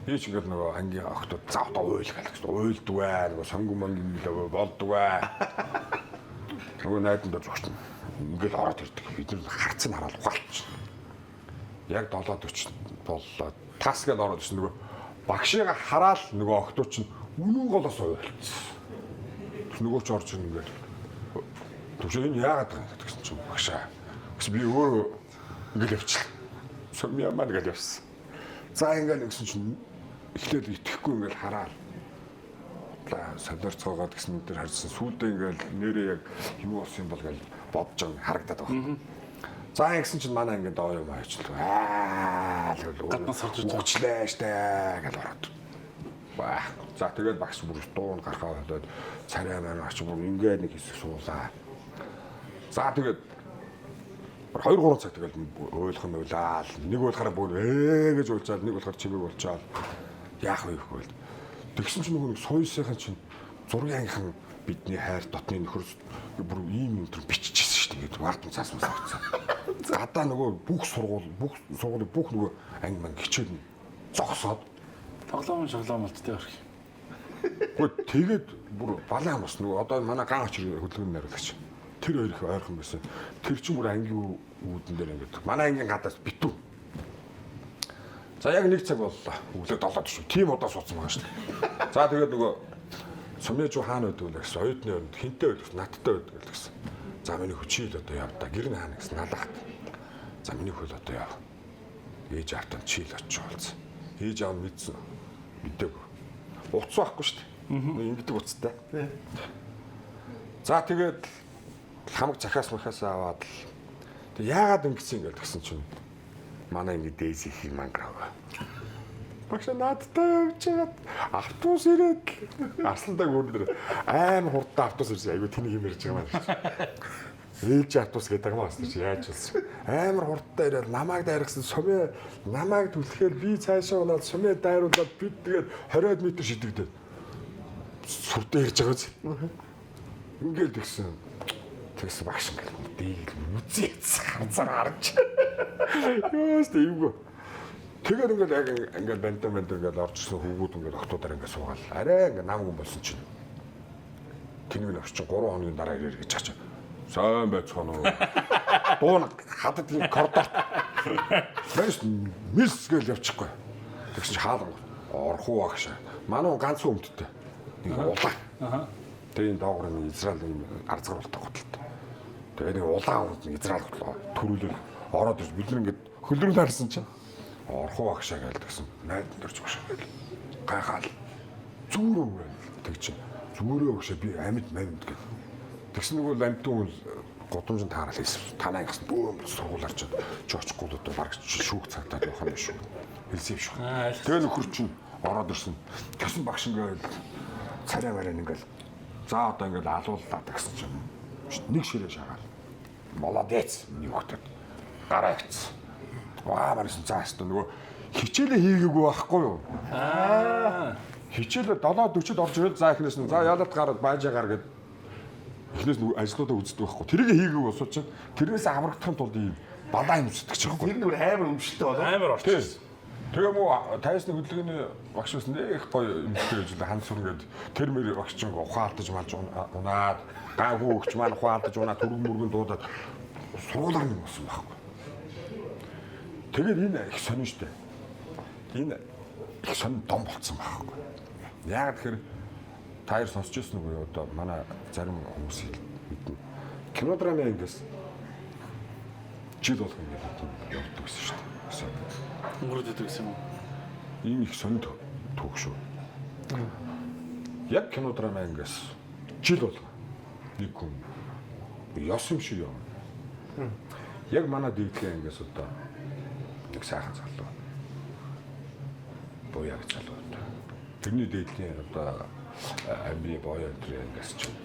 Би ч ингээд нөгөө ангийн охтууд за одоо уйл гал гэсэн. Уйлдаг аа нөгөө сонгон монгийн л болдог аа. Нөгөө найданд зогссон. Ингээд ороод ирдэг. Бид нар харцыг хараад ухаалчихна. Яг 7:40 боллоо. Тас гээд ороод ирсэн нөгөө багшига хараал нөгөө охтууд чинь үнэн голоос уйлцсан. Нөгөө ч орж ирнэ ингээд. Төвшөө энэ яагаад байгаа юм гэсэн чинь багшаа. Гэсэн би өөрөө ингээд явчихлаа. Сумья маань ингээд явсан. За ингээд гэсэн чинь эхлээд итгэхгүй ингээд хараал. Солиорцоогоод гэсэн дээр харсан. Сүүлдээ ингээд нэрээ яг юу болсон юм бол гэж бодож байгаа харагдаад байгаа. За ингэсэн чинь манай ингээд доо юм ажиллаа. Аа л Гаднаас орж иж үгчлээ штэ гэж ороод. Баа. За тэгээд багш бүр дуун гарахаа болоод царай маань ач бүр ингээд нэг хэсэг суулаа. За тэгээд 2 3 цаг тэгэл уйлах нь уйлаал. Нэг уйлахаараа бүр ээ гэж уйлчаал, нэг болохоор чимээг болчаал. Яах вэ гэхгүй бол. Тэгсэн чинь нөгөө нэг сууйсынхан чинь зургийн ангийнхан бидний хайр дотны нөхөр бүр ийм юм төр биччихсэн шүү дээ. Ингээд вардан цаас мас авцсан. Гадаа нөгөө бүх сургууль бүх сургуулийн бүх нөгөө анги манги хичээл нь зогсоод Тоглоом шоглоом болчтой орх. Гэхдээ тэгээд бүр балаан бас нөгөө одоо манай ган очир хөдөлгөөний найруулагч. Тэр хоёр их ойрхон байсан. Тэр чинь бүр ангийн үүдэн дээр ингээд манай ангийн гадаас битүү. За яг нэг цаг боллоо. Өглөө 7:40. Тийм удаа суудсан байгаа шүү дээ. За тэгээд нөгөө Сумьяжуу хаана байдаг вэ гэсэн. Оюутны өрөнд хинтээ байдаг гэсэн. Надтай байдаг л гэсэн. За миний хүчийл одоо яв та. Гэр нь хаана гэсэн. Налахт. За миний хөл одоо яв. Ээж аавтаа чийл очиж уулзсан. Ээж аав нь мэдсэн. Мэдээгүй. Утас байхгүй шүү дээ. Ингэдэг утастай. За тэгээд хамаг захиас махаас аваад л тэг яагаад ингэсэн ингээл тэгсэн чинь манай ингэ дээс их юм мангар. Багш наадтай явж байгаад автобус ирээд Арсландаг өөр дээр амар хурдтай автобус ирсэн. Айгу тэнийг юм ярьж байгаа юм байна. Ээж автобус гэдэг юм бас чи яаж болсон. Амар хурдтай ирээд намайг дайргсан сумээ намайг түлхэхээр би цаашаа унаад сумээ дайруулад бид тэгээд 20 м шидэгдээд сүрдээ ирж байгаа биз. Ингээл тэгсэн. Тэгсэн багш ингээл дээгэл үзээ хазар харж. Ёос тиймгүй. Тэгээд ингээл яг ингээл бантан бантан ингээл орж ирсэн хүүгүүд ингээл октоудаар ингээл суугаал. Арай ингээл нам гүн болсон чинь. Тэнэг нь орчин 3 хоногийн дараа ирээр гэж чач. Сайн байцгаана уу. Дуун хадад ийм коридорт. Мэнс мис гээл явчихгүй. Тэгсэн чи хаалга орох уу агш. Манай хүн ганц өмдтэй. Нэг улаан. Тэгээ энэ доогуур нэг Израиль юм арзгар болтой готалтай. Тэгээ нэг улаан хүнд нэг Израиль готлоо төрүүлэл ороод ирж бид нар ингээд хөлрөн харсан чинь орох уу агшаа гээл тэгсэн. Найдан дөрж багш гээл. Гайхаал. Зүгээр үү гээл тэг чинь. Зүгээрээ багшаа би амьд мамд гэл. Тэгсэн нөгөө амтэн хүн гудамжинд таарал хийсэн. Танаа ингэсэн бөөн сургуулаар чи чи очихгүй л одоо бараг шүүх цагтаад явах юм шүү. Хэлсэн юм шүү. Тэгээ нөхөр чинь ороод ирсэн. Тэгсэн багш ингээл царай мараа ингээл за одоо ингээл алууллаа гэсэн чинь нэг ширээ шагаал. Молодец миний хүүхдэд гараа ивцсэн. Ваа марсан заа өстө нөгөө хичээлээ хийгээгүй байхгүй юу? Хичээлээ 7:40-д орж ирэл за эхнээс нь за яалаад гараад баажаа гар гэд эхнээс нь ажлуудаа үздэг байхгүй. Тэрийг хийгээгүй босуу чинь тэрнээс аврагдахын тулд ийм балаа юм зүтгэж байгаа байхгүй. Тэр нь бүр амар өмчлөлтэй болоо. Амар орчих. Тэгээ муу тайсны хөдөлгөөний багш бас нэг гоё юмтэй гэж л хан сүр гээд тэр мөр багш чинь ухаалтаж малж унаад гаагүй өгч маань ухаалтаж унаад түргэн мөргөн дуудаад сургуулаар нэг болсон байхгүй. Тэгээд энэ их сонин штэ. Энэ их сонин дом болцсон байхгүй. Яг тэгэхээр та хоёр сонсч ирсэн үгүй юу? Одоо манай зарим хүмүүс мэднэ. Кино драмын ангиас жил болгон ингээд явдаг гэсэн штэ. Өнгөрөөд идэг гэсэн юм уу? Энэ их сонин түүх шүү. Яг кино драма ангиас жил болгон нэг хүн ёс юм шиг явна. Яг манай дийдлийн ангиас одоо нэг сайхан залуу. Буяа гэж залуу. Тэрний дийдлийн одоо амби боёо энэ ангиас чинь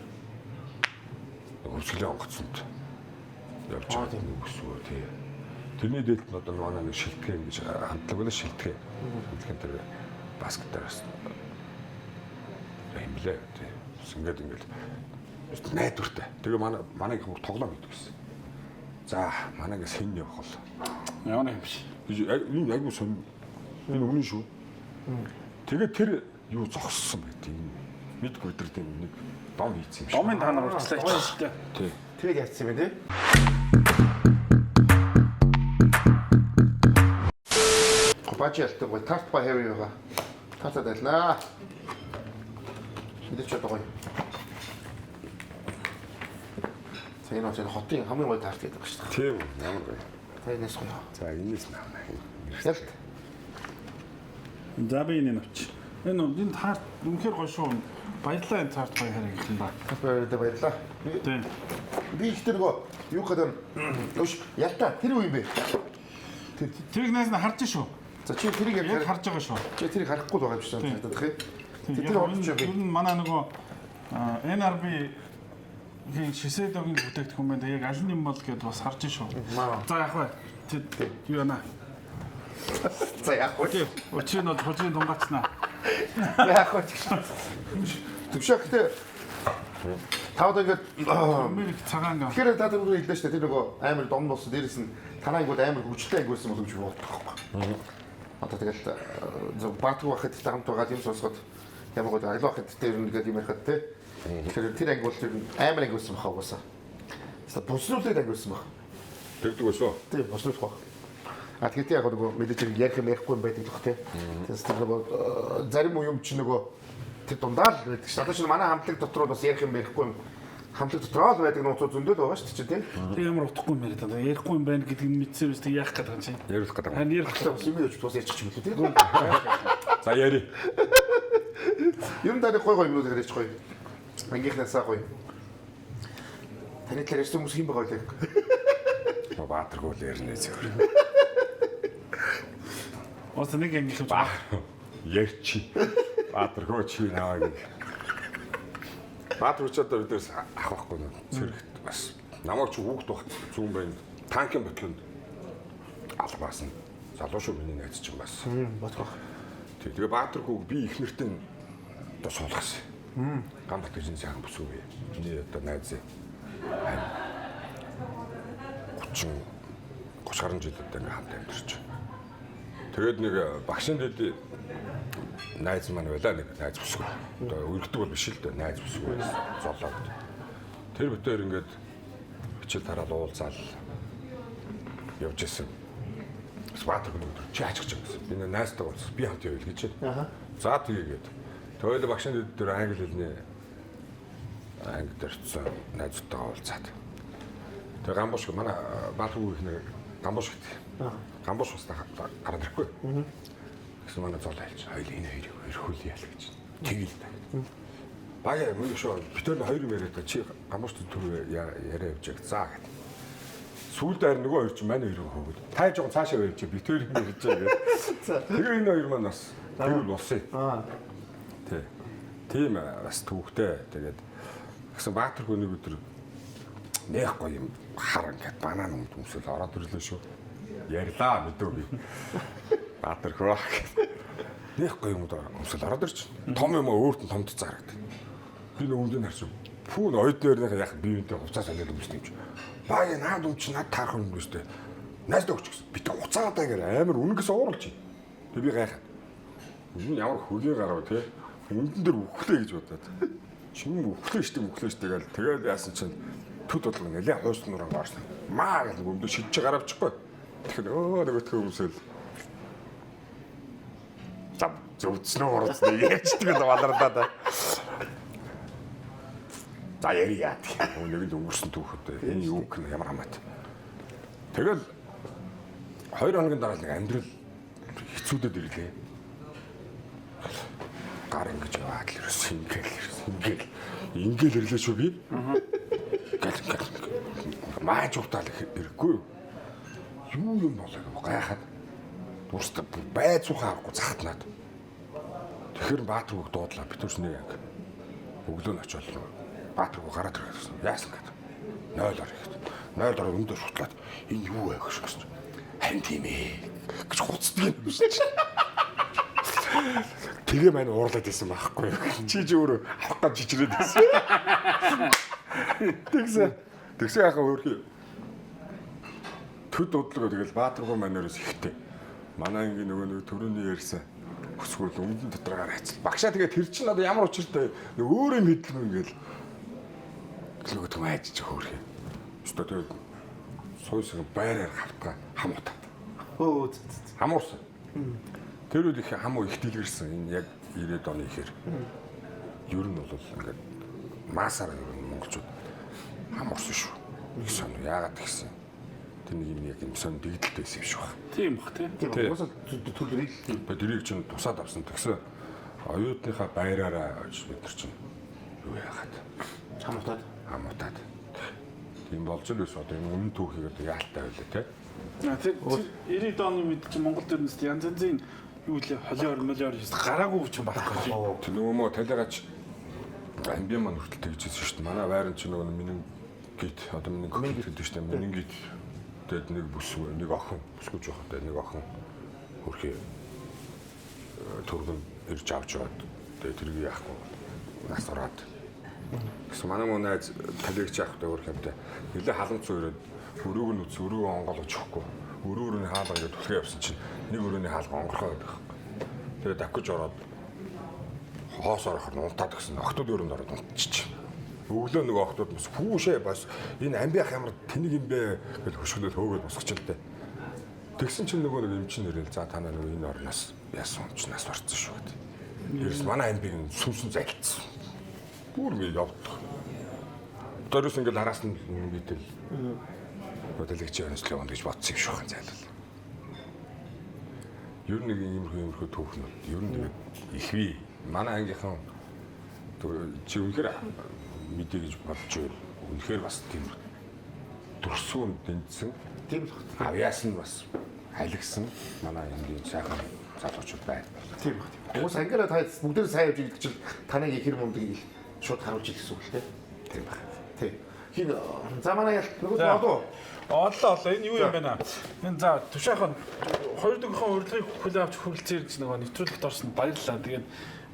хөвсгөлийн онгоцонд явж байгаа нэг өсвөө тий. Тэрний дээд нь одоо манай нэг шилтгэн гэж хандлага байлаа шилтгэн. Шилтгэн тэр баскетаар бас юм блэ тий. Ингээд ингээд найдвартай. Тэгээ манай манай их тоглоом хийдэг гэсэн. За манай ингээс хэн явах вэ? Ямар юм биш. Энэ айгуу сонь. Энэ үнэн шүү. Тэгээ тэр юу зогссон байт юм. Мэдгүй өдөр тийм нэг дом хийцэн юм шиг. Домын та нар урьдчилаа хийсэн шүү дээ. Тий. Тэгээд яцсан юм бэ те? Бажи ялтай гоё тарт ба хэв байгаа. Тартад айлнаа. Мэдээч одоо гоё. За энэ бол хотын хамгийн гоё тарт гэдэг шүү дээ. Тийм ямар гоё. За энэс гоё. За энэс навна. Ялт. За би энэ авч. Энэ энэ тарт үнэхээр гоё шүү. Баярлалаа энэ тарт гоё хэрэг юм ба. Баярлалаа баярлалаа. Тийм. Би их тэр нөгөө юу гэдэг нь өш ялта тэр үе юм бэ? Тэрийг найз нь харж шүү. За чи тэрийг Яг харж байгаа шүү. Чи тэрийг харахгүй л байгаа юм шиг санагдах юм. Тэр орж Ер явах. нь манай нөгөө NRB-ийн шисэдогийн бүтээгдэхүүн байна. Яг аль нь юм бол гэд бас харж шүү. За яах вэ? Тэг юу яана? За яах вэ? Учир нь бол хужрын дунгаацнаа. Яах вэ? Төвшөө гэхдээ та одоо ингээд Америк цагаан гам. Тэгэхээр та түрүү хэллээ шүү дээ. Тэр нөгөө амар дом болсон. Дээрээс нь танаа ангууд амар хөгжилтэй анги байсан болов гэж боддог байхгүй. Одоо тэгэл зөв баатар байхад тэ хамт байгаа юм сонсоход ямар гоо аглаа байхад тэ ер нь ингээд юм ярихад тэ. Тэгэхээр тэр анги бол ер нь амар анги байсан баха угаасаа. Тэстэ буснуулаад анги байсан бах. Тэгдэг байсан. Тийм буснуулах бах. А тэгэхээр яг нөгөө мэдээж хэрэг ярих юм ярихгүй юм байдаг л бах тэ. Тэс тэр нөгөө зарим юм чи нөгөө тэр дундаа л байдаг шүү. Одоо чинь манай хамтлаг дотор бас ярих юм ярихгүй юм хамтлаг дотроо л байдаг нууцууд зөндөл байгаа шүү дээ чи тийм. Тэг ямар утгагүй юм яриад байгаа. Ярихгүй юм байна гэдгийг нь мэдсэн биз тэг яах гээд байгаа юм чи. Яриулах гэдэг. Харин ярих Бас юм ярьж бас ярьчих юм лээ тийм. За яри. Ер нь таны гой гой юмнууд ярьж гоё. Ангийнхнаасаа гоё. Таны талаар ярьсан хүмүүс хэн байгаа вэ? Баатаргүй л ярина зөвхөн. Бас нэг ангийнх юм. Ярьчи. Баатаргүй чи наваа гэх. Баатар ч одоо бидээс ах байхгүй нэ. Цэрэгт бас намайг чи хүүхд багт зүүн байна. Танкийн батлонд албаасан. Залуу шүү миний найз чинь бас. Бодгоо. Тэг. Тэгээ Баатаргүйг би их нэртэн одоо суулгасан. Гамбат гэж сайхан бүсгүй. Миний одоо найз 30 30 гаруй жил одоо ингээм хамт амьдарч. Тэгээд нэг багшин дэд найз маань байлаа нэг найз бүсгүй. Одоо өргөдөг бол биш л дээ найз бүсгүй байсан. Золоо гэдэг. Тэр битээр ингээд хичээл тараал уулзаал явж исэн. Бас Баатар гэнэ өдөр чи аачих юм гэсэн. Би нэг найзтай уулзсан. Би хамт явъя л гэж. За тийгээд. Тэгэл багшин дэд дээр англи хэлний анги дээр очсон найзуудтайгаа уулзаад. Тэгээ гамбуш манай Баатаргүй их нэр гамбуш гэдэг. Гамбуш бас гараад ирэхгүй. Гэсэн манай зол айлж хоёул энэ хоёрыг өрхүүл яал гэж. Тэгэл та. Баг мөн шүү. Бид хоёр юм яриад байгаа. Чи гамбуш түр яриа явж яг за гэд. Сүүлд харин нөгөө хоёр чинь манай хоёрыг хөөгд. Та жоохон цаашаа явж бид хоёр юм ярьж байгаа гэд. Тэгээ энэ хоёр маань бас тэгвэл болсон. Тий. Тийм бас түүхтэй. Тэгээд гэсэн Баатаргүй нэг өдөр нэх гоё юм хар ингээд банан өмд өмсөл ороод ирлээ шүү. Ярьлаа мэдөө би. Баатаргүй. Нэх гоё юм өмсөл ороод ирч. Том юм өөрт нь томдцоо харагдав. Би нэг өмдөө харсан. Пүү оюутны өрнийхээ яг би юунтэй хувцас солиод өмсөн юм чи. Баг наад өмч над таарах юм биш үү? Найздаа өгч гэсэн. Би тэ уцаадаа гэр амар үнэн гэсэн ууралж. Тэг би гайхаад. Энэ ямар хөлийн гарав те. Өмдөн дээр үхлээ гэж бодоод. Чим үхлээ штэ үхлээ штэ гээл. Тэгээд яасан чинь төд бодлого нэлээ хойсон нураа орсон. Маа гэл өмдөө шидэж гаравчихгүй. Тэгэхээр нөгөөтгөө өмсөөл. Зав зөвдснөө уралцсан ярьждаг л баларлаа да. За ярья. Нэг л өнгөрсөн түүх одоо энэ юу гэх ямар хамаатай. Тэгэл 2 хоногийн дараа нэг амьдрал хэцүүдэд ирлээ. Гар ингэж яваад л ерөөс ингээл ингээл ирлээ шүү би. Гэл гэл мааж утаал ирэхгүй юу? Юу юм болоо гэв гайхаад. Бүрстэ байцуухаа авахгүй захтнаад. Тэгэхээр Баатаргүйг дуудлаа. Бид төрс нэг анги. Өглөө нь очиод Баатаргүй гараад ирэх гэсэн. Яасан гэдэг. 0 ор ихэд. 0 ор өндөр шутлаад энэ юу вэ гэж гэсэн. Харин тийм ээ гэж хуцдаг юм биш чи. Тэгээ маань уурлаад исэн байхгүй юу? Чи ч өөрөө авах гэж чичрээд байсан. Тэгсэн. Тэгсэн яхаа өөрхий. Төд удлага тэгэл Баатаргүй маань өрөөс ихтэй. Манай ангийн нөгөө нэг төрөний ярьсан өсгөл өмнө дотор гараа хайцал. Багшаа тэгээ тэр чинь одоо ямар учиртай нэг өөр юм хэдлэг ингээл нөгөө төм айж хөөрхий. Өстө тэгээ сууйсаг байраар хавтгаа хам утаа. Өө Хамуурсан. Тэр үед их хам их дэлгэрсэн. Энэ яг 90-ад оны ихээр. Ер нь бол ингээд масаар ер нь монголчууд хамуурсан шүү. Их сонио яагаад тэгсэн. Тэр нэг юм яг юм сонь дэгдэлтэй байсан юм шиг байна. Тийм бах тий. тийм угаасаа төлрийг Тэгээ тэрийг чинь тусаад авсан. Тэгсэн оюутныхаа байраараа бид нар чинь юу яагаад хам утаад. хамуутаад. Тийм болж л байсан. Одоо энэ өмнө түүхийг одоо яалтай байлаа те. Тэр 90-ад оны үед чинь Монгол дөрнөс янз янзын юу лээ холиор молиор хийс гараагүй хүч юм байхгүй чи. Тэр нөгөө мө талигач амбиан маань хүртэл тэгжсэн шүү дээ. Манай байран чинь нөгөө минингит одоо минингит гэдэг шүү дээ. Минингит тэгээд нэг бүсгүй нэг охин бүсгүй жоох одоо нэг охин хөрхи төргөн ирж авч яваад тэгээ тэргийг яахгүй нас ороод. Гэсэн манай муу найз талигч яах вэ өөр хэмтэй. Нилээ халамц өрөөд өрөөг нь үз өрөөгөө онгойлгож өгөхгүй. Өрөө өрөөний хаалга ингээд түлхээ явсан чинь нэг өрөөний хаалга онгорхоо гэдэг байхгүй. Тэгээ давхиж ороод хоос орохоор нь унтаад гисэн. Охтууд өрөөнд ороод унтчих. Өглөө нөгөө охтууд бас хүүшээ бас энэ амбиах ямар тэнэг юм бэ гэж хөшгөлөөл хөөгөөд босгоч л дээ. Тэгсэн чинь нөгөө нэг юм чинь нэрэл за та нар нөгөө энэ орноос яасан юм чи нас орсон шүү гэдэг. Ерөөс манай амбиг нь сүнсэн зайлцсан. Бүр ингэ явдах. Дөрөс ингээл араас нь мэтэл хөдөлгөч өнслөө онд гэж бодсон юм шүү хэн зайлвал. Ер нь нэг иймэрхүү түүхнүүд ер нь тэгээд ихвэ. Манай ангийнхан чи үнэхээр мэдээ гэж бодож байвал үнэхээр бас тийм төрсгүүн дэнцсэн. Тийм л байна. Авьяас нь бас халигсан манай ангийн сайхан залуучууд байна. Тийм баг. Тийм. Уус ангиараа та бүгдээр сайн явж идэх чинь таныг их хэр мундгийг шууд харуулж идэх гэсэн үг л дээ. Тийм баг. Тийм. Хин за манай ялт нөгөө За. олоо. Оллоо оллоо. Энэ юу юм бэ наа? Энэ за тушаахан хоёр дөрвөн урилгыг хүлээ авч хүрэлцээр гэж нөгөө нэвтрүүлэгт орсонд баярлалаа. Тэгээд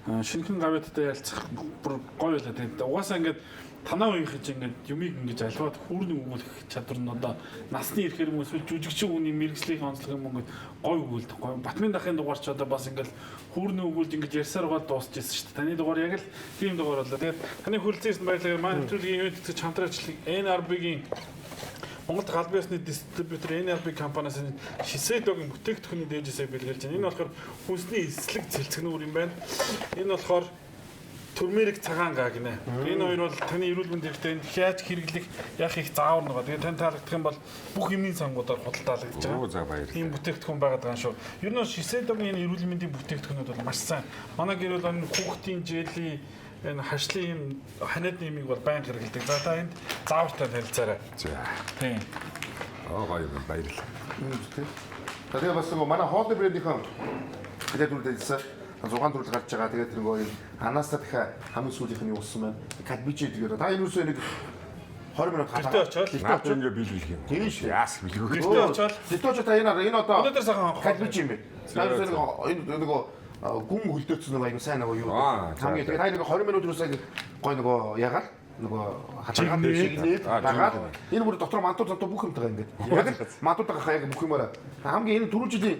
шинэхэн гавьяаттай ярилцах бүр гоё байлаа. Тэгээд угаасаа ингээд танаа үеийнхэн чинь ингээд юмыг ингэж альваад хүүрний өгүүлэх чадвар нь одоо насны ирэхээр юм эсвэл жүжигчин хүний мэрэгжлийн онцлог юм ингээд гоё өгүүлдэг. Гоё. Батмын дахын дугаар ч одоо бас ингээд хүүрний өгүүлж ингэж ярьсаар гол дуусч ирсэн шүү дээ. Таны дугаар яг л тийм дугаар боллоо. Тэгээд таны хүрэлцээрсэнд баярлалаа. Манай нэвтрүүлгийн ивээн тэтгэж хамтран ажиллах NRB-гийн Монголд албан ёсны дистрибьютор NRB компаниас Shiseido-гийн бүтээгдэхүүний дээжсээ бэлгэлж байна. Энэ болохоор хүнсний эслэг цэлцгнүүр юм байна. Энэ болохоор турмерик цагаан гаа гинэ. Энэ хоёр бол таны эрүүл мэнд хэрэгтэй энд яаж хэрэглэх, яах их заавар нэг. Тэгээ тань таалагдах юм бол бүх юмний сангуудаар худалдаалагдж байгаа. Оо за баярлалаа. Тийм бүтээгдэхүүн байгаад байгаа юм шүү. Ер нь Shiseido-гийн энэ эрүүл мэндийн бүтээгдэхүүнүүд бол маш сайн. Манай гэр бол энэ хүүхдийн желий энэ харшлын юм ханиадны юмыг бол байнга хэрэглэдэг. За та энд заавартай танилцаарай. За. Тийм. Оо гоё юм баярлалаа. Тийм. За тэгээ бас нөгөө манай хоолны брендийнхэн тэгээд түрүүлсэн 6 төрөл гарч байгаа. Тэгээд нөгөө энэ анаасаа дахиад хамгийн сүүлийнх нь юу болсон байна? Калбичи тэгээд та энэ үсээ нэг 20 минут Гэртээ очиод Наад ингээ биелүүлэх юм. Тийм шүү. Яас билгүүх. Гэртээ очиод Гэртээ очиод та энэ энэ одоо Өнөөдөр сайхан хоол. калбичи юм байна. Та энэ нөгөө гүн хөлдөөцсөн нөгөө аюу сайн нөгөө юу. Аа, за, Хамгийн за. тэгээд та нэг 20 минут юусаа гой нөгөө ягаал нөгөө хатгаад Чигнээд. чигнээд Аа, дагаад чигнээд. энэ бүр дотор мантуу зантуу бүх юмтай ингээд. Яг л мантуудаа яг бүх юмараа. Хамгийн энэ түрүү жилийн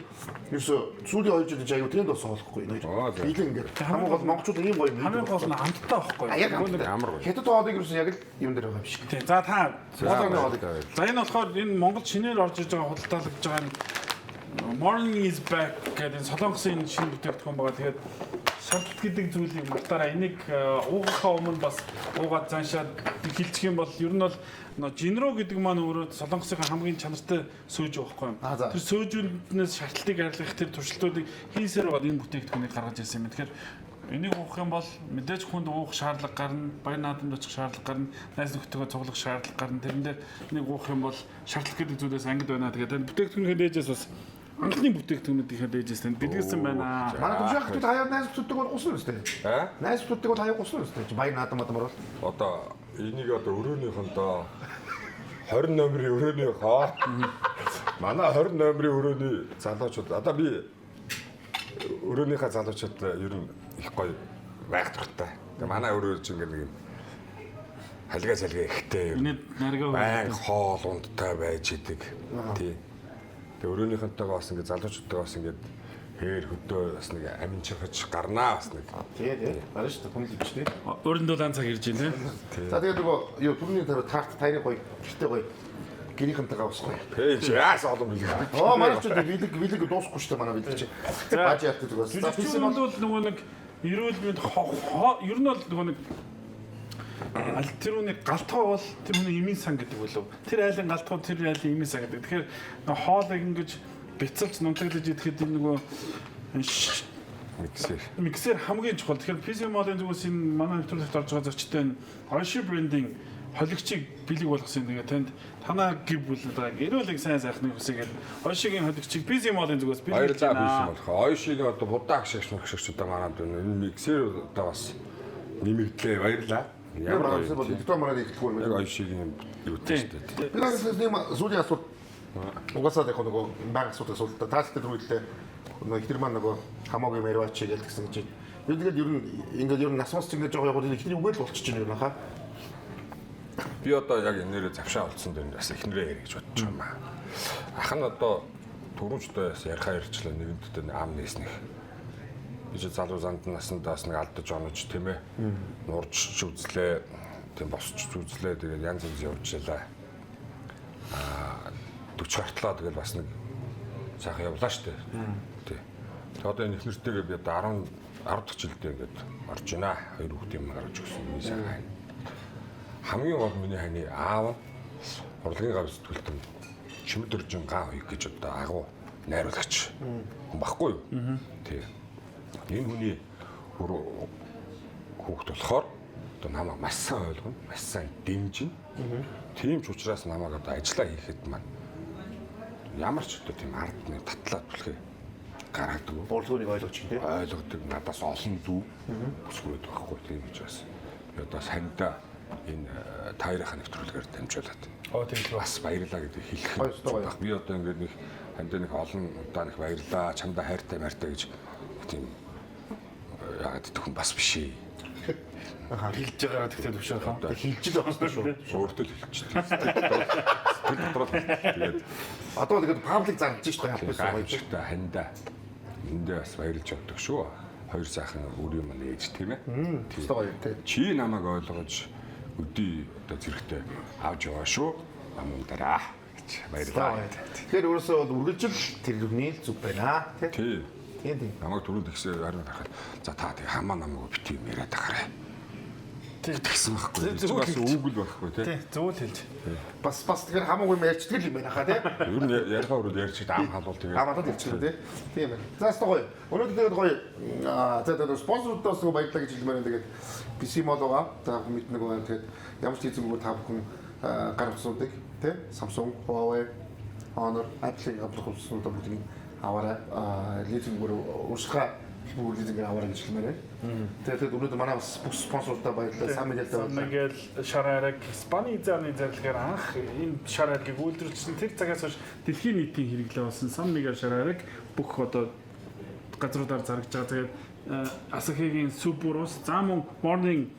ерөөсө сүүлийн 2 жилийн аюу тренд болсон болохгүй энэ Аа, хоёр. за. Биелэн ингээд. Хамгийн гол монголчууд ийм гоё юм. Хамгийн гол нь амттай байхгүй А, яг юу? амттай. Ямар гоё. Хятад хоолыг ерөөсө яг л юм дээр байгаа юм шиг. Тийм. За та Хоолойны хоолыг. За энэ болохоор энэ Монгол шинээр орж иж байгаа худалдаалагдж байгаа энэ Morning is back гэдэг энэ солонгосын энэ шинэ бүтээгдэхүүн байгаа. Тэгээд шалт гэдэг зүйлийг мартаарай. Энийг уухахаа өмнө бас уугаад заншаад хилчих юм бол ер нь бол нөө жинро гэдэг маань өөрөө солонгосын хамгийн чанартай сөөж байхгүй юм. Аа, за. Тэр сөөжүүнээс шалтыг арилгах тэр туршилтуудыг хийсээр байгаа энэ бүтээгдэхүүнийг гаргаж ирсэн юм. Тэгэхээр энийг уух юм бол мэдээж хүнд уух шаардлага гарна, баяр наадамд очих шаардлага гарна, найз нөхдөдөө цуглах шаардлага гарна. Тэрэн дээр энийг уух юм бол шаардлага гэдэг зүйлээс ангид байна. Тэгээд энэ бүтээгдэхүүнийхээ дээжээс бас анхны бүтээгдэхүүнүүдийнхээ дээжээс танд бэлгэлсэн байна. Манай төвшин ахтууд хаяа найз нөхдөдтэй бол гусан юм шүү дээ. Аа? Найз нөхдөдтэй бол хаяа гусан юм шүү дээ. Баяр наадам мадамар бол. Одоо энийг одоо өрөөнийхөндөө 20 номерын өрөөнийхөө манай 20 номерын өрөөний залуучууд одоо би өрөөнийхөө залуучууд ер нь их гоё байх дуртай. Тэгээ манай өрөө чинь ингээ нэг юм халига салига ихтэй ер нь Миний наргаа баян хоол ундтай байж идэг. Тий. Тэгээ өрөөнийхөнтэйгээ бас ингээ залуучуудтайгаа бас ингээ хээр хөдөө бас нэг аминчирхаж гарнаа бас нэг. Тий, тий. Гарна шүү дээ. Хүнл ивч тий. Өрөнд дулаан цаг ирж байна тийм. За тэгээд нөгөө юу түрүүний тараа тарт таны гоё гэртээ гоё гэрийнхэнтэйгээ бас гоё. Тэ чи яас олон бэлэг. Оо манай ч бэлэг бэлэг дуусахгүй шүү дээ манай бэлэг чи. Бааж яатдаг бас. За Жүжигчин PC бол нөгөө нэг эрүүл мэнд ер нь бол нөгөө нэг аль тэр хүний галтгоо бол тэр хүний эмийн сан гэдэг болов. Тэр айлын галтгоо тэр айлын эмийн сан гэдэг. Тэгэхээр нөгөө хоолыг ингэж бяцалж нунтаглаж идэхэд энэ нөгөө Миксер. миксер хамгийн чухал. Тэгэхээр PC Mall-ын зүгээс энэ манай нэвтрүүлэгт орж байгаа зочтой энэ Oishi брендинг холигчийг бэлэг болгосон. Тэгээ танд танаа гэр бүлүүд байгаа эрүүлэг сайн сайхныг хүсээгээд Oishi-гийн холигчийг PC Mall-ын зүгээс бэлгэлж Баярлалаа байна. бийсэн болох. Ойшиг одоо будаа агшигч мэгшигч одоо манад байна. Энэ миксер одоо бас нэмэгдлээ. Баярлалаа. Ямар Ямар гоё гоё. бол диплом мараад эхлэхгүй юм Яг байна. ойшигийн юутай шүү дээ. Би надаас нэг сүүлийн асуулт угаасаа яг нөгөө байнга асуудаг асуулт та таалтай түрүүллээ. Нөгөө ихтер маань нөгөө хамаагүй маривачи гэж тэгсэн чинь Юу тэгээд ер нь ингээд ер нь нас мас ч ингээд жоо яваад эхний үгээл болчихж байна юм хаа. Би одоо яг энээрээ завшаа олцсон дээр бас эхнэрээ ярих гэж бодож байгаа юм аа. Ах нь одоо түрүүнчтэй бас ярихаа ярьчлаа нэгэнтээ ам нээснэх. Би чи залуу занд насандаас нэг алдаж онож тийм ээ. Нурж ч үзлээ, тийм босч ч үзлээ. Тэгээд янз янз явж ялаа. Аа 40 гартлаа тэгэл бас нэг сайхан явлаа штэ. Тий. Тэгээд одоо энэ эхнэртэйгээ би одоо 10 дахь жилдээ ингээд орж байна. Хоёр хүүхдийн юм гаргаж өгсөн миний сайхан хань. Хамгийн гол миний ханы аав нь урлагийн гав сэтгүүлтэн Чимэдөржин гав хоёг гэж одоо агуу найруулагч хүн баггүй юу? Тий. Энэ хүний хүүхд болохоор одоо намайг маш сайн ойлгоно, маш сайн дэмжинэ. Тийм ч учраас намайг одоо ажиллаа хийхэд маань ямар ч одоо тийм ард нэг татлаа түлхээ гаргадаг. Урлагийг ойлгож чинь тий. Ойлгодог, надаас олон дүү бүсгүйд байхгүй тийм учраас би одоо сандаа энэ таарийнхаа нэвтрүүлгээр дамжуулаад Оо тийм л бас баярлаа гэдэг хэлэх Гоё ёстой гоё. юм. Би одоо ингээд нэг хандаа нэг олон удаа нэг баярлаа, чамдаа хайртай мартай гэж тийм яагаад гэдэг хүн бас биш ээ. Хэлж байгаа гэхдээ төвшөөх хаа. Хилж л байгаа шүү. Өөртөө л хэлчихдэг. Сэтгэл дотор л тэгээд Одоо тэгээд паблик зарлж шүү дээ. Албан ёстой гоё. гайхамшигтай хандаа эндээ бас баярлж явдаг шүү. Хоёр сайхан үрийн маань ээж тийм ээ. Тийм. Ёстой гоё тий. Чи намайг ойлгож өдий одоо зэрэгтэй авч яваа шүү. Намун дараа гэж баярлалаа. Тэгэхээр өөрөөсөө бол үргэлжил тэр хүний л зүг байна тий. Тий. Тийм тийм. Намайг түрүүнд тэгсэн харин харахад за та тэг хамаа намайг бити юм яриад ахаарай. Тий. Тэгсэн байхгүй. Зөв Бас хэлж. үг л байхгүй тий. Тий, зөв л хэлж. Бас бас тэгэхээр хамаагүй юм ярьчдаг л юм байна хаа тий. Ер нь ярихаа өрөөд ярьж ам халуул тэгээд Хамаатад ярьчихлаа тий. Тийм байна. За ёстой гоё. Өнөөдөр тэгээд гоё. Аа за тэгээд спонсорудаас нөгөө баярлалаа гэж хэлмээр байна. Тэгээд PC Mall байгаа. Та бүхэн мэднэ нөгөө тэгээд ямар ч хийзэнгүй та бүхэн гар утсуудыг тий Samsung, Huawei, Honor, Apple-ийн гар утсуудаа бүгдийг аваарай. Аа лизингүүр уушгаа бүр лизингээр аваарай гэж хэлмээр байна. Тэгээд өнөөдөр манай бас бүх спонсорудаа баярлалаа. Сан Мигелтэй Сан баярлалаа. Мигел шар айраг Испани заарны зарлигаар анх энэ шар айргийг үйлдвэрлэсэн тэр цагаас хойш дэлхийн нийтийн хэрэглээ болсон Сан Мигел шар айраг бүх одоо газруудаар заргаж байгаа. Тэгээд Асахигийн Субурус за мөн Morning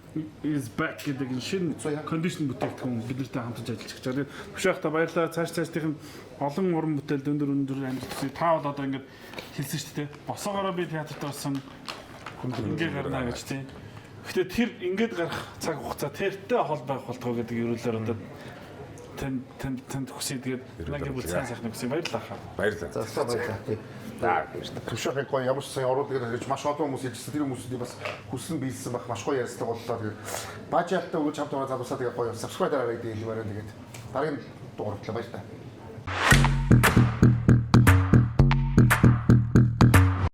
is back гэдэг энэ шинэ кондишн бүтээгдэхүүн бид нартай хамтарч ажиллаж байгаа. Тэгээд Төвшөөхтэй баярлалаа. Цааш цаашдынх нь олон уран бүтээл өндөр өндөр амжилт хүсье. Та бол одоо ингээд хэлсэн шүү дээ. Босоогоороо би театрт орсон ингээ гарна гэж тийм. Гэтэ тэр ингээд гарах цаг хугацаа тэртэй хол байх болтгоо гэдэг ерөөлөөр одоо тань тань танд хүсье. Тэгээд манай гэр бүл сайн сайхныг хүсье. Баярлалаа. хаа. баярлалаа. За ёстой баярлалаа. Тий. Төвшөөхийг гоё ямар ч сайн оруулдаг гэж маш олон хүмүүс хэлжсэн. Тэр хүмүүсүүдийг бас хүссэн биелсэн байх маш гоё ярьцлага боллоо. Тэгээд бажаалтай өгч хамт байгаа залуусаа тэгээд гоё subscribe дараарай гэдэг хэлмээр байна. Тэгээд дараагийн дугаар хүртэл баярлалаа.